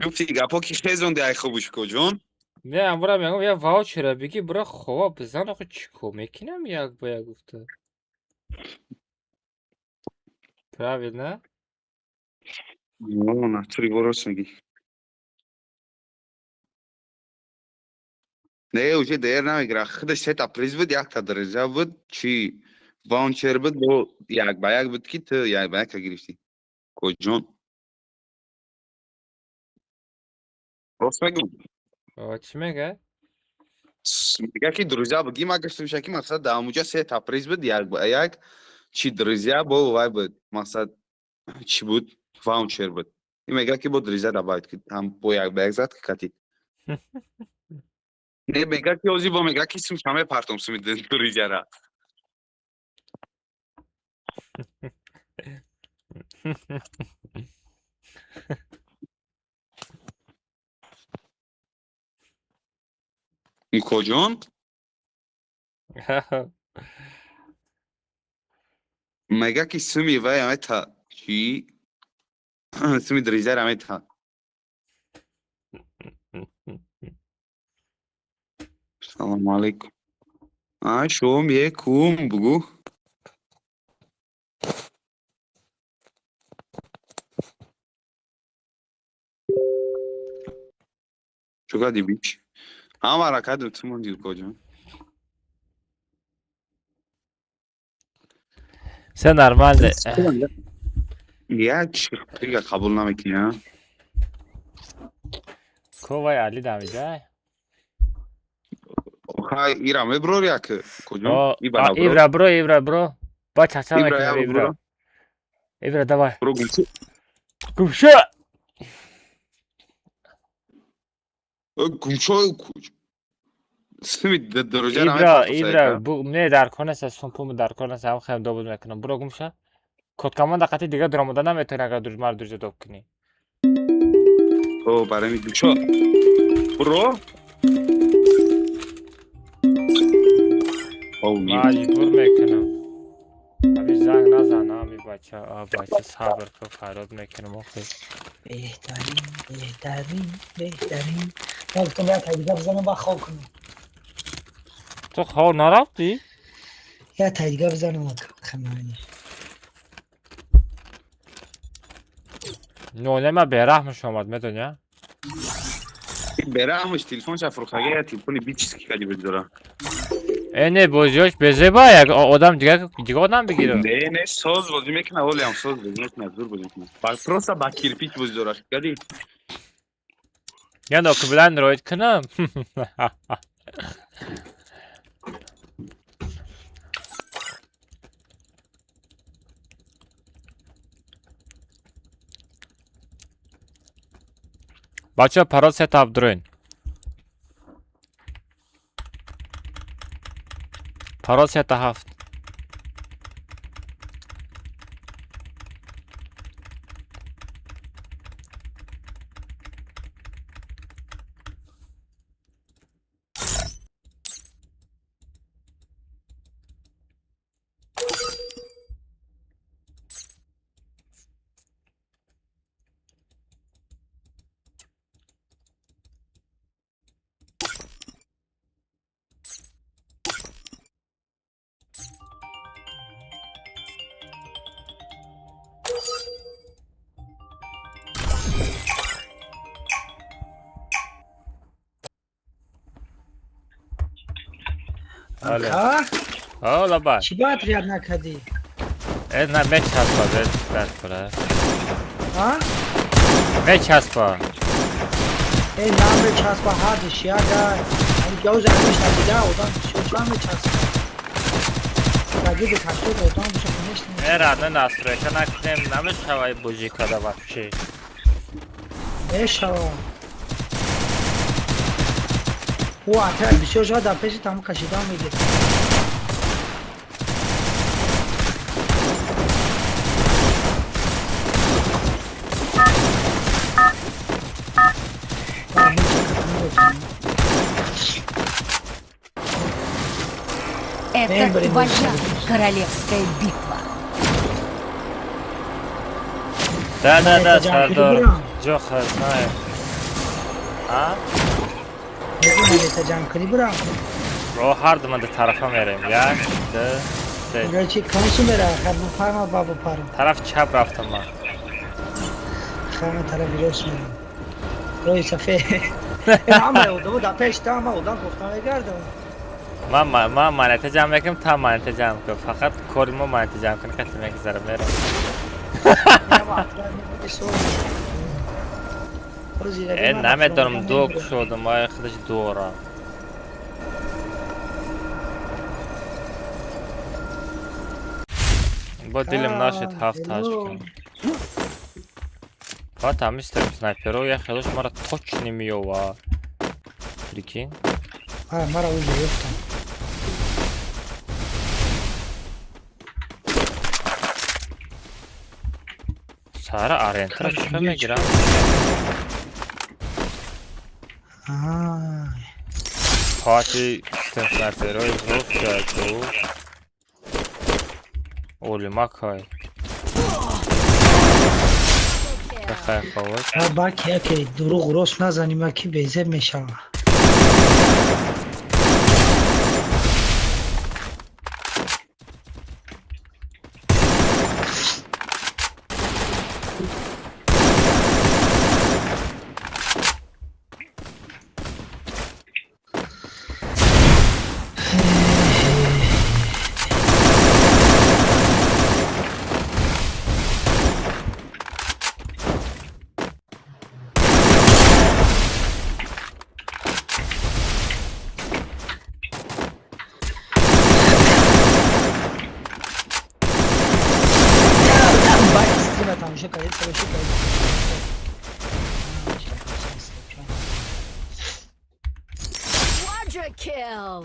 Гуфти гапо ки хезонди ай хобуш коҷон? Не, амбура мегӯям, я ваучера бигӣ, бура хова бизан, охи чӣ кор мекунам як ба як гуфта. Правильно? О, натури рост мегӣ. Не, уже дер намегира. Худаш сета приз буд, якта дараҷа буд, чи ваучер буд, бо як ба як буд ки ту як ба яка гирифтӣ. Коҷон? Рост мегӯм? Чӣ мега? Мега ки друзья бигӣ, ма гаштам шаки мақсад дар ҳамуҷа сета приз буд, як ба як, чи друзья бо вай буд, мақсад чӣ буд? Ваучер буд. Ин мега ки бо друзья добавить ки ҳам бо як ба як зад ки катид. Не, мега ки ози бо мега ки сум шаме партом суми друзьяра. Коҷон? Мега ки суми вай амета чи суми друзьяра амета. Салому алейкум. А шом екум бугу. Чӯ кардӣ бич? Ҳамаро кардем, ту монди коҷон. Все нормально. Як чига қабул намекунӣ, а? Ко вай Али дамиҷай? Охай, ира меброр як коҷон? Ибра бро, Ибра бро. Ба чача мекунам Ибра. Ибра давай. Бро гумшо. Гумшо. Гумшо. Суми дараҷа Ибра, Ибра, не дар кор нест, сумпум дар кор нест, ҳам хеле добуд мекунам. Бро гумша. Код команда қати дига дуромада наметавонӣ агар мара друзья доб кунӣ. О, барами гумшо. Бро. Маҷбур мекунам. Ҳами занг назан, ҳами бача, бача сабр кун, фарёд мекунам охи. Беҳтарин, беҳтарин, беҳтарин. Ман гуфтам як дига бизанам ва хоб кунам. Ту хоб нарафтӣ? Як дига бизанам хамани. Не, ман бераҳмш омад, медонӣ? Бераҳмш телефонша фурӯхтага, я телефони бичиски кади бидора. Э, не, бозиёш безеба, як одам дига одам бигирад. Не, не, соз бозӣ мекунад, ҳолиам соз бозӣ мекунад, зур бозӣ мекунад. Просто ба кирпич бозӣ дорад, кади? Я нокубилан роид кунам. Бачаҳо парол сета абдуроин. Парол сета ҳафт. Алло. Ака? О, лабай. Чӣ ба отряд накардӣ? Э, на мечаспа, бе, дар кора. А? Мечаспа. Э, намечаспа, ҳардиш яга. Ҳамин ҳамиш надида, одам бисёр чӣ мечаспа? Багиди 80 одам боша, конечно. Э, родной, настройка накунем, намешавай бозӣ када вообще. Мешава. Ӯ отряд бисёр шава, дар пеши тамом кашида мегирад. Это твоя королевская битва. Да, да, да, Это ҷамъ Сардор. кунӣ бурам. Ҷоха, знаю. А? Мегӯ, ҷамъ кунӣ бурам. Ро ҳар ду ман ду тарафа мерем. Як, ду, се. Мегӯ, чи камсу мера, хай бупарма, ба бупарам. Тараф чап рафтам ман. Хай, ман тарафи рост мерам. Роҳи сафед. Ҳама одамо дар пеш та, ҳама одам кофта мегардам. Ман монета ҷамъ мекунам, та монета ҷамъ кун. Фақат кори мо монета ҷамъ кунӣ, қати мегузарам, мерам. Э, намедонам, ду кушодам, ай худаш дора. Бо дилим нашид ҳафт ҳашт кун. Фақат ҳамин снайперо як хелош мара точно меёва. Прикинь? Мара уже ёфтам. Сара арентра чӣ хел мегирам? Ай. Пати снайперои жёсткая ку. Олимакай. Бахайр ховоз. Баки яке дурӯғ рост назаним, ки безеб мешава. Баки стрима тамошо кардед, тамошо кардед. Quadra kill.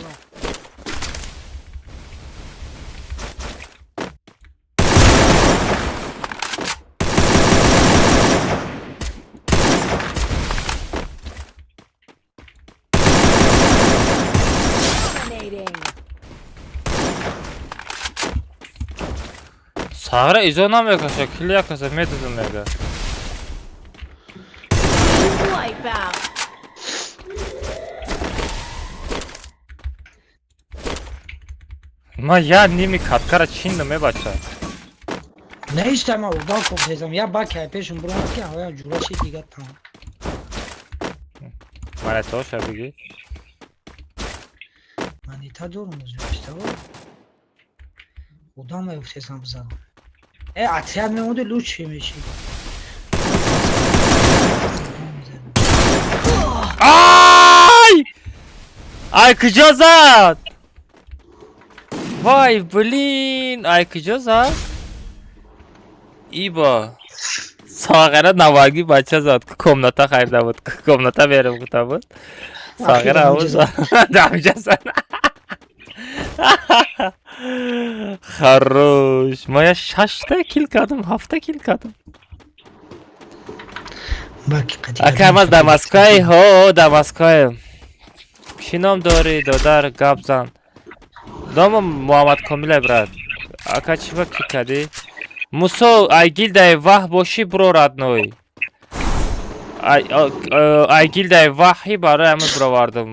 Dominating. Сара изо намекаша, кили якаса медуза мега. Wipeout. Ман як ними каткара чиндам, э бача. Неистам, одам кофтезам. Я баки ай пешум бурам, ки ҳавоям ҷура шид, дига тамом. Монетаоша бигӣ. Монета дорум ӯзбекистово. Одам меёфтезам бизанам. Э, отряд мемонди, лучше мешид. Ай! Ай куҷо зад? Вай, блин, ай куҷо зад? Ибо. Соғира наваги бача зад, комната харида буд, комната берем гуфта буд. Соғира ҳамун зад. Дамҷа зад. Хорош. Ма я шашта кил кардам, ҳафта кил кардам. Баки қати. Ака, маз дар Москваи? Ҳо, дар Москваем. Чӣ ном дорӣ, додар, гап зан. Номам Муҳаммад Комилай, брат. Ака, чӣ ба ки кардӣ? Мусо, ай гилдаи ваҳ бошӣ, бро, родной. Ай гилдаи ваҳи барои ҳамин бировардам.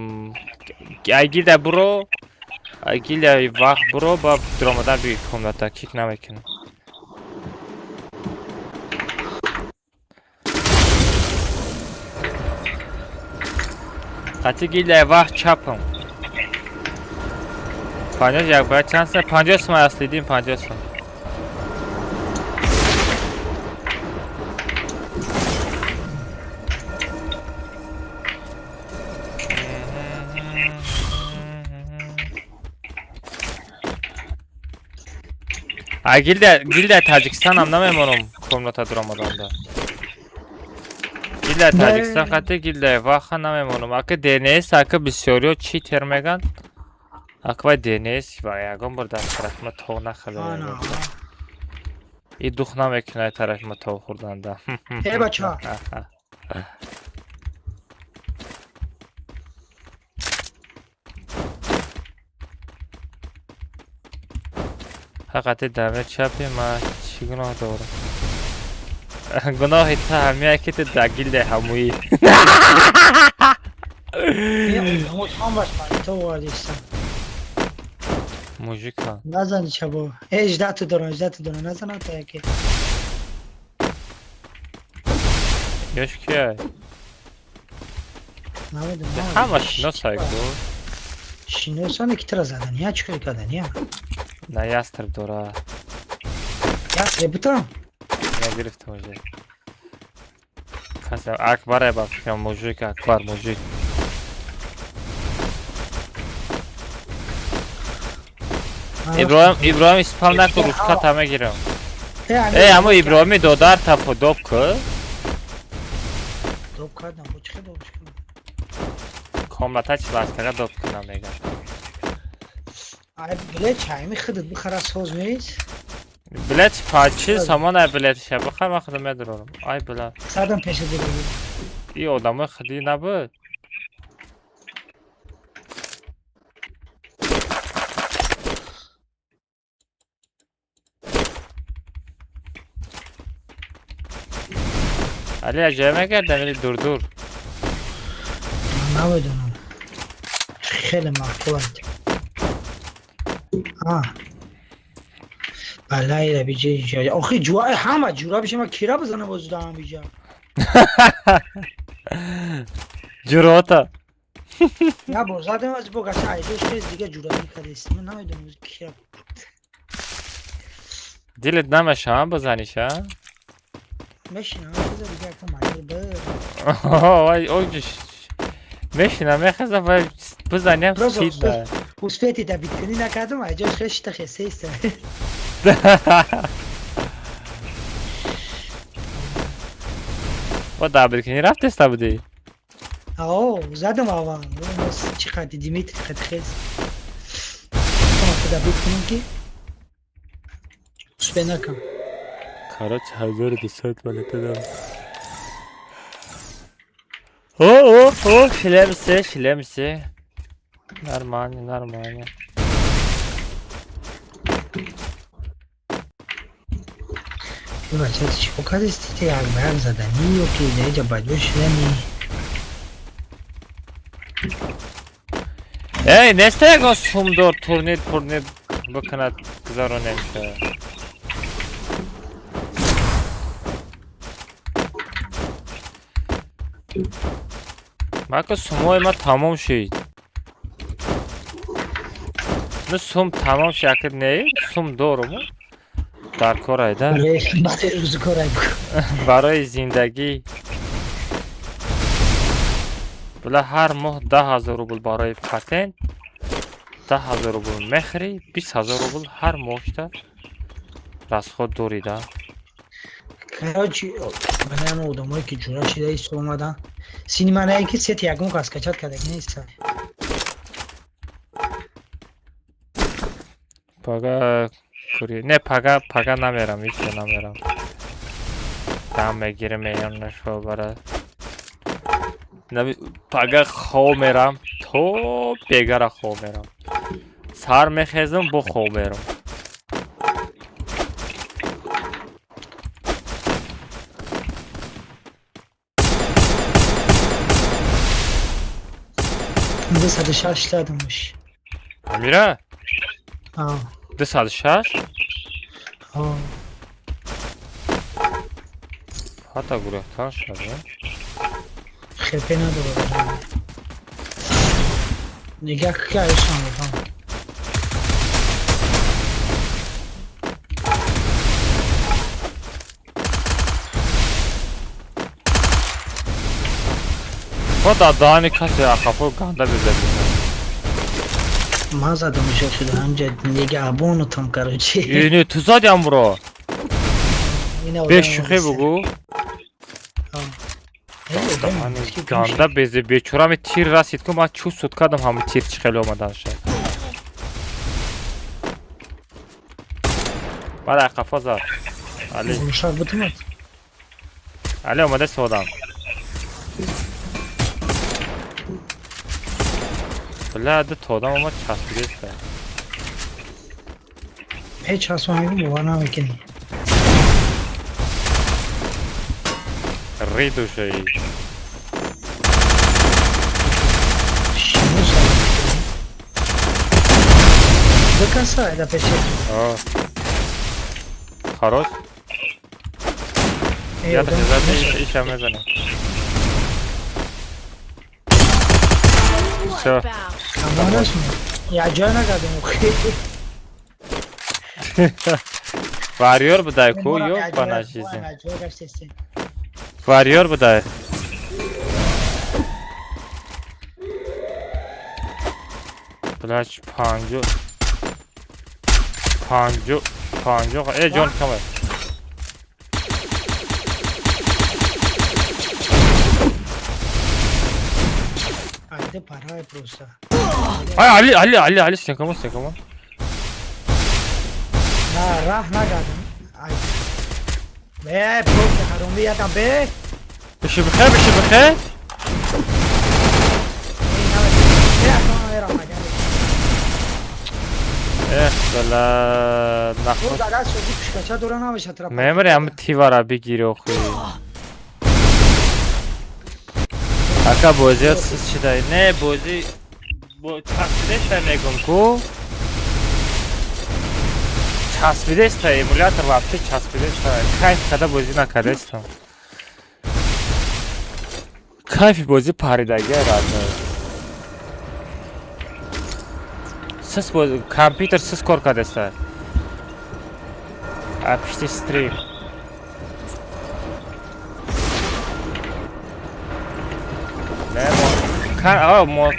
Ай гилда буро, ай гилдаи ваҳ буро, ба дуромадан би комната кик намекунам. Қати гилдаи ваҳ чапам. 50 як бояд чанд сом? 50 сом аслидин 50 сом. А гилда Таҷикистон ҳам намемонам комната дуромаданда. Гилда Таҷикистон қати гилда ваха намемонам. Ака ДНС ака бисёриё чӣ тер меган? Аквай ДНС ва ягон бор дар тарафи ма тов нахӯрда. И дух намекунад тарафи ма тов хӯрданда. Э бача. Ҳақиқати даме чапи ма чӣ гуноҳ дорам? Гуноҳи ту ҳамия ки ту дар гилдаи ҳамоӣ. Мужика. Назани чабо. 18 дорам, 18 дорам. Назана та яке. Ёш кия? Намедонам. Ҳама шиносай ку. Шиносане ки тра задани, я чӣ кор кардани, я? На ястреб дора. Ястреб бутам? Я гирифтам уже. Каса Акбар ай бафикам мужик, Акбар мужик. Иброҳим испал наку ручката мегирам. Э, амо Иброҳими додар тафо доб ку. Доб кардам, бо чӣ доб кардам? Комната чилаштага доб кунам мегам. Ай билет чайми худат бихара соз нест? Билет пачи сомон ай билет ша бихар ман худам медорам. Ай била. Садам пеша дигар. И одамои худӣ набуд. Али аҷоиб мекардам или дурдур? Намедонам. Хеле маъқул аст. Балай рабиҷа инҷа. Охи ҷуа ҳама ҷура биша ман кира бизанам боз даҳам биҷа. Ҷурота. Я бор задам аз бо гаша айҷош хез дига ҷура мекардест. Ман намедонам кира. Дилет намешавам бизаниша? Мешинам, биза дига якам майр бир. Ой, ой, мешинам, мехезам ва бизаням стидно. Успети да биткунӣ накардам, айҷош хез шита хесеиста. Бо да биткунӣ рафтеста будӣ? Ао, задам аввал. Чӣ қадри Димитрий қад хез. Да биткунем ки успе накам. Короче, 1200 монета дам. О, о, о, шлемсе, шлемсе. Нормально, нормально. Бача, чӣ кардисти ти як ба як заданӣ ё ки даиҷа ба ҷо шидани? Эй, неста ягон сумдор турнир пурнир бикунад гузаронем ша. Мака сумои ма тамом шид. Ну сум тамом шид, акр не, сум дорум. Дар кор айда. Барои зиндагӣ. Била ҳар моҳ 10 000 рубл барои патент, 10 000 рубл мехӯрӣ, 20 000 рубл ҳар моҳшта расход дорӣ да. Короче, барои одамое ки ҷура шида исто омадан. Синиманае ки сети ягон кас качат кардаги нест. Пага кури. Не, пага, пага намерам, ҳеҷ ҷо намерам. Дам мегирам, меям нашо бара. Пага хоб мерам, то бегара хоб мерам. Сар мехезам, бо хоб мерам. 206 дадамш. Амира? А. 206? А. Ҳатто гурехтан шуд. Хепе надорад. Нигаҳ ки айшам. Ба даҳани касе ақафо ганда безади. Ман задам ишо шуда ҳамҷа нигаҳбонутам короче. Не, ту зади амро. Бе шӯхӣ бугӯ. Ганда безе бечора ми тир расид ку ман чӯ суд кардам ҳамин тир чӣ хеле омаданша. Баъд ақафо зад. Али. Али омада содам. Бля, ду то одам омад часпидеста. Ҳеҷ часпонагӣ бовар намекунӣ. Ридушаи. До конца это печет. Хорош. Я так зад ишам мезанем. Всё. Я ҷой накардем. Варьёр будай ку ё банашизем. Варьёр будай. Блач панҷо. Панҷо панҷо. Э ҷон камер. Парай просто. Ай Али Али Али Али сенкамон сенкамон. На раҳ нагардам. Ай. Бе просто ҳаромӣ ятам бе. Биши бихе биши бихе. Эх бала наход. Мемри ҳам тивара бигири охи. Ака бозиё сиз шидай. Не бозӣ часпидеста мегум ку. Часпидеста эмулятор вообще часпидеста. Кайф када бозӣ накардестам. Кайфи бозӣ паридаги радно. Сиз бозӣ компютер сиз кор кардеста. А пишти стрим.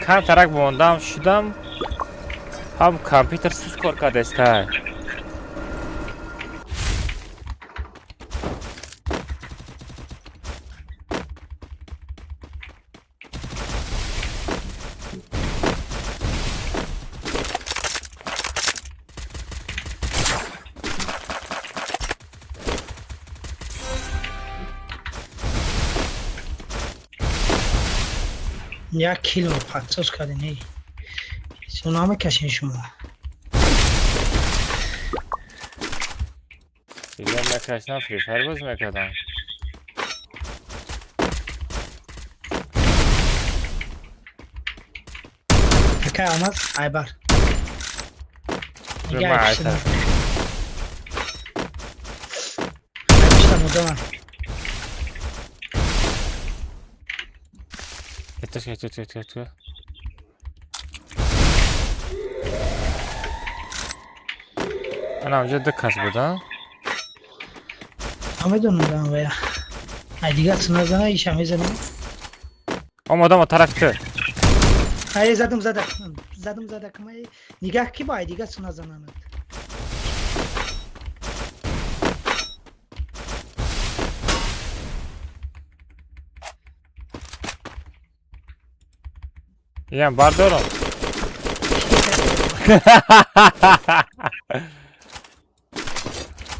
Кам тарак мондам шудам ҳам компютер сиз кор кардеста. Як кило подсос кардем эй. Чун намекашин шумо. Дигар накашнам Фри Файр боз мекардам. Акай омад айбар. Ту, ту, ту. Ана онҷо ду кас буд, а? Намедонам вая. Ай дигар чӣ назана, иша мезанам. Омадам тарафи ту. Ай задам задак. Задам задак. Май нигаҳ ки ба ай дигар чӣ назананд. Иам бардорам.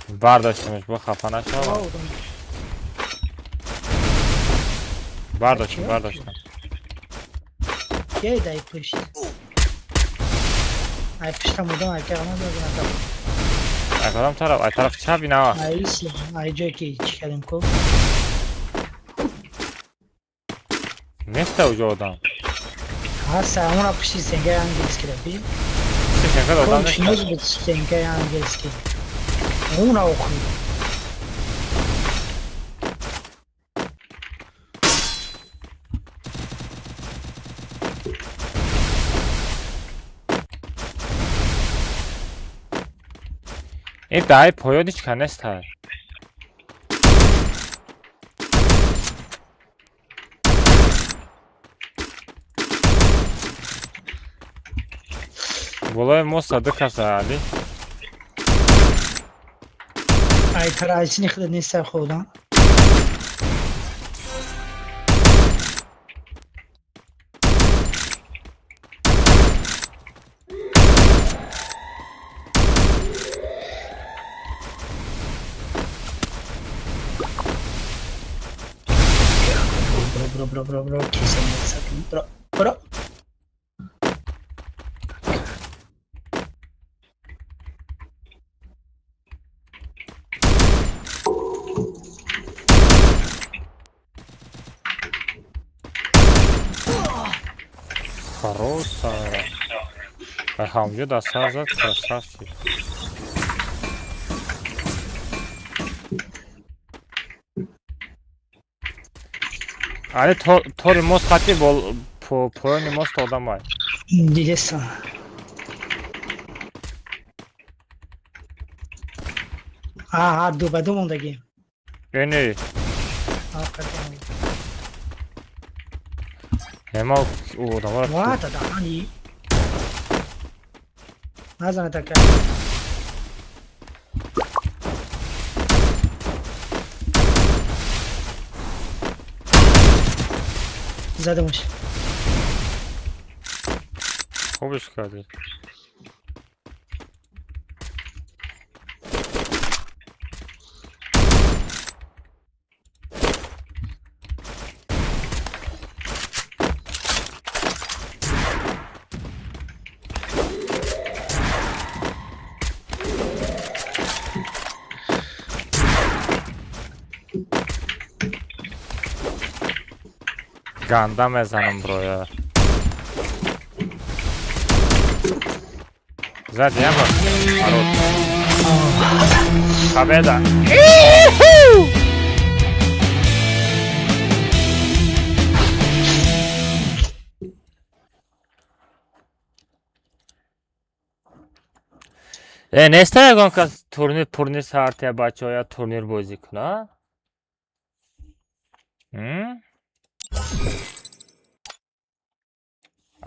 Бардоштамаш, бо хафа нашава. Бардоштам, бардоштам. Ей дай пушт. Ай пуштам удам, ай кардам додам. Ай кадом тараф? Ай тарафи чап инава. Ай ис, ай ҷое ки чӣ кардем ку. Неста уҷо одам. Ҳаста, ҳамона пушти стенкаи ангельский ра би. Стенкаи одам нест. Кончинуз буд стенкаи ангельский. Уна охи. Ин даҳаи поён ҳеҷ кас неста. Болои мост ду каса, Али. Ай тарайсини худа неста худам. Бро, бро, бро, бро, киса бро, бро. Хорош, Сара. Ҳамҷо дастар зад, красавчик. Али тори мост хати поёни мост одамай. Дидесан. А, ду ба ду мондагӣ. Эне. Ема одамара. Вата да, ани. Назана така. Задамаш. Хубиш кардӣ. Ганда мезанам, броя. Зад яма. Народ. Победа. Неста ягон кас турнир пурнир саартия бачаҳо я турнир бозӣ куна?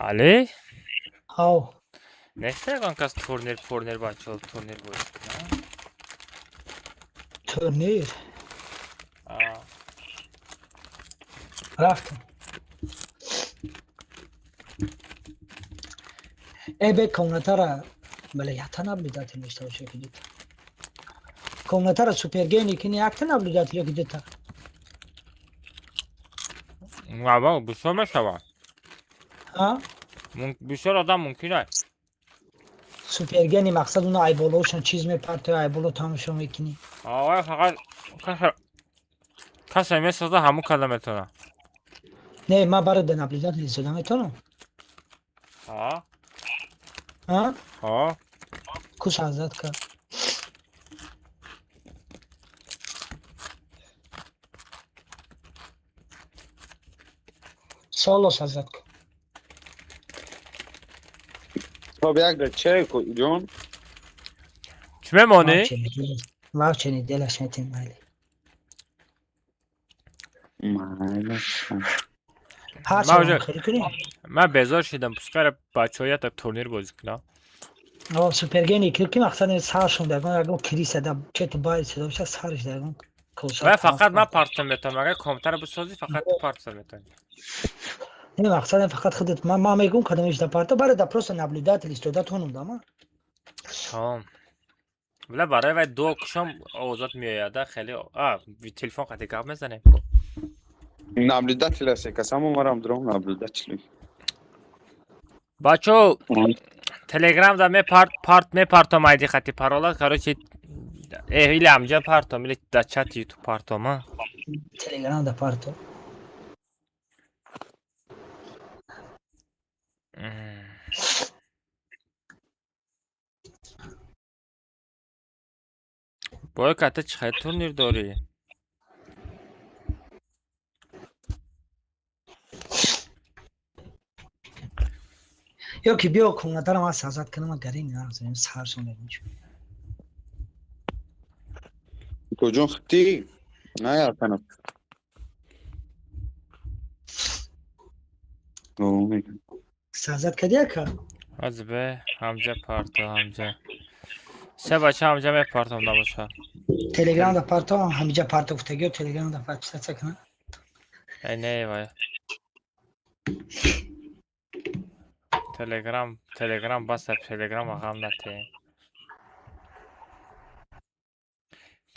Али? Ҳав. Неста ягон кас турнир пурнир бачаҳо турнир бозӣ куна? Турнир? Рафтам. Э бе комнатара бале якта наблюдатель дошта боша ки дута. Комнатара супергени кини якта наблюдатель ё ки дута? Ава, бисёр мешавад. А? Бисёр одам мумкин аст. Супергени мақсад уна айболошон чиз мепартоя, айболо тамошо мекунӣ. Ава, фақат касе месоза ҳамун карда метавонад. Не, ман барои да наблюдатель истода метавонам? А? А? А? Ку сазад кард. Соло сазад кард. Хоб як да чай ку ҷон. Чӣ мемонӣ? Мавчени делаш метем майли. Майли. Ҳар хеле кунем. Ман безор шидам, пускай бачаҳо як турнир бозӣ кунам. О, супергени ки мақсад саршон дагон ягон криса да чето бай сада боша сарш дагон. Ва фақат ман партом метавонам, агар компютер бисозӣ фақат ту партом метавонӣ. Не, мақсад фақат худат ман мегӯм кадомиш да парто, барои да просто наблюдатель истода тонум да ман. Тамом. Била барои вай ду кушам овозот меояд, хеле а телефон қати гап мезанем. Наблюдатель аст, касаму марам дром наблюдатель. Бачо, Телеграм да ме парт мепартом айди хати парола, короче, или амҷа партом, или да чати ютуб партом, а? Телеграм да партом. Бой ката чӣ хел турнир дорӣ? Ё ки биё комнатаро ман сазад кунам, гарин нағзем саршон мечу. Куҷон хти? На яртана. Сазад кадия ка? Азбе ҳамҷа парто ҳамҷа. Се бача ҳамҷа мепартом набоша. Телеграм да парто, ҳамҷа парто гуфтагиё телеграм да подписаться кунам. Э не вай. Телеграм, телеграм баса, телеграм ғам натеем.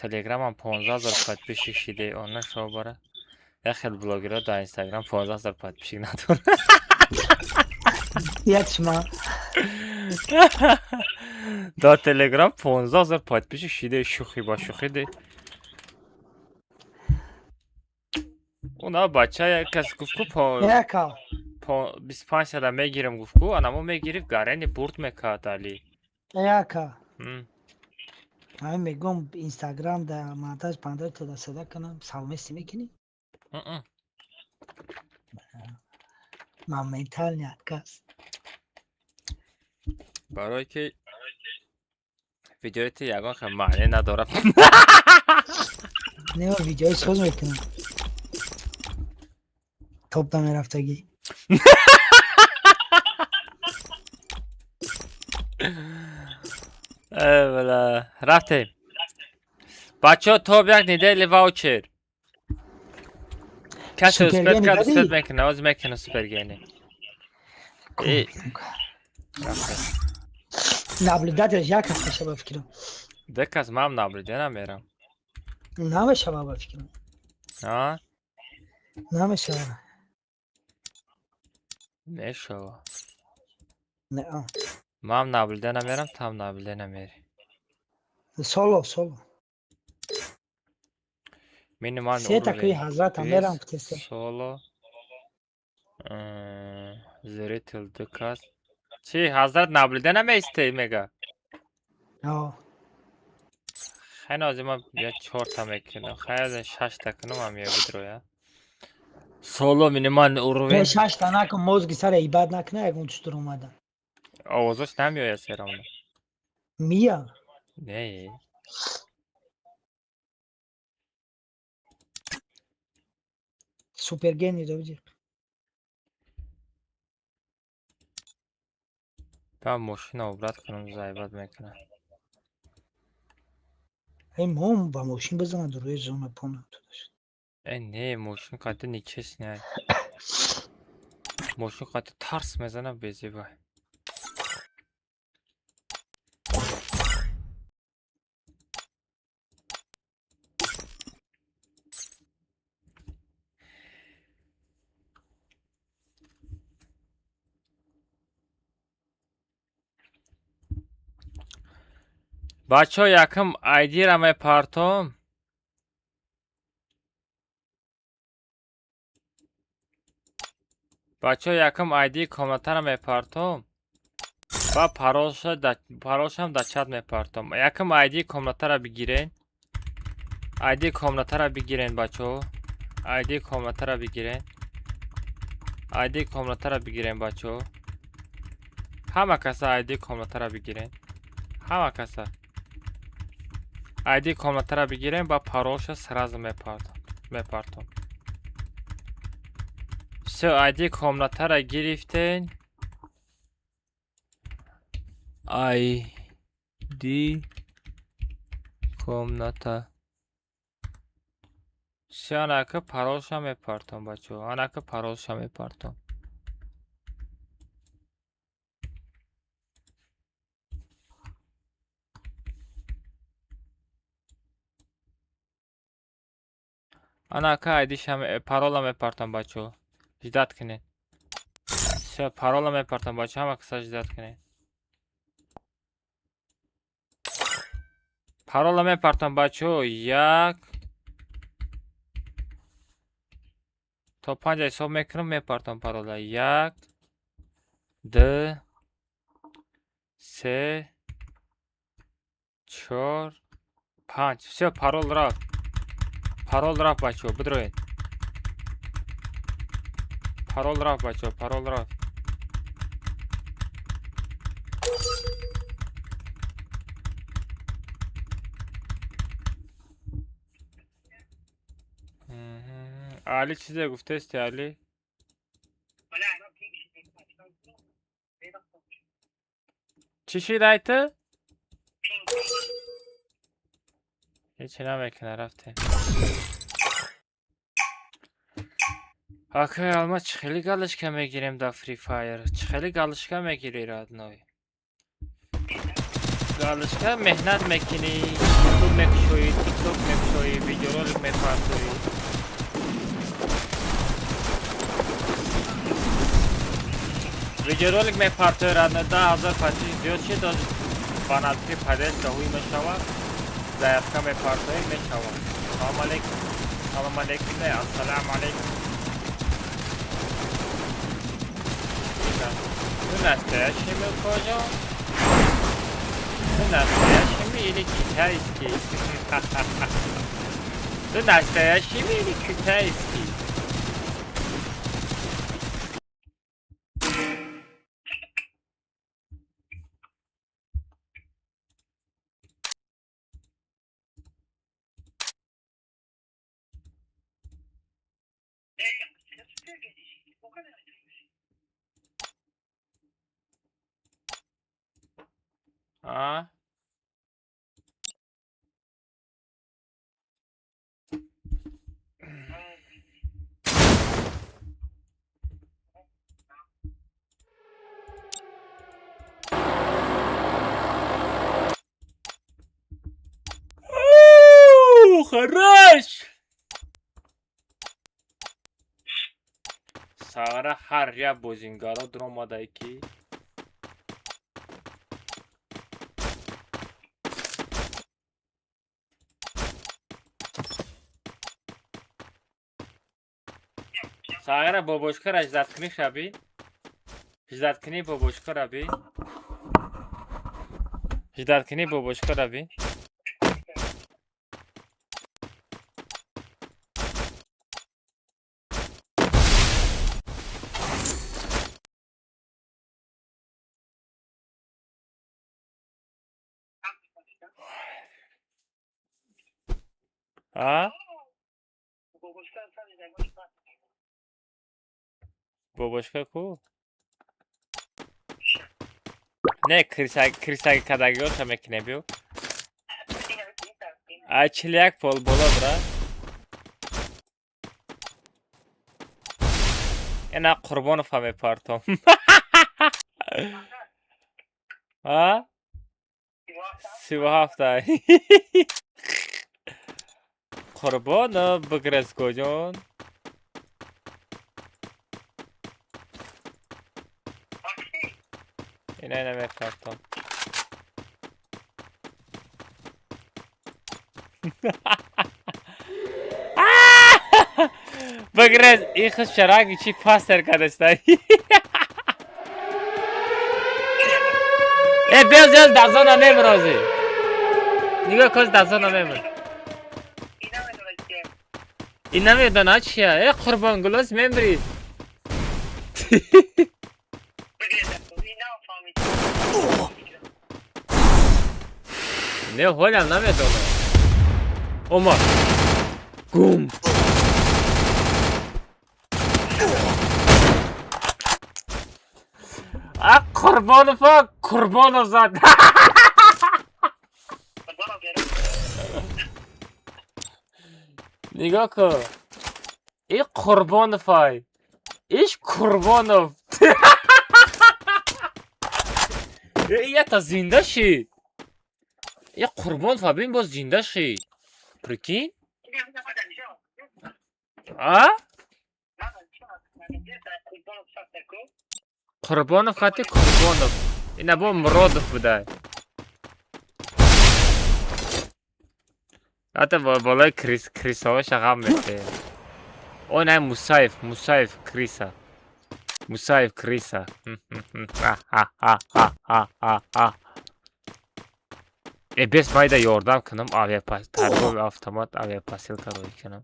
Телеграмам 15 000 подписчик шиде, она шо бара. Як хел блогерҳо дар Инстаграм 15 000 подписчик надорад. Як шума. Дар Телеграм 15 000 подписчик шиде, шӯхӣ ба шӯхӣ де. Уна бача як кас гуфт ку Яка. 25 сада мегирам гуфт ку, анамо мегирифт гарени бурд мекард али. Яка. Ҳамин мегӯм Инстаграм да монтаж панҷоҳ та да сада кунам, совместно мекунӣ? Мм. Моментальный отказ. Барое ки видеои ту ягон хел маъне надорад. Не, видеои соз мекунам. Топ да мерафтагӣ. Э, бала. Рафтем. Бачаҳо топ як недели ваучер. Касе успеть Супергени кард дадӣ? Успеть мекунад, оз мекунад супергени. Э, рафтем. Наблюдатель як кас мешава ба фикрам. Ду кас ман наблюдение намерам. Намешава ба фикрам. А? Намешава. Мешава. Не, а. Ман наблюдение намерам, там наблюдение намери. Соло, соло. Минимальный Се такои уровень. ҳазрата мерам птеса. Соло. Зритель ду кас. Чӣ, ҳазрат наблюдение намеисте мега? О. Хайна ози ман я чорта мекунам. Хайна шашта кунам ам я бидроя. Соло минимальный уровень. Не шашта накун, мозги сара ибад накуна, ягон чутур омада. Овозош намеояд серамно. Мия. Не. Супергени ро биҷи. Ба мошина обрат кунам зайбат мекунам. Эй мом ба мошин бизанад рӯи зона пона тудаш. Э не, мошин қати нечестно. Мошин қати тарс мезанад безебай. Бачаҳо якум айдира мепартом. Бачаҳо якум айдии комнатаро мепартом. Ба паролшам дар чат мепартом. Якум айдии комнатаро бигирен. Айдии комнатаро бигирен бачаҳо. Айдии комнатаро бигирен. Айдии комнатаро бигирен бачаҳо. Ҳама каса айдии комнатаро бигирен. Ҳама каса. Айди комнатаро бигирем ба паролша сразу мепартом. Всё, айди комнатаро гирифтен. Айди комната. Всё, анака паролша мепартом бачаҳо. Анака паролша мепартом. Анака айдиша парола мепартам бачаҳо. Ждать кунед. Всё, парола мепартам бачаҳо, ҳама каса ждать кунед. Парола мепартам бачаҳо. Як то панҷ ҳисоб мекунам, мепартам парола. Як, ду, се, чор, панҷ. Всё, парол рафт. Парол рафт бачаҳо, бидроед. Парол рафт бачаҳо, парол рафт. Али чизе гуфтести, Али? Чӣ шид, айта? Ҳечи намекунад, рафтем. Акай Алма, чӣ хеле галочка мегирем дар Free Fire? Чӣ хеле галочка мегирӣ, родной? Галочка меҳнат мекунӣ, YouTube мекушоӣ, TikTok мекушоӣ, видеоролик мепартоӣ. Видеоролик мепартоӣ, родной, 10 000 подписчик зиёд шид, ба наздики поддержка ҳуй мешавад, заявка мепартоӣ, мешавад. Салом алейкум. Салом алейкум, не, ассалому алейкум. Ты настоящий Милкожон? Ты настоящий или китайский? Ты настоящий или китайский? А? Хорош! Сара ҳар як бозингаро дуромадае ки Сағира бобошкара ждаткунӣ шаби, ждаткунӣ бобошкара би, ждаткунӣ бобошкара би. А? Бобошка ку? Не, крисаги кадагиҳоша мекунем, биё. Ай 41 пол боло бра. Ина Қурбонова мепартом. А? 37-та. Қурбонов бигрез коҷон. Ина ина мепартом. Бигрез ихс чаранги чи пастер кадастай. Э бел зел дазона мемрози. Нигоҳ кун, дазона мемр. Ин намедона чия? Э Қурбонгулоз мемри. Не, ҳолам намедонам. Омад. Гум. А Қурбонова Қурбонов зад. Нигоҳ кун. И Қурбоновай. Иш Қурбонов. Ята зинда шид. И Қурбонов бин боз зинда шид. Прикинь? А? Қурбонов хати Қурбонов. Ина бо Муродов будай. Ата болои крис крисаҳо шағам мете. О не, Мусаев, Мусаев криса. Мусаев криса. Э бес майда ёрдам кунам, авиапас торговый автомат авиапосылка рӯй кунам.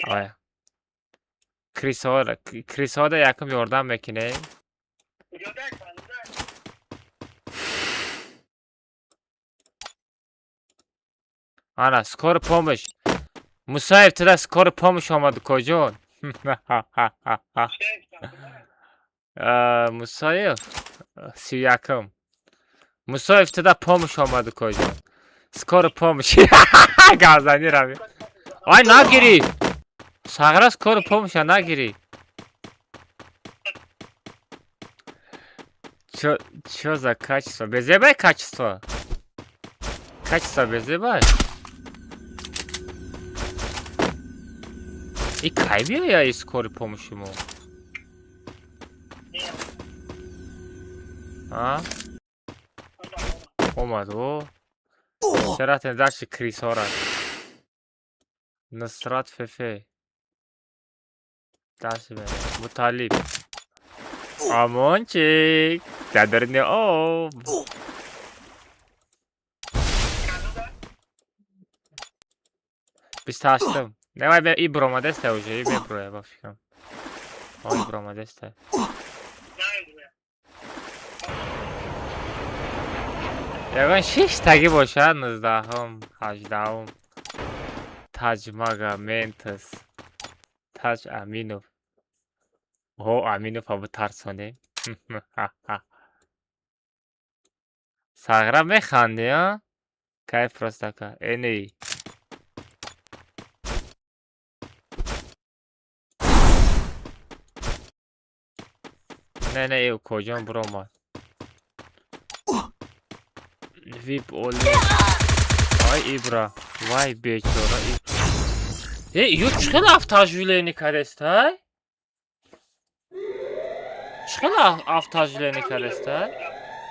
Ая. Крисаҳоро крисаҳода якум ёрдам мекунем. Ана, скорая помощь. Мусаев, туда скорая помощь омад, коҷон. Мусаев, 31-м. Мусоев, туда помощь омаду, коҷон. Скорая помощь. Газани рави. Ай, нагирӣ. Сағра, скорая помощь нагирӣ. Чё за качество? Безебай качество? Качество безебай? И кай биёя и скорый помощи мо? А? Омад, о? Чара дальше крисора? Нусрат Фефе. Дальше берем. Муталиб. Амончик. Ядерный об. 28-м. Давай бе и бромадеста уже, и беброя ба фикрам. Ой, бромадеста. Ягон шиштагӣ бошад, 19-ум, 18-ум. Таҷмага, Ментос. Таҷ Аминов. О, Аминов абу тарсонем. Сағра механди, а? Кайф просто ка. Эней. Не, не, ё коҷон биромад. Вип оли. Ай, Ибра. Вай, бечора Ибра. Э, ё чӣ хел автожулени кардестай? Чӣ хел автожулени кардестай?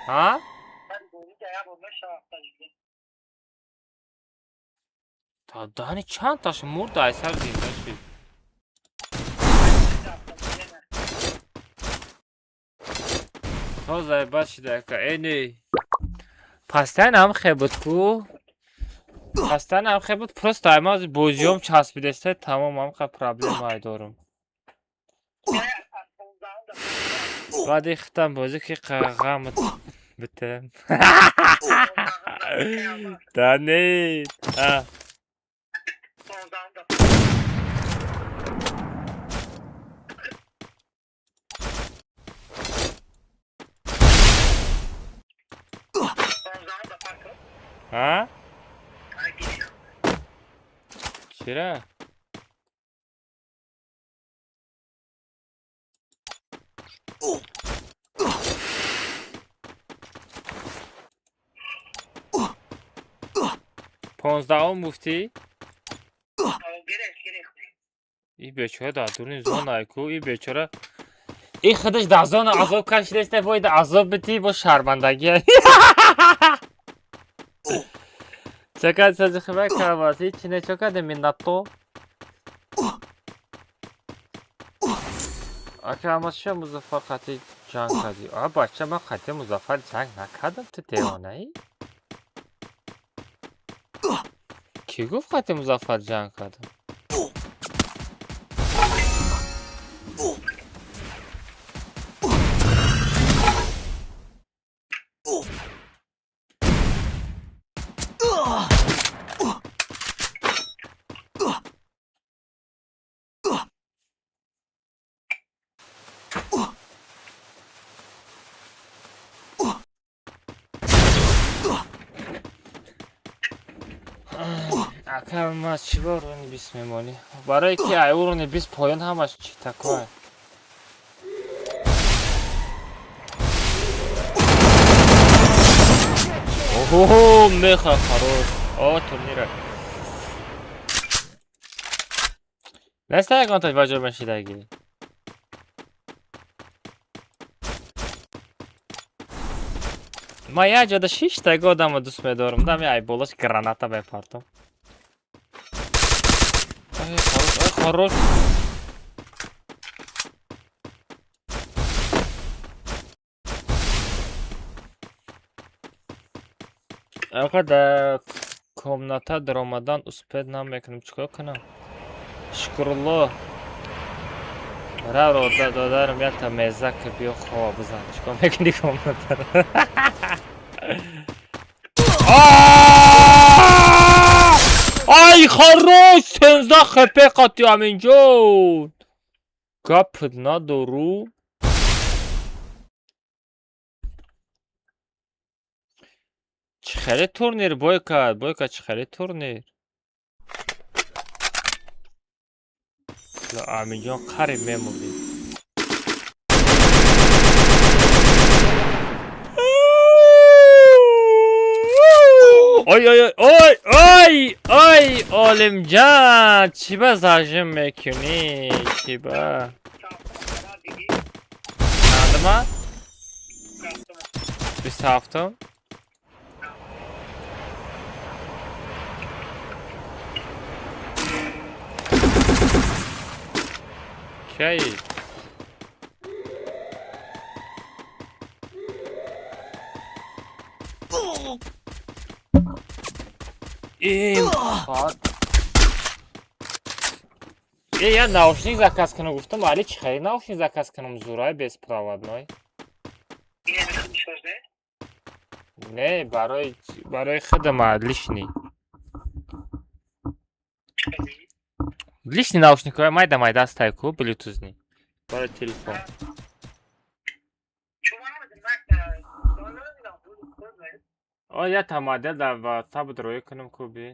Ҳа? Та дани чанд таш мурд, айсар зинда шид. Тоза бад шида ака. Эни. Пастан ҳам хе буд ку. Пастан ҳам хе буд, просто ама аз бозиём часпидеста, тамом, ҳам ха проблема ай дорум. Баъди хитам бозӣ ки ғамат битем. Да не. А. А? Чира? 15-ум гуфтӣ? И бечора дар дуруни зона ку, и бечора. И худаш дар зона азоб кашидаста, бояд азоб битӣ бо шармандагӣ. Чакад сази хибар кардааст, ҳеҷ не чакаде миннато. Ака, ама ча Музаффар қатъи ҷанг кардӣ? А бача, ман қатъи Музаффар ҷанг накардам, ту девонаӣ? Кӣ гуфт қатъи Музаффар ҷанг кардам? Ака, ма чӣ ба уровни 20 мемонӣ? Барое ки ай уровни 20 поён ҳамаш чӣ такое? Оҳо, меха хорош. О, турнира. Неста ягон та ба ҷо мешидагӣ? Ман як ҷода шиштаги одамо дӯст медорам. Дам ай болош граната мепартам. Ай, хорош, ай, хорош. Ака, дар комната даромадан успед намекунам. Чӣ кор кунам? Шукрулло. Ра додарам якта меза ки биё хова бизан. Чӣ кор мекунӣ комнатаро? Ай, хорош! 16 хп қати Аминҷон. Гап надору. Хеле турнир бойка, бойка чӣ хеле турнир? Аминҷон қариб мемурдӣ. Ой ой ой ой ой ой Олимҷан, чӣ ба зажим мекунӣ? Чӣ ба? Чандма? 27-м. Кай? Я наушник заказ кунам гуфтам, али чӣ хеле наушник заказ кунам зурай беспроводной? Не, барои худама лишний. Лишний наушникҳои майда майда ҳастай ку блютузни. Барои телефон. О, я та модель дар WhatsApp рӯй кунам ку би.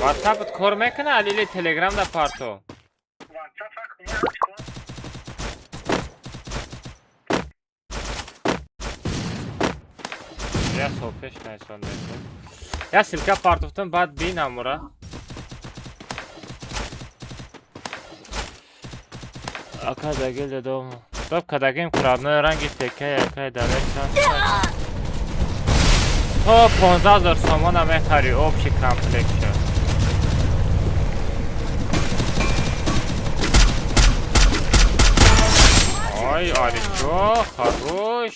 WhatsApp кор мекунад али или Telegram да парто? Я сол пеш найсон мекунам. Я ссылка партофтам, баъд бинам ура. Ака дагил додом. Топ кадагим курадной ранги тека якай далер чанд. То 15,000 сомона мехари общий комплект шуд. Ой, Аличо, хорош.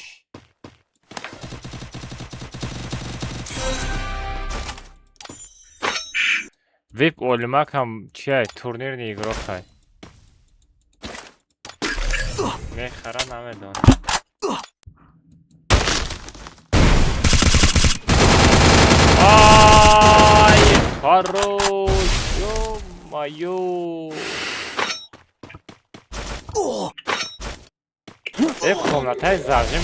Вип Олимак ҳам чиай турнирни игрок ай. Мехара намедонам. Ай, хорош, ё-моё. Э, комнатаи зажим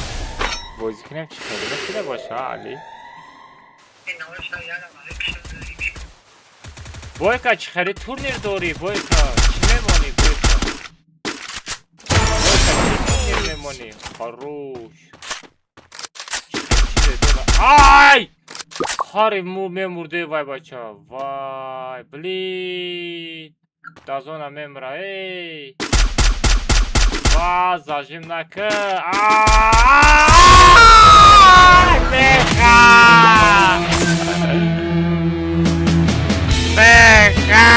бозӣ кунем чӣ хеле мешуда боша, Али? Бойка, чӣ хеле турнир дорӣ, бойка? Чӣ мемонӣ, бойка? Бойка, чӣ турнир мемонӣ? Хорош. Чӣ хеле чизе дора? Ай! Хари му мемурде вай бача. Вай, блин. Дазона мемра, эй. Ва, зажим накун. Ай! Меха! Меха!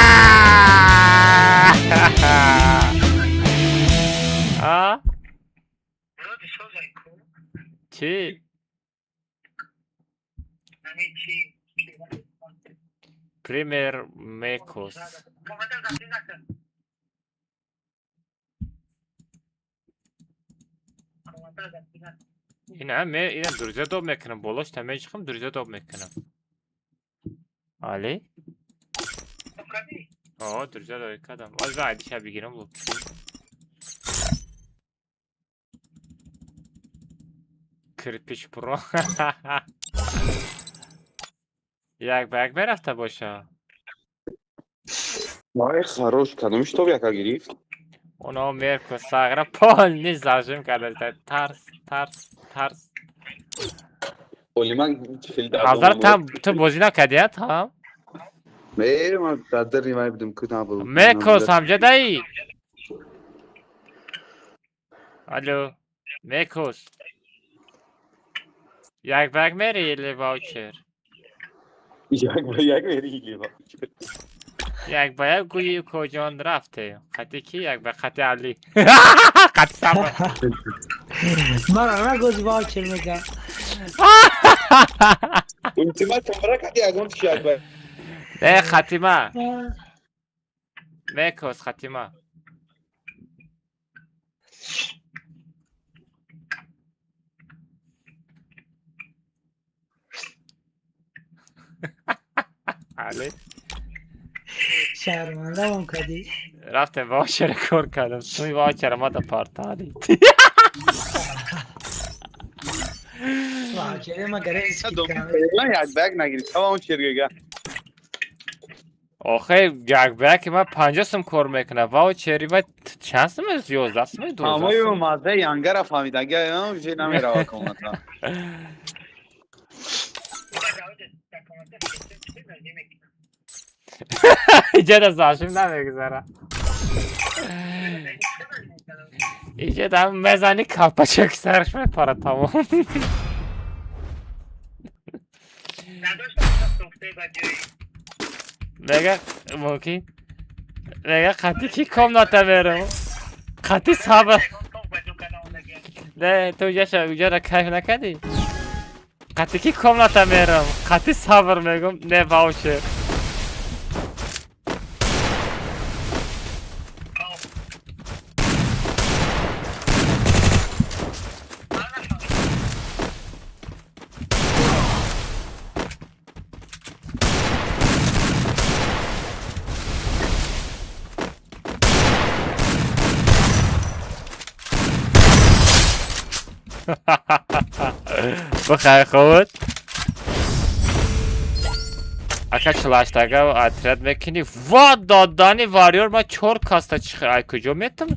А? Чӣ? Пример Мекос. Ина ме ина друзья доб мекунам, болош та мечихам, друзья доб мекунам. Али? О, друзья доб кардам. Оз ба айдиша бигирам лучше. Кирпич про. Як ба як мерафта боша. Ай, хорош, кадомиш топ яка гирифт? Оно Мерко сагра полный зажим карда. Тарс, тарс, тарс. Олимак хеле Ҳазар там ту бозӣ накардият, ҳа? Не, ман дар дари вай будам, ку набуд. Мекос ҳамҷадаи? Алло, Мекос. Як ба як мери или ваучер? Як ба як мери или ваучер? Як ба як гӯи куҷон рафте? Қати ки як ба қати Али. Қати саба. Мара нагози ваучер мега. Ультиматум бара кати ягон чи як ба. Не, хатима. Мекос хатима. Али. Шармандамон кардӣ. Рафтем ваучер кор кардам. Суи ваучер ма да партали. Ваучер ма гарез Як ба як нагирифта ваучер гега. Охе, як ба як ма 50 сум кор мекунад. Ваучери ва чанд сум аст? 11 сум, 12 Ҳамаи сум. маззаи янгара фаҳмид. Ага, уже намерава комната. Иҷа зашим намегузара. Иҷа дам мезани калпачак сараш мепара тамом. Мега мумкин мега қати ки комната мерам. Қати сабр. Не, ту уҷаша уҷара кайф накардӣ? Қати ки комната мерам. Қати сабр мегум, не ваучер. Бихай худ. Ака 48-тага отряд мекунӣ. Ва додани варьёр ма 4 каста чихе ай куҷо метам?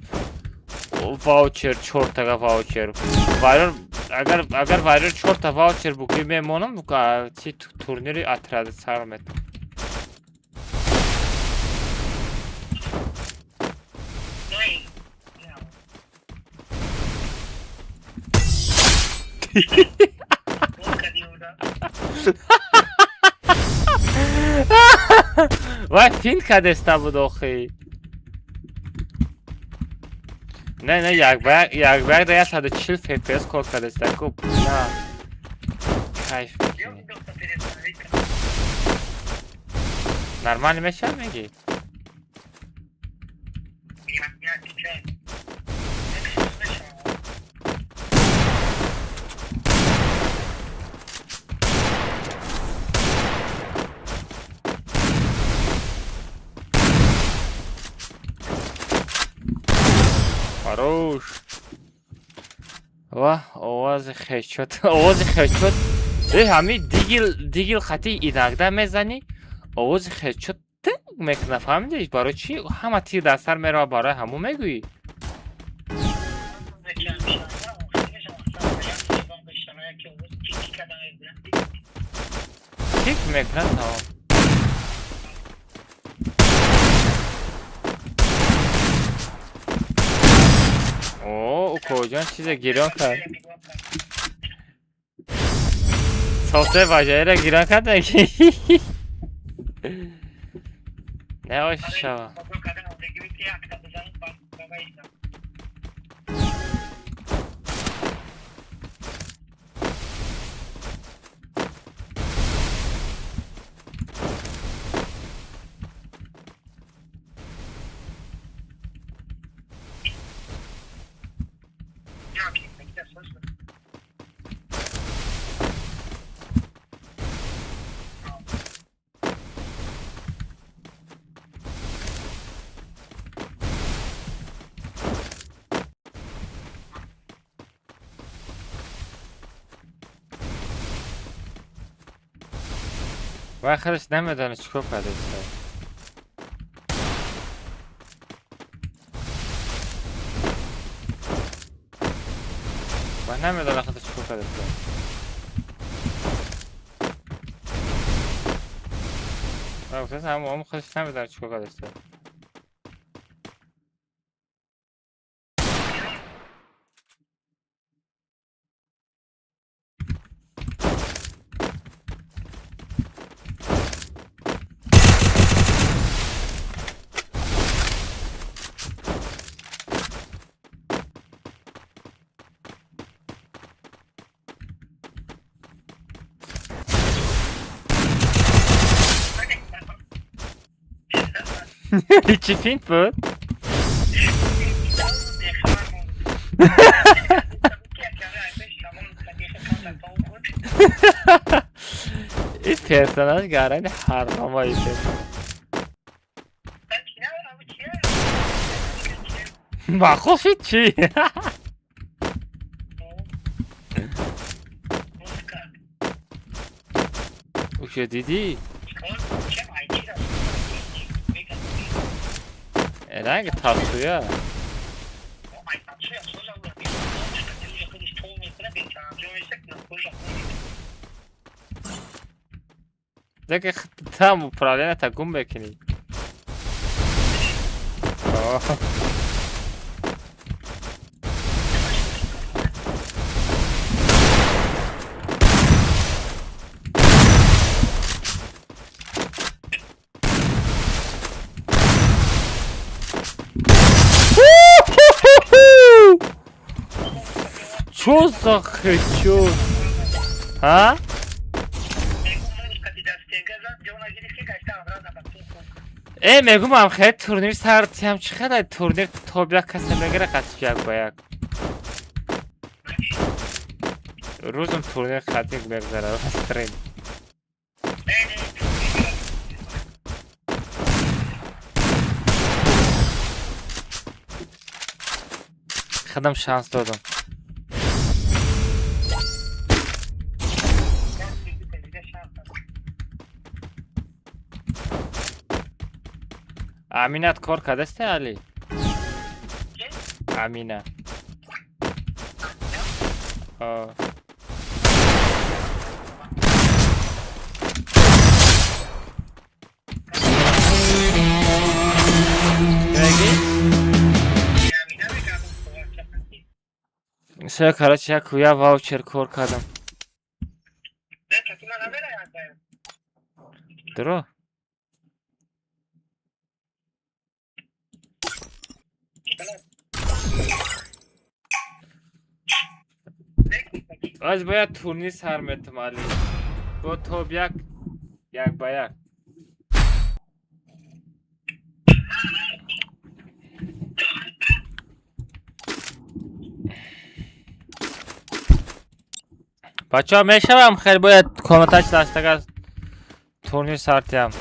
Ваучер 4-тага ваучер. Варьёр агар варьёр 4-та ваучер бугӯӣ мемонам, чи турнири отряд сар метам. Вай финт кадеста буд охи. Не, не, як ба як да 140 FPS кор кадеста ку. На. Кайф мекунӣ. Нормально мешавад мегӣ? Хорош. Ва овози хечот, овози хечот. Э, ҳами дигил дигил хати иногда мезанӣ, овози хечот тинг мекунад, фаҳмидӣ? Барои чӣ ҳама тир дар сар меравад, барои ҳамун мегӯӣ? Тик мекунад тамом. О, укоҷон чизе гирён кард. Софтвер ваҷаеро гирён кард ки? Не ошава. Вай худаш намедонад чӣ кор кардааст. Вай намедонад худаш чӣ кор кардааст. Ҳам худаш намедонад чӣ кор кардааст. Чӣ финт буд? Ин персонаж гарани ҳаромаи маъқул шид чӣ? Ӯ дидӣ? Ранг татуя. Деке там управление та гум мекунӣ. Чё за хечо? А? Э, мегум хеле турнир сартиам чӣ қадар турнир тоб як каса мегира қатиб як ба як. Рӯзам турнир қатиб мегзара стрим. Хадам шанс додам. Аминат кор кардасте Али? Амина. Все, короче, як я ваучер кор кардам. Дро? Аз бояд турнир сар метам Али. Бо тоб як як ба як. Бачаҳо мешавам хеле бояд комментач даштага турнир сартиям.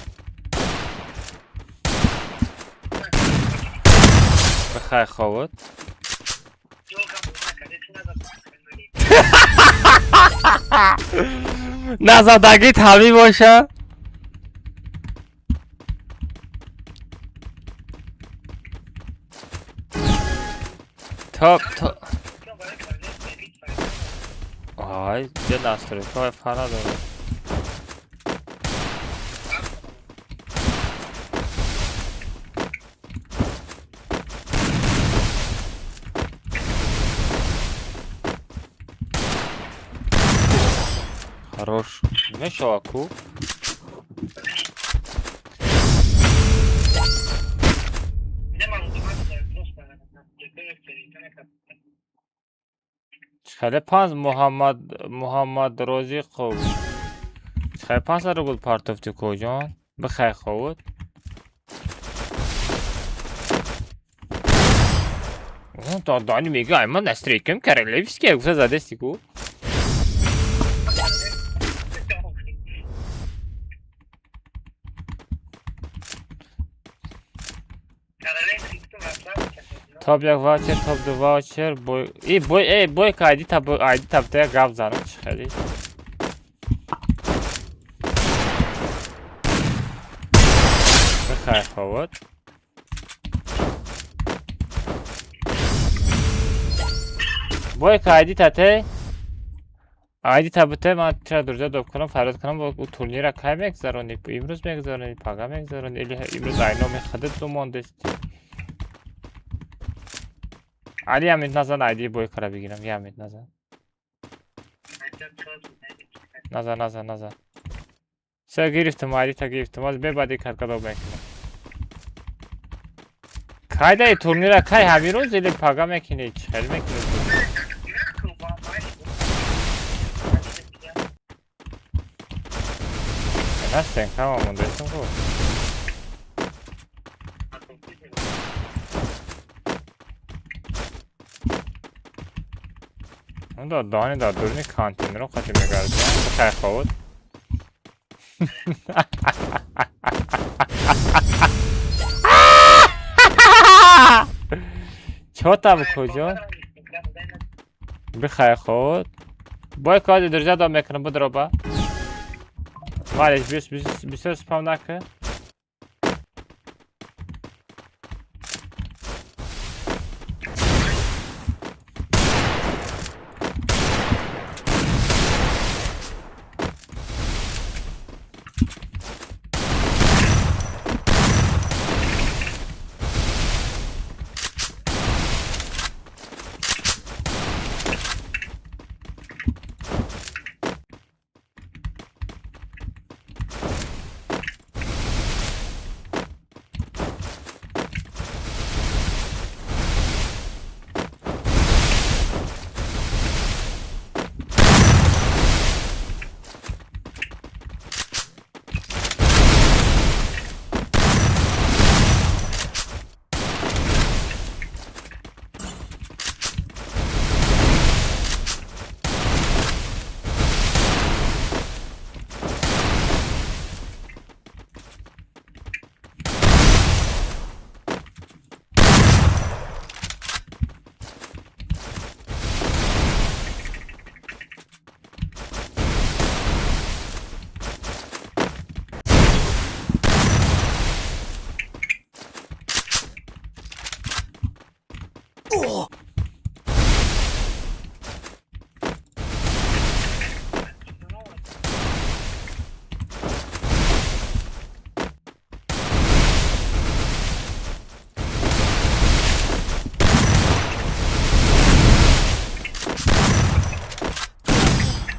Бихай ховуд. Назадагит ҳамин боша. Топ топ. Ай, ҷа настройка фара дорад. Хорош. Мешава ку? Хеле панҷ Муҳаммад Муҳаммад Розиқов. Хеле 500 рубл партофти коҷон. Бихай ховуд. Додани мега ай ман настройкам королевский гуфта задести ку. Топ як ваучер, топ ду ваучер, бой... И бой, эй, бой ка айди таб, айди таб та гап занам чӣ хеле. Бихай ховуд. Бой ка айди тате. Айди табуте ман тира друзья доб кунам, фарёд кунам, ӯ турнира кай мегзаронӣ? Имрӯз мегзаронӣ, пага мегзаронӣ или имрӯз айноми худат думондест? Али, ямит назан, айди бой кара бигирам, ямит назан. Назан, назан, назан. Всё, гирифтам, айдита гирифтам. Ҳозир бебаъди каркадоб мекунам. Кай даи турнира, кай, ҳамин рӯз или пага мекунӣ? Чӣ хел мекунӣ турнир? На стенкама мондаистам ку. Да дани дар дуруни контейнерро қати мегардиям. Хай ховуд. Чота куҷо? Бихай ховуд. Бой коди друзья дом мекунам, будроба. Валеш, бисёр спам накун.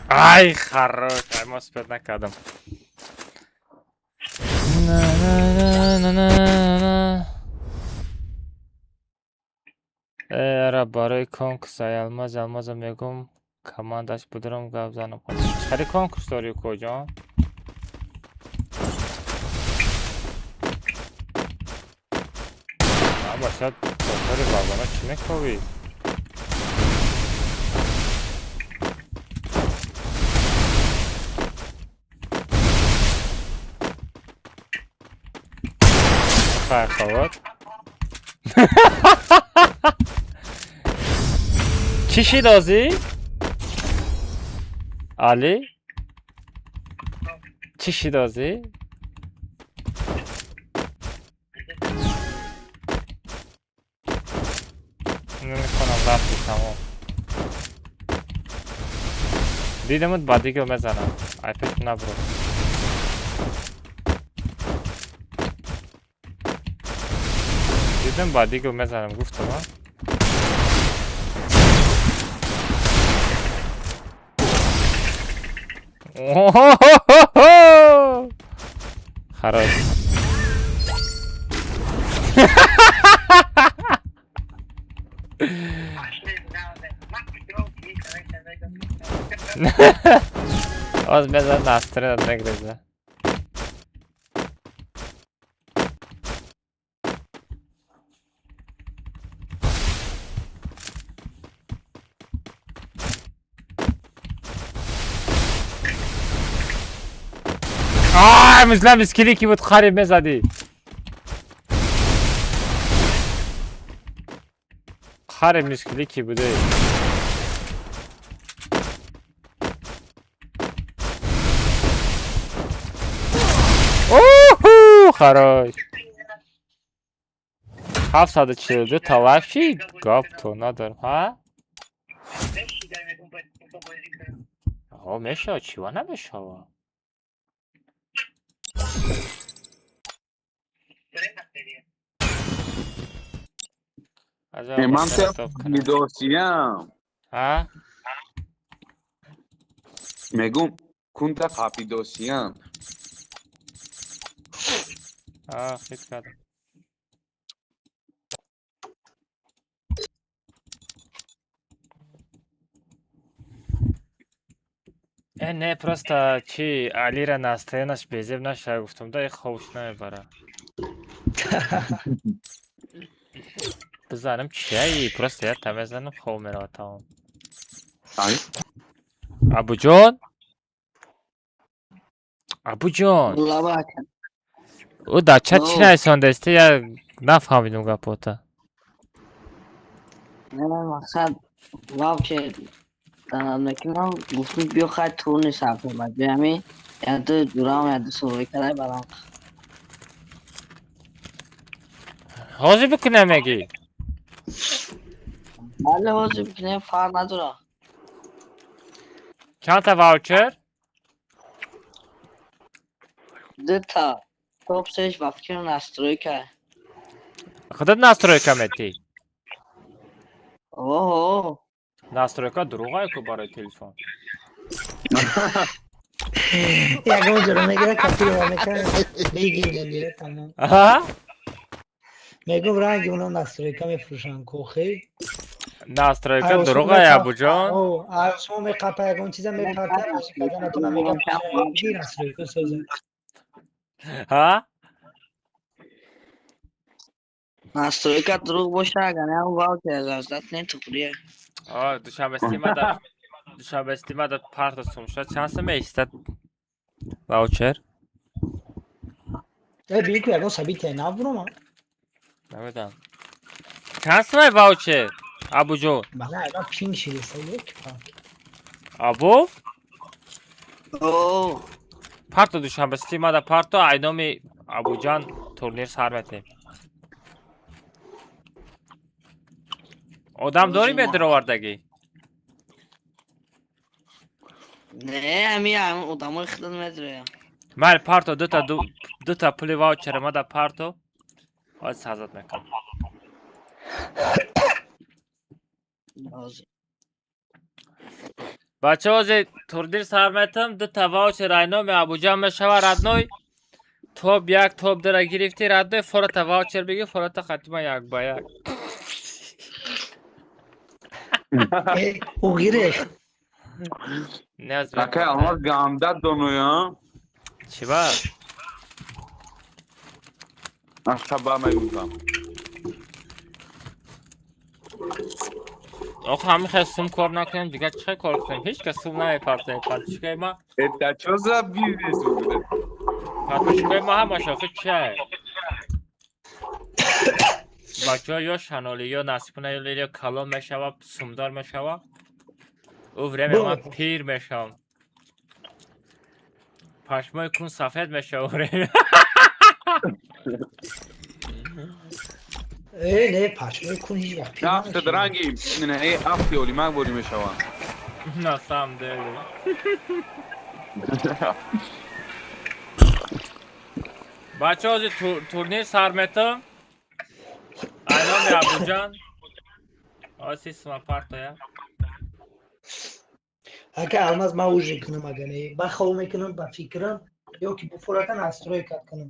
Ай, хорош, ай, мо успеть накардам. На-на-на-на-на-на. Э, ара барои конкурс ай Алмаз, Алмаза мегум, командаш будурам гап занам. Чари конкурс дорӣ, куҷо? Бошад, тотари вагона чӣ мековӣ? Хайр, чӣ шид озӣ? Али? Чӣ шид озӣ? Намекунам, рафти тамом. Дидамуд, ба дигар мезанам. Ай пеш набро. Дидам, ба дигар мезанам, гуфтам, а? О-хо-хо-хо! Хорош. Оз мезанам, настрена мегреза. Ай, мислам скилики буд, хариб мезадӣ. Хариб мискилики буде. Уху, хорош. 742 талаб шид. Гап то надорам, ҳа? Ҳо, мешавад, чива намешавад? Ман қапидосиям. А? Мегум кунта қапидосиям. А, хит кардам. Э, не, просто чи Алира настроенаш безеб наша гуфтам, да, хобш намебара. Бизанам чияи, просто я та мезанам, хоб мерава тамом. Абуҷон? Абуҷон. Ӯ дар чат чӣ нависондааст? Я нафаҳмидум гапота. Не, мақсад вообще мекунам, гуфтум биё хай турни сар кунем, баъд биёми як ду ҷурам, як ду сурои кардай барам. Ҳозир бикунем мегӣ? Бале, ҳозир бикунем, фарқ надорад. Чанд та ваучер? Дута. Топ сеш ба фикр настройка. Худат настройка метӣ? Оҳо. Настройка дурӯғае ку барои телефон. Ягон ҷоро мегира, копировать мекунад, мегира, тамом. Аҳа? Мегум ранги уно настройка мефурӯшанд кохи. Настройка дурӯғае, Абуҷон. Шумо меқапа ягон чиза мепарта, каданатона мегам настройка соза. Ҳа? Настройка дурӯғ боша, агар не ваучер раздат не туғрия. А, душанбе стимада парта сумша чанд сум меистад ваучер? Э, бику ягон событие набурома. Намедонам. Чанд сумай ваучер? Абуҷон. Бала, ягон пинг шидеста, як панк. Абу? О. Парто душанбе стимада парто айноми Абуҷан турнир сар метем. Одам дорӣ медаровардагӣ? Не, ҳами одамои худат медароям. Майли, парто дута пули ваучера мада парто. Ҳозир сазат мекунам. Бача, ҳозир турнир сар метам, дута ваучер айноми Абуҷан мешава родной. Топ як, топ дура гирифтӣ родной, фората ваучер бигир, фората хатима як ба як. Ӯ гирифт. Акай Алмаз ганда доноя. Чӣ ба? Аша ба мегуфтам. Охо ҳамин хел сум кор накунем, дигар чӣ кор кунем? Ҳеҷ кас сум намепартояд. Подписчикои ма. Это чё за бизнес будет? Подписчикои ма ҳамаш охи чиае? Бачаҳо ё шаноли, ё насибна, ё калон мешава, сумдор мешава. Ӯ время ман пир мешавам. Пашмои кун сафед мешава время. Э, не, пашмои кун ҳеҷ вақт пир Афтад ранги, не, афти олимак борӣ мешавам. На самом деле. Бачаҳо, ҳозир турнир сар метам. Айноми Абуҷан. Ҳозир сисма партоя. Ака Алмаз, ман ужин кунам агар не. Ба хоб мекунам, ба фикрам, ё ки буфората настройка кунам.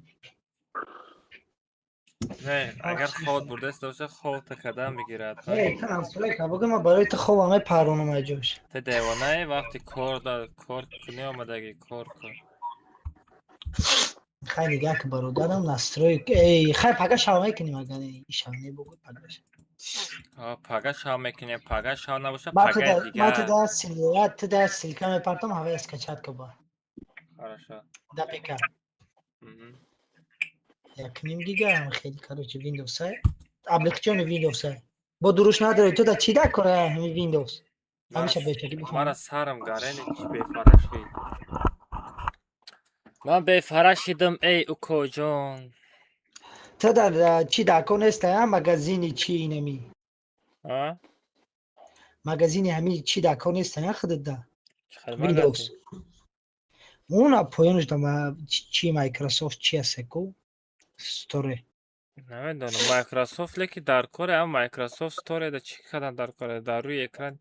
Не, агар хоб бурдаст боша, хоб та кадам мегирад. Не, та настройка бугум, ман барои ту хобам мепаронам аз ҷош. Ту девонаи, вақти кор да кор кунӣ омадагӣ, кор кун. Хай нигаҳ ки бародарам настройка. Эй, хай пага шав мекунем агар не, шав не бугу пага. Пага шав мекунем, пага шав набоша, Ман пагаи ту дигар. да силка, ту да ссылка мепартам, ҳавай скачать ка ба. Хорошо. Да ПК. Як ним гига хеле, короче, Windows ай. Аппликациони Windows ай. Бо дуруш надори, ту да чӣ да кора ҳами Windows? Ҳамеша бечаги бихонам. Мара сарам гарени чи бефарашӣ. Ман бефараш шидам, эй укоҷон. Ту дар чӣ дар кор неста, а магазини чӣ инами? А? Магазини ҳами чӣ дар кор неста, а худат да? Чӣ хел ма Windows. гафи? Уна поёнаш дама чи Microsoft чи аст ку? Store. Намедонам, Microsoft леки дар коре, ам Microsoft Store да чӣ кардан дар коре? Дар рӯи экран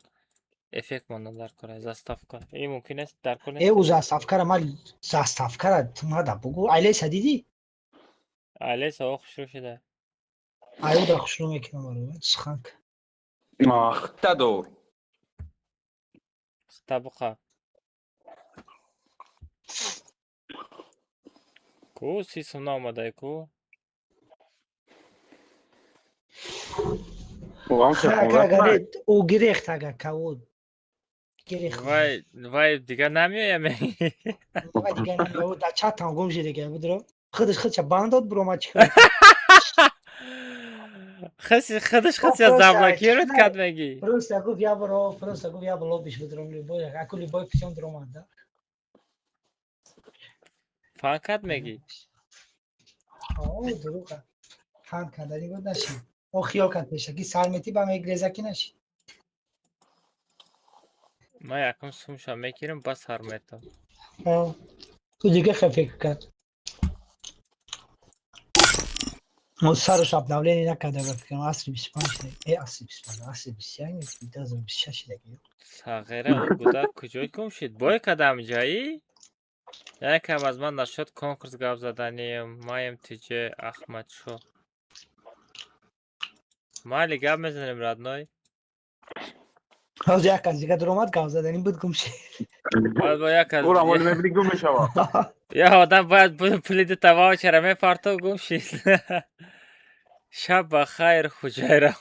эффект мондан дар коре, заставка. Ин мумкин аст дар кор Э, нест? ӯ заставкара ма заставкара ту мада бугу. Алеса дидӣ? Алеса о хушрӯ шуда. Аю да хушрӯ мекунам барои сухан. Ахта дор. Табуқа. Ку 30 сум наомадай ку? Агар ӯ гирехт, агар кавод гирехт. Вай, вай дигар намеоям. Вай дигар намеояд, дар чатам гум шид дигар будро. Худаш худша банд дод, буромад чӣ кор. Хиси худаш хиси заблокировать кард мегӣ. Просто гуфт я бро, просто гуфт я блобиш будром любой, аку любой писён дуромад да. Фан кард мегӣ? О, дурӯға. Фан кардани буд нашид. О хиёл кард пешакӣ сар метӣ ба мегреза ки нашид. Ман якум сумша мегирам, ба сар метам. Ту дига хел фикр кард. Мо сараш обновление накарда ба фикрам асри 25 шуда. Э, асри 25, асри 21, 2026 шуда. Сағира ӯ гудак куҷой гум шид? Бой кардам ҷаӣ? Якам аз ман нашуд конкурс гап заданим. Маем тиҷ Ахмадшо. Майли гап мезанем, родной. Ҳозир як аз дига дуромад гап заданим буд гум шид. Бояд бо як аз Ура моли мебини гум мешава. Я одам бояд пули дута ваучера мепартов гум шид. Шаб ба хайр, Хуҷайра.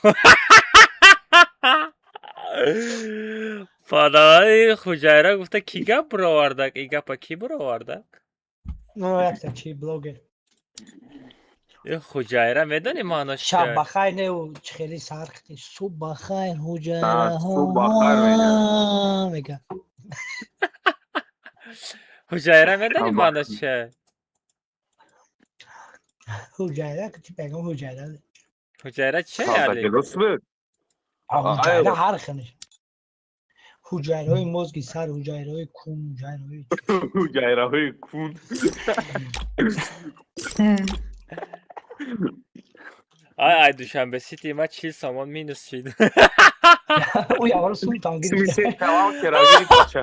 Падаи Хуҷайра гуфта ки гап буровардак? И гапа ки буровардак? Ну, якта чи блогер. И Хуҷайра медонӣ маънош Шаб чия? ба хайр не ӯ чӣ хеле сар хити. Субҳ ба хайр ҳуҷайраҳо Субҳ ба хайр мега. Мега. Ҳуҷайра медонӣ Шаб ба маънош чия? Ҳуҷайра ки пегам ҳуҷайра. Ҳуҷайра чия али? Дуруст буд. Ҳуҷайра ҳар хелеш. Ҳуҷайраҳои мозги сар, ҳуҷайраҳои кун, ҳуҷайраҳои Ҳуҷайраҳои кун. Ай ай Душанбе Сити ма 40 сомон минус шид. Ӯ яваро сумтам гирифт. Суми се ваучера гирифт бача.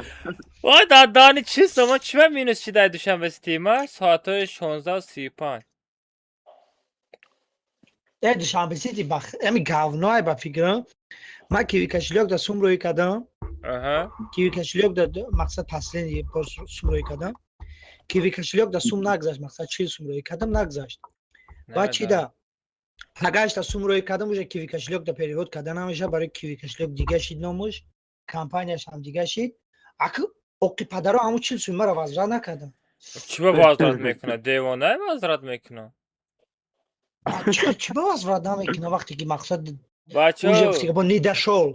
Вай дар дани 40 сомон чима минус шид ай Душанбе Сити ма соатҳои 16:35. Э, Душанбе Сити ба ами говное ба фикрам. Ман киви кошелёк да сум рӯй кардам. Киви кошелёк да мақсад последний бор сум рӯй кардам. Киви кошелёк да сум нагзашт, мақсад 40 сум рӯй кардам нагзашт. Баъд чи да пагашта сум рӯй кардам, уже киви кошелёк да перевод карда намеша, барои киви кошелёк дига шид номуш, компанияш ҳам дига шид. Аку оқи падаро ҳамун 40 сум маро возврат накардам. Чӣ ба возврат мекунад? Девонае возврат мекунад? Чӣ ба возврат намекунад вақте ки мақсад Бачо уже гуфти бо не дошёл.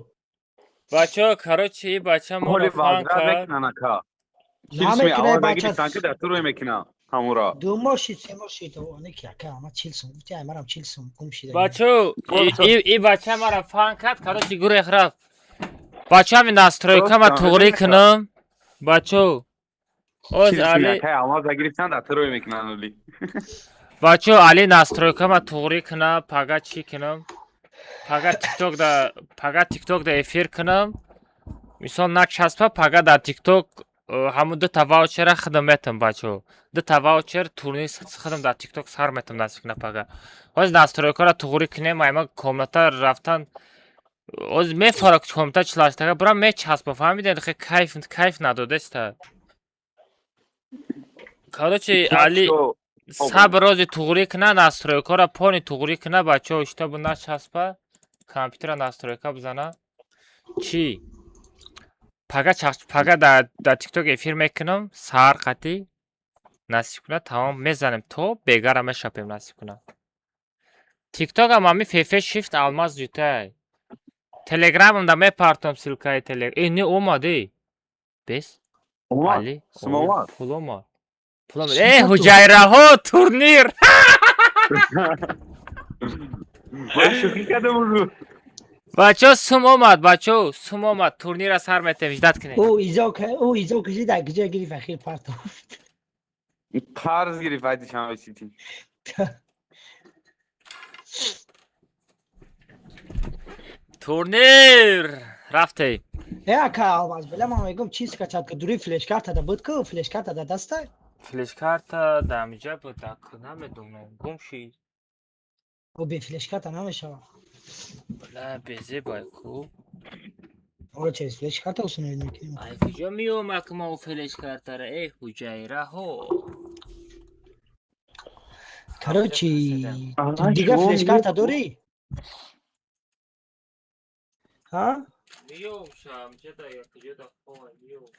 Бачо, короче, и бача моро Ҳоли фан возврат кард. мекунан ака. 40 суми Намекунад аввал бача. гирифтан ки дар ту рӯй мекунам ҳамуро. 2 моҳ шид, 3 моҳ шид. Оне ки ака ама 40 сум гуфти, ай марам 40 сум гум шида. Бачо, и бача мара фан кард, короче, гурех рафт. Бачо, ҳамин настройка ма туғрӣ кунам. Бачо, оз 40 суми али акай аввал гирифтан дар ту рӯй мекунан оли. Бачо, али настройка ма туғрӣ кунам, пага чӣ кунам? Пага тикток да, пага тикток да эфир кунам. Мисол начаспа, пага дар тикток ҳамун дута ваучера худам метам, бачо. Дута ваучер турнир худам дар тикток сар метам насиб кунам пага. Ҳозир настройкаро туғрӣ кунем, айма комната рафтан ҳозир мефора комната чилаштага бурам мечаспа, фаҳмидед? Хе кайф кайф надодеста. Короче, али сабр рози туғрӣ куна, настройкаро пони туғрӣ куна, бачаҳо, чтобы начаспа, компютера настройка бизана. Чӣ? Пага пага дар тикток эфир мекунам, саҳар қатӣ насиб кунад, тамом мезанем то бегара мешапем насиб кунад. Тиктокам ҳами фефе шифт алмаз ҷутай. Телеграмам да мепартом ссылкаи телег. Э, не омад, э. Бес? Омад. Али? Сум омад. Пул омад. Пул омад. Э, ҳуҷайраҳо, турнир. Ман шӯхӣ кардам узу. Бачо сум омад, бачо сум омад, турнира сар метем, ждать кунед. Ӯ изо кашид, дар куҷо гирифт ахир партофт. Қарз гирифт ай Душанбе Сити. Турнир рафте. Э ака Алмаз, била ман мегӯм чиз качад ки дури флешкарта да буд ку, флешкарта да даста? Флешкарта да ҳамиҷа буд, намедонам, гум шид. Ӯ бе флешкарта намешавад. Бла безебай ку. Ора через флешкарта установить мекунем. Ай куҷо меомад ки ма ӯ флешкартара, э ҳуҷайраҳо. Короче, дига флешкарта дорӣ? Ҳа? Меомшам, ҷада якҷода хова меом.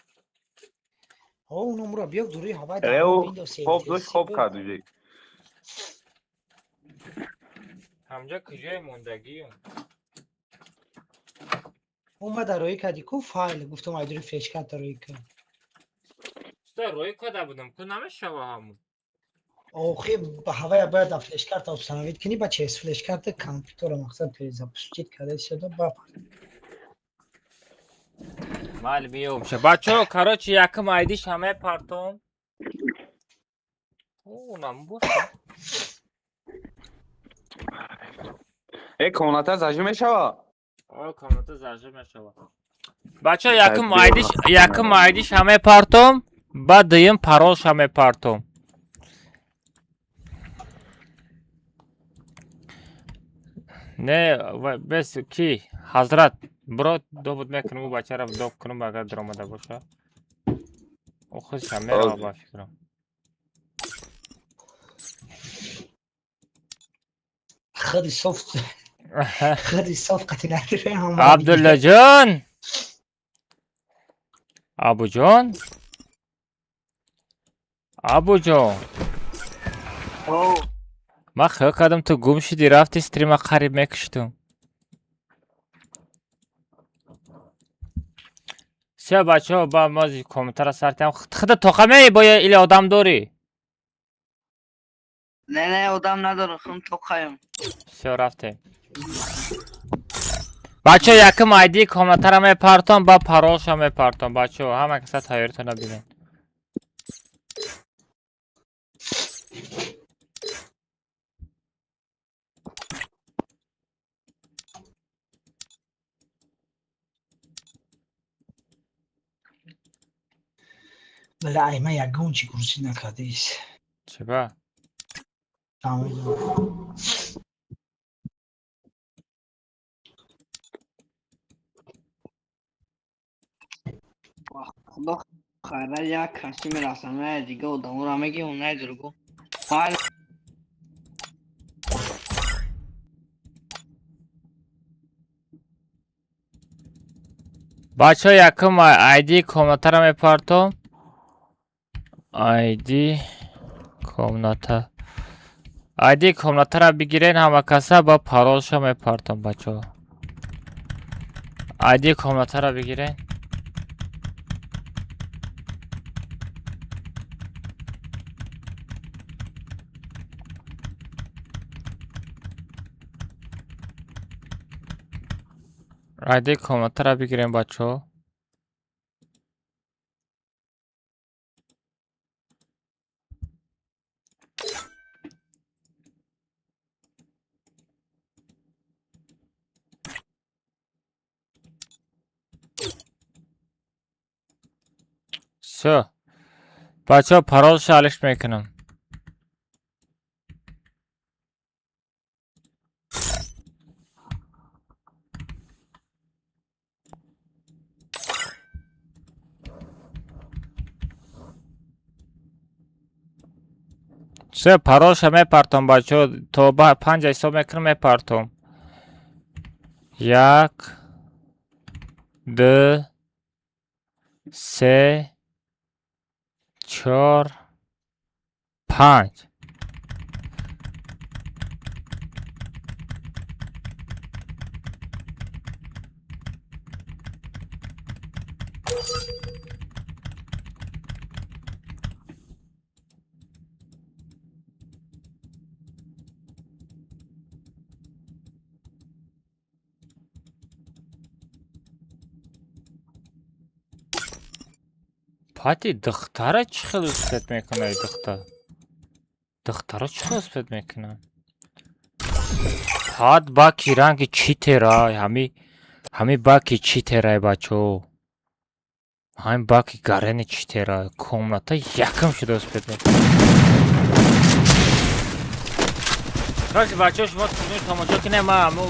Ҳо, уномро биёр дури ҳавай дар Windows. Хоб дошт, хоб кард уже. Ҳамҷа куҷое мондагиюм? Омада роӣ кардӣ ку файл, гуфтам ай дури флешкарта роӣ кун. Чита роӣ карда будам, ку намешава ҳамун. Охи ба ҳавая бояд дар флешкарта установить кунӣ, ба через флешкарта компютерро мақсад перезапустить карда истода ба. Майли меомша. Бачо, короче, якум айдиш ҳамаи партом. О, намбоша. Э, комната зажим мешава? О, комната зажим мешава. Бачо, якум айдиш ҳамаи партом, баъд дуюм паролш ҳамаи партом. Не, бес ки ҳазрат бро добуд мекунам, ӯ бачаро доб кунам, агар даромада боша. Ӯ худшам мерава ба фикрам. Худи софт. Худи софт қати надире ҳама. Абдуллоҷон! Абуҷон? Абуҷон. Ман хиёл кардам ту гум шудӣ, рафти стрима қариб мекуштум. Всё, бачаҳо, ба мози комментара сар кардам. Худа тоқа меи бо или одам дорӣ? Не, не, одам надорам, худам тоқаем. Всё, рафтем. Бачаҳо, якум айди комнатара мепартом, ба паролша мепартом. Бачаҳо, ҳама каса тайёритона бинед. Бля, ай ман ягон чи курсӣ накардис. Чиба? Намедонам. Худо хайра як каси мерасам, дига одаморо мегӣ, онай дургу. Файл Бачаҳо, якум айди комнатара мепартом. Айди комната. Айди комнатара бигирен ҳама каса, ба паролша мепартом, бачаҳо. Айди комнатара бигирен. Айди комнатара бигирен, бачаҳо. Всё. Бачаҳо, паролша алиш мекунам. Всё, паролша мепартом, бачаҳо. То панҷа ҳисоб мекунам, мепартом. 1, 2, 3, 4, 5. Пати духтара чӣ хел успеть мекунад духтар? Духтара чӣ хел успеть мекунад? Ҳад баки ранги читерай, ҳами баки читерай, бачо. Ҳамин баки гарени читерай. Комната якам шуда успеть мекунад. Короче, бачо, шумо турнир тамошо кунед, ман ҳаму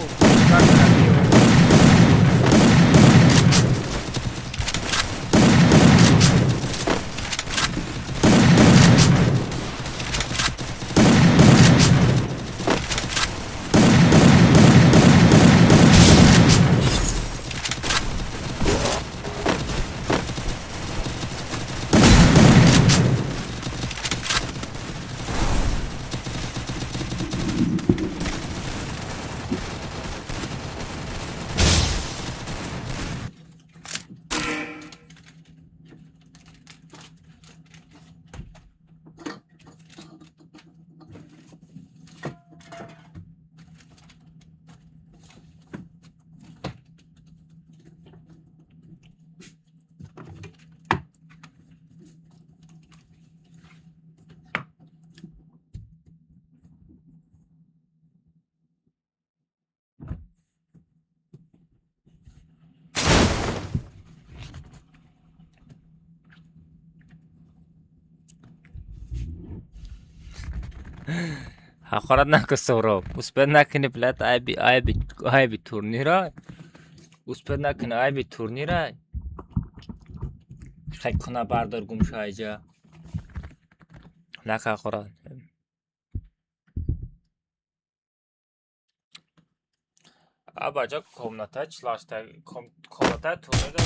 ҳақорат наку, Сӯроб. Успеть накунӣ, блядь, айби айби айби турнира. Успеть накунӣ, айби турнира. Хай куна бардор, гум шо айҷа. Нака ҳақорат. А бача, комната чилашта, комната турнира.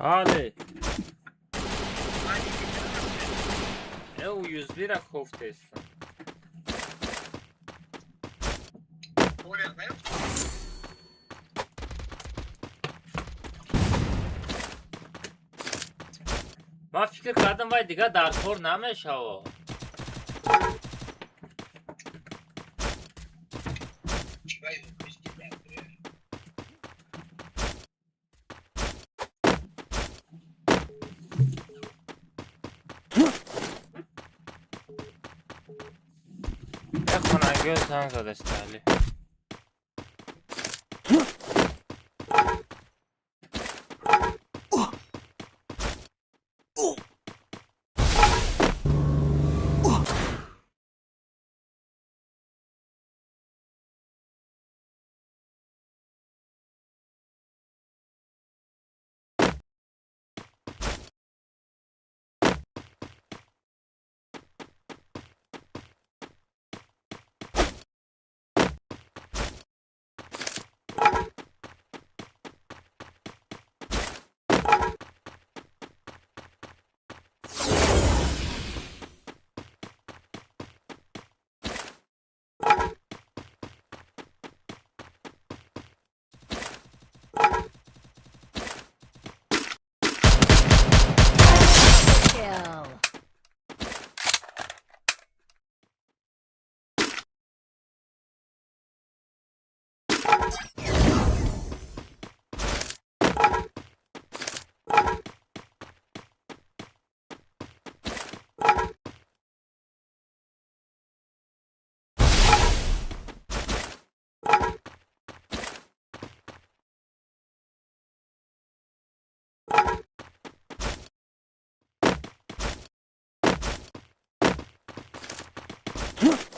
Ҳале. Э, 101 кофтестам. Ман фикр кардам, вай дигар дар кор намешава. Як хонагиё занг задаста, Али. Kill.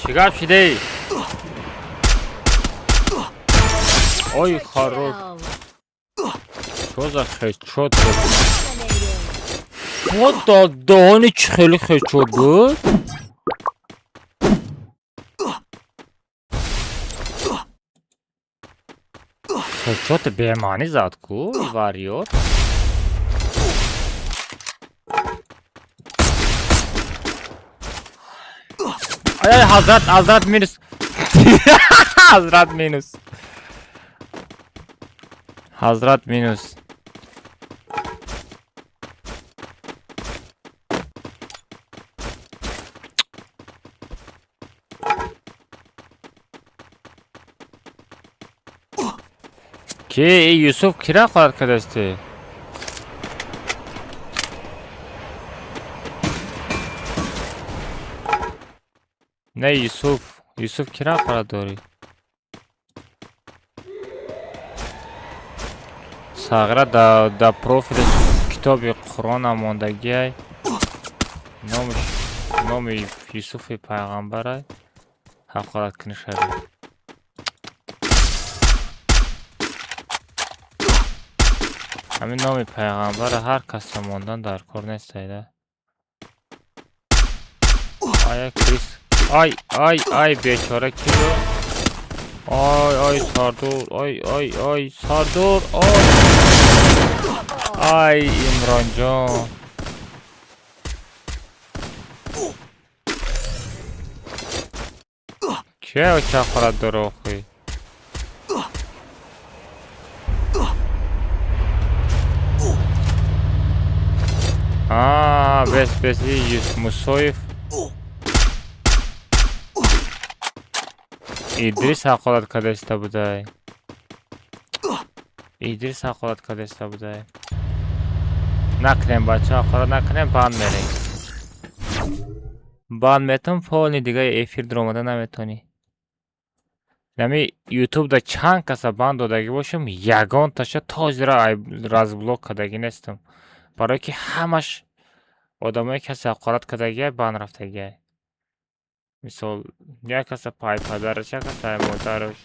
Чӣ гап шидей? Ой, хорош. Чё за хедшот буд? Вот даҳони чӣ хеле хедшот буд? Хедшоти бемаънӣ зад ку, варьёр. Ай, ҳазрат, ҳазрат минус. Ҳазрат минус. Ҳазрат минус. Ки Юсуф кира хоҳад кардасти? Не Юсуф, Юсуф кира хоҳад дорӣ? Сағира да профили китоби Қуръона мондагиай. Номи Юсуфи пайғамбарай. Ҳақорат кунӣ шавӣ. Ҳамин номи пайғамбара ҳар касро мондан дар кор нестайда. Ай Крис. Ай, ай, ай бечора ки буд? Ай, ай Сардор, ай, ай, ай Сардор, ай. Ай Имронҷон. Кия оча хӯрад дурӯғӣ? Бес, бес, Мусоев. Идрис ҳақорат кардаиста будай. Идрис ҳақорат кардаиста будай. Накунем бача, ҳақорат накунем, банд мерем. Банд метон, полни дигаи эфир дуромада наметонӣ. Нами ютубда чанд каса банд додагӣ бошам, ягонташа то зира разблок кардагӣ нестам. Барое ки ҳамаш одамое касе ҳақорат кардагиай, банд рафтагиай. Мисол, як каса пай падараш, як каса ай модараш.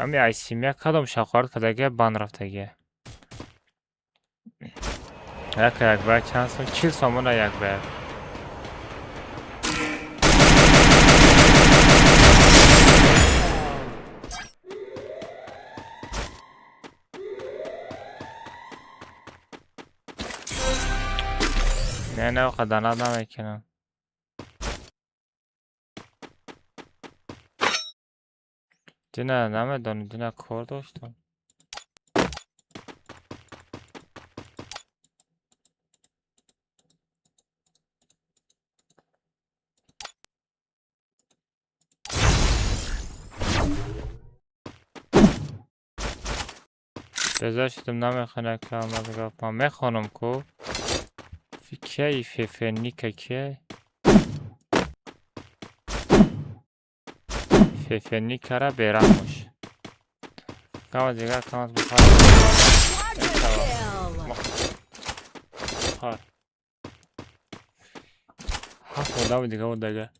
Ами ай семья кадом ҳақорат кардагиай, банд рафтагиай. Яка як ба як чанд сом? 40 сомона як ба як. Не, не, оқа донат намекунам. Дина намедонам, дина кор доштам. Безор шудам намехонам ки омад гап. Ман мехонам ку. Кия фефе ника кия? Фефе никара бераҳм бош. Кама дигар камат бухар. Бухар. Ҳафт одами дига буд дага.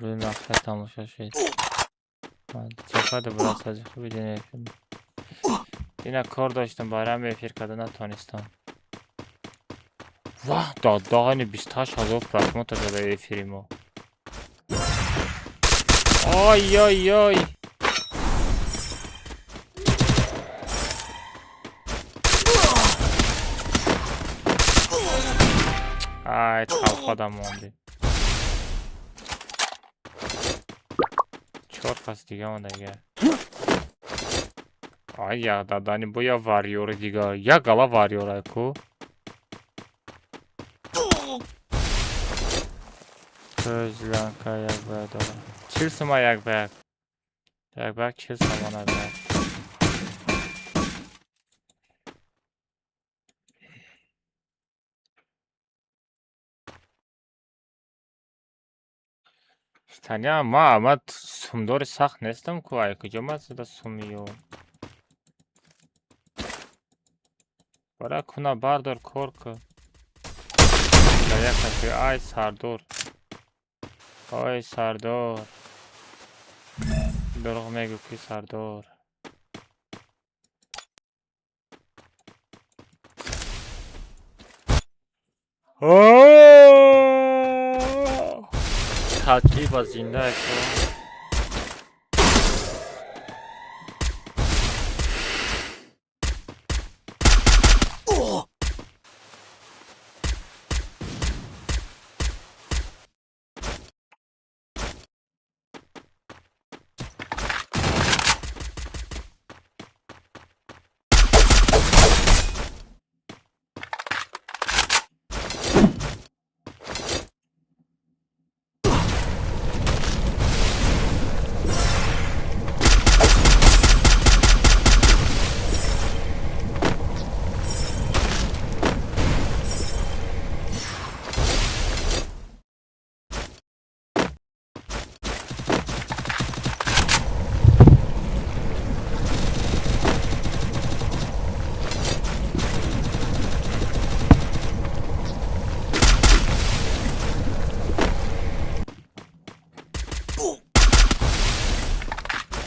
Мақсад тамошо шуд. Чақадр бурасази хуби дина эфир. Дина кор доштам, барои эфир карда натонистам. Ваҳ, додоғани 28 000 просмотр зада эфири мо. Ой ой ой. Ай, талходам монди. Чор кас дига мондага. Ай, я дадани бо я варьёри дига. Я гала варьёра ку. Кӯзланка як ба як дора. 40 сума як ба як. Як ба як 40 сомона ба. Таня, ма сумдори сахт нестам ку, ай куҷо ма зада сумиё. Бара куна бардор кор ку. Дар як каси ай сардор. Ой сардор. Дурӯғ мегӯ ки сардор. Таҷиба зинда ку.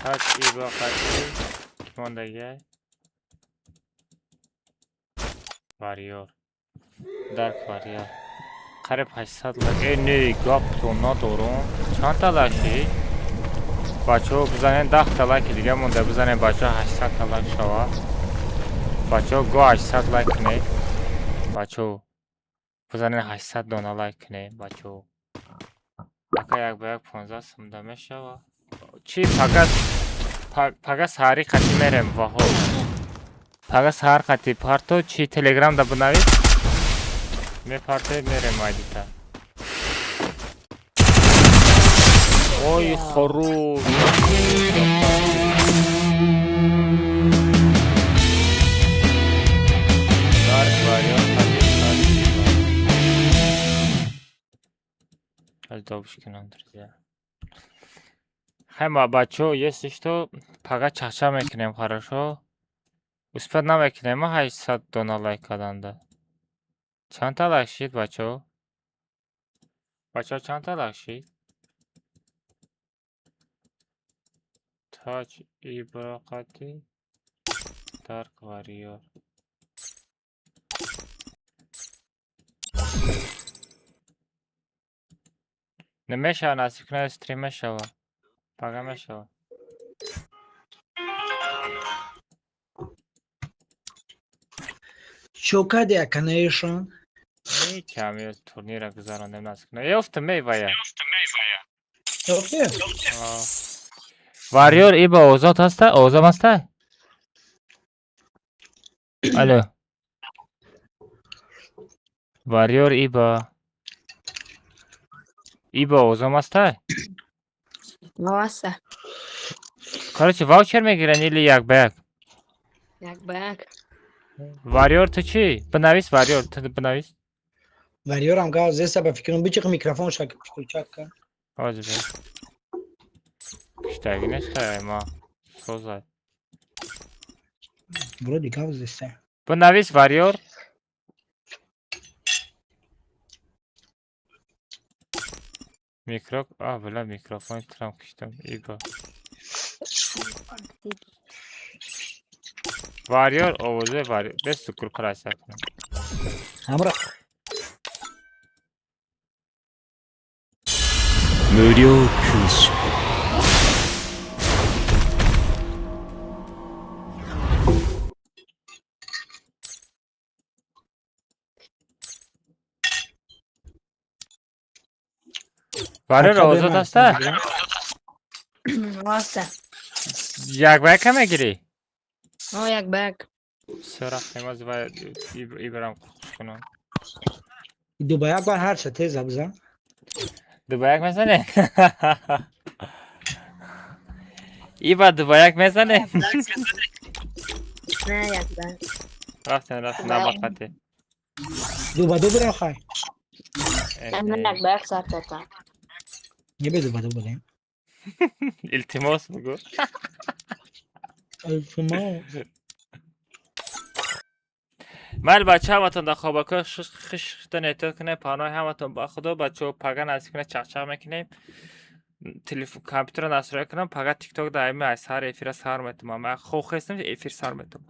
Таҷиба қатъи ки мондагиай? Варьёр. Дарк варьёр. Қариб 800 лайк. Э, не, гаптон надорум. Чандта лайк шид? Бачаҳо бизанед 10 та лайки дига монда бизанед бачаҳо 800 та лайк шава. Бачаҳо го 800 лайк кунед. Бачаҳо бизанед 800 дона лайк кунед бачаҳо. Ака як ба як 15 сумда мешава. Чӣ пага саҳари қатӣ мерем ваҳо. Пага саҳар қатӣ парто чӣ телеграм да бинавис? Мепарте мерем айдита. Ой хору. Дарк вариант аз добушки нам, друзья. Хайма бачо, если что, пага чахча мекунем, хорошо? Успед намекунем, 800 дона лайк карданда. Чандта лайк шид, бачо? Бачо, чандта лайк шид? Таҷ иброқати Дарк Варьёр. Намешава, насиб кунад, стрим мешава. Пага мешава. Чо кади аканаешон? Ҳеҷ, турнира гузарондем, насиб кунад. Ёфтам мевая. Ёфти? Варьёр иба озод ҳаста? Озом ҳаста? Алло. Варьёр иба. Иба озом ҳаста? Ҳаста. Короче, ваучер мегиранд или як ба як? Як ба як. Варьёр, ту чӣ? Бинавис, варьёр, ту бинавис. Варьёрам гав зеса, ба фикрам, бичиқ микрофон шак включать ка. Ҳозир. Киштаги неста, ма созай. Вроде гав зеса. Бинавис, варьёр. Микро, а, била, микрофон трам киштам. Иба. Варьёр овозе варьёр. Бес сукур қараса кунам. Ҳамра. 無料空襲。 Варьёр озод ҳаста? Ҳаста. Як ба яка мегирӣ? О, як ба як. Всё, рафтем, ҳозир ба ибарам кунам. Ду ба як бар ҳарча теза бизан. Ду ба як мезанем? Иба, ду ба як мезанем? Не, як ба як. Рафтем, рафтем, набақате. Ду ба ду бирем, хай. Не, як ба як сар кардам. Не, бе, ду ба ду будем. Илтимос, бугӯ. Илтимос. Майли, бача, ҳаматон дар хобакҳои хишта эҳтиёт кунед, паноҳи ҳаматон ба худо, бачаҳо, пага насиб кунед, чақчақ мекунем. Телефон, компютерро насроя кунам, пага тикток дар ами сар эфира сар метумам. Ман хоб хестам, эфир сар метумам.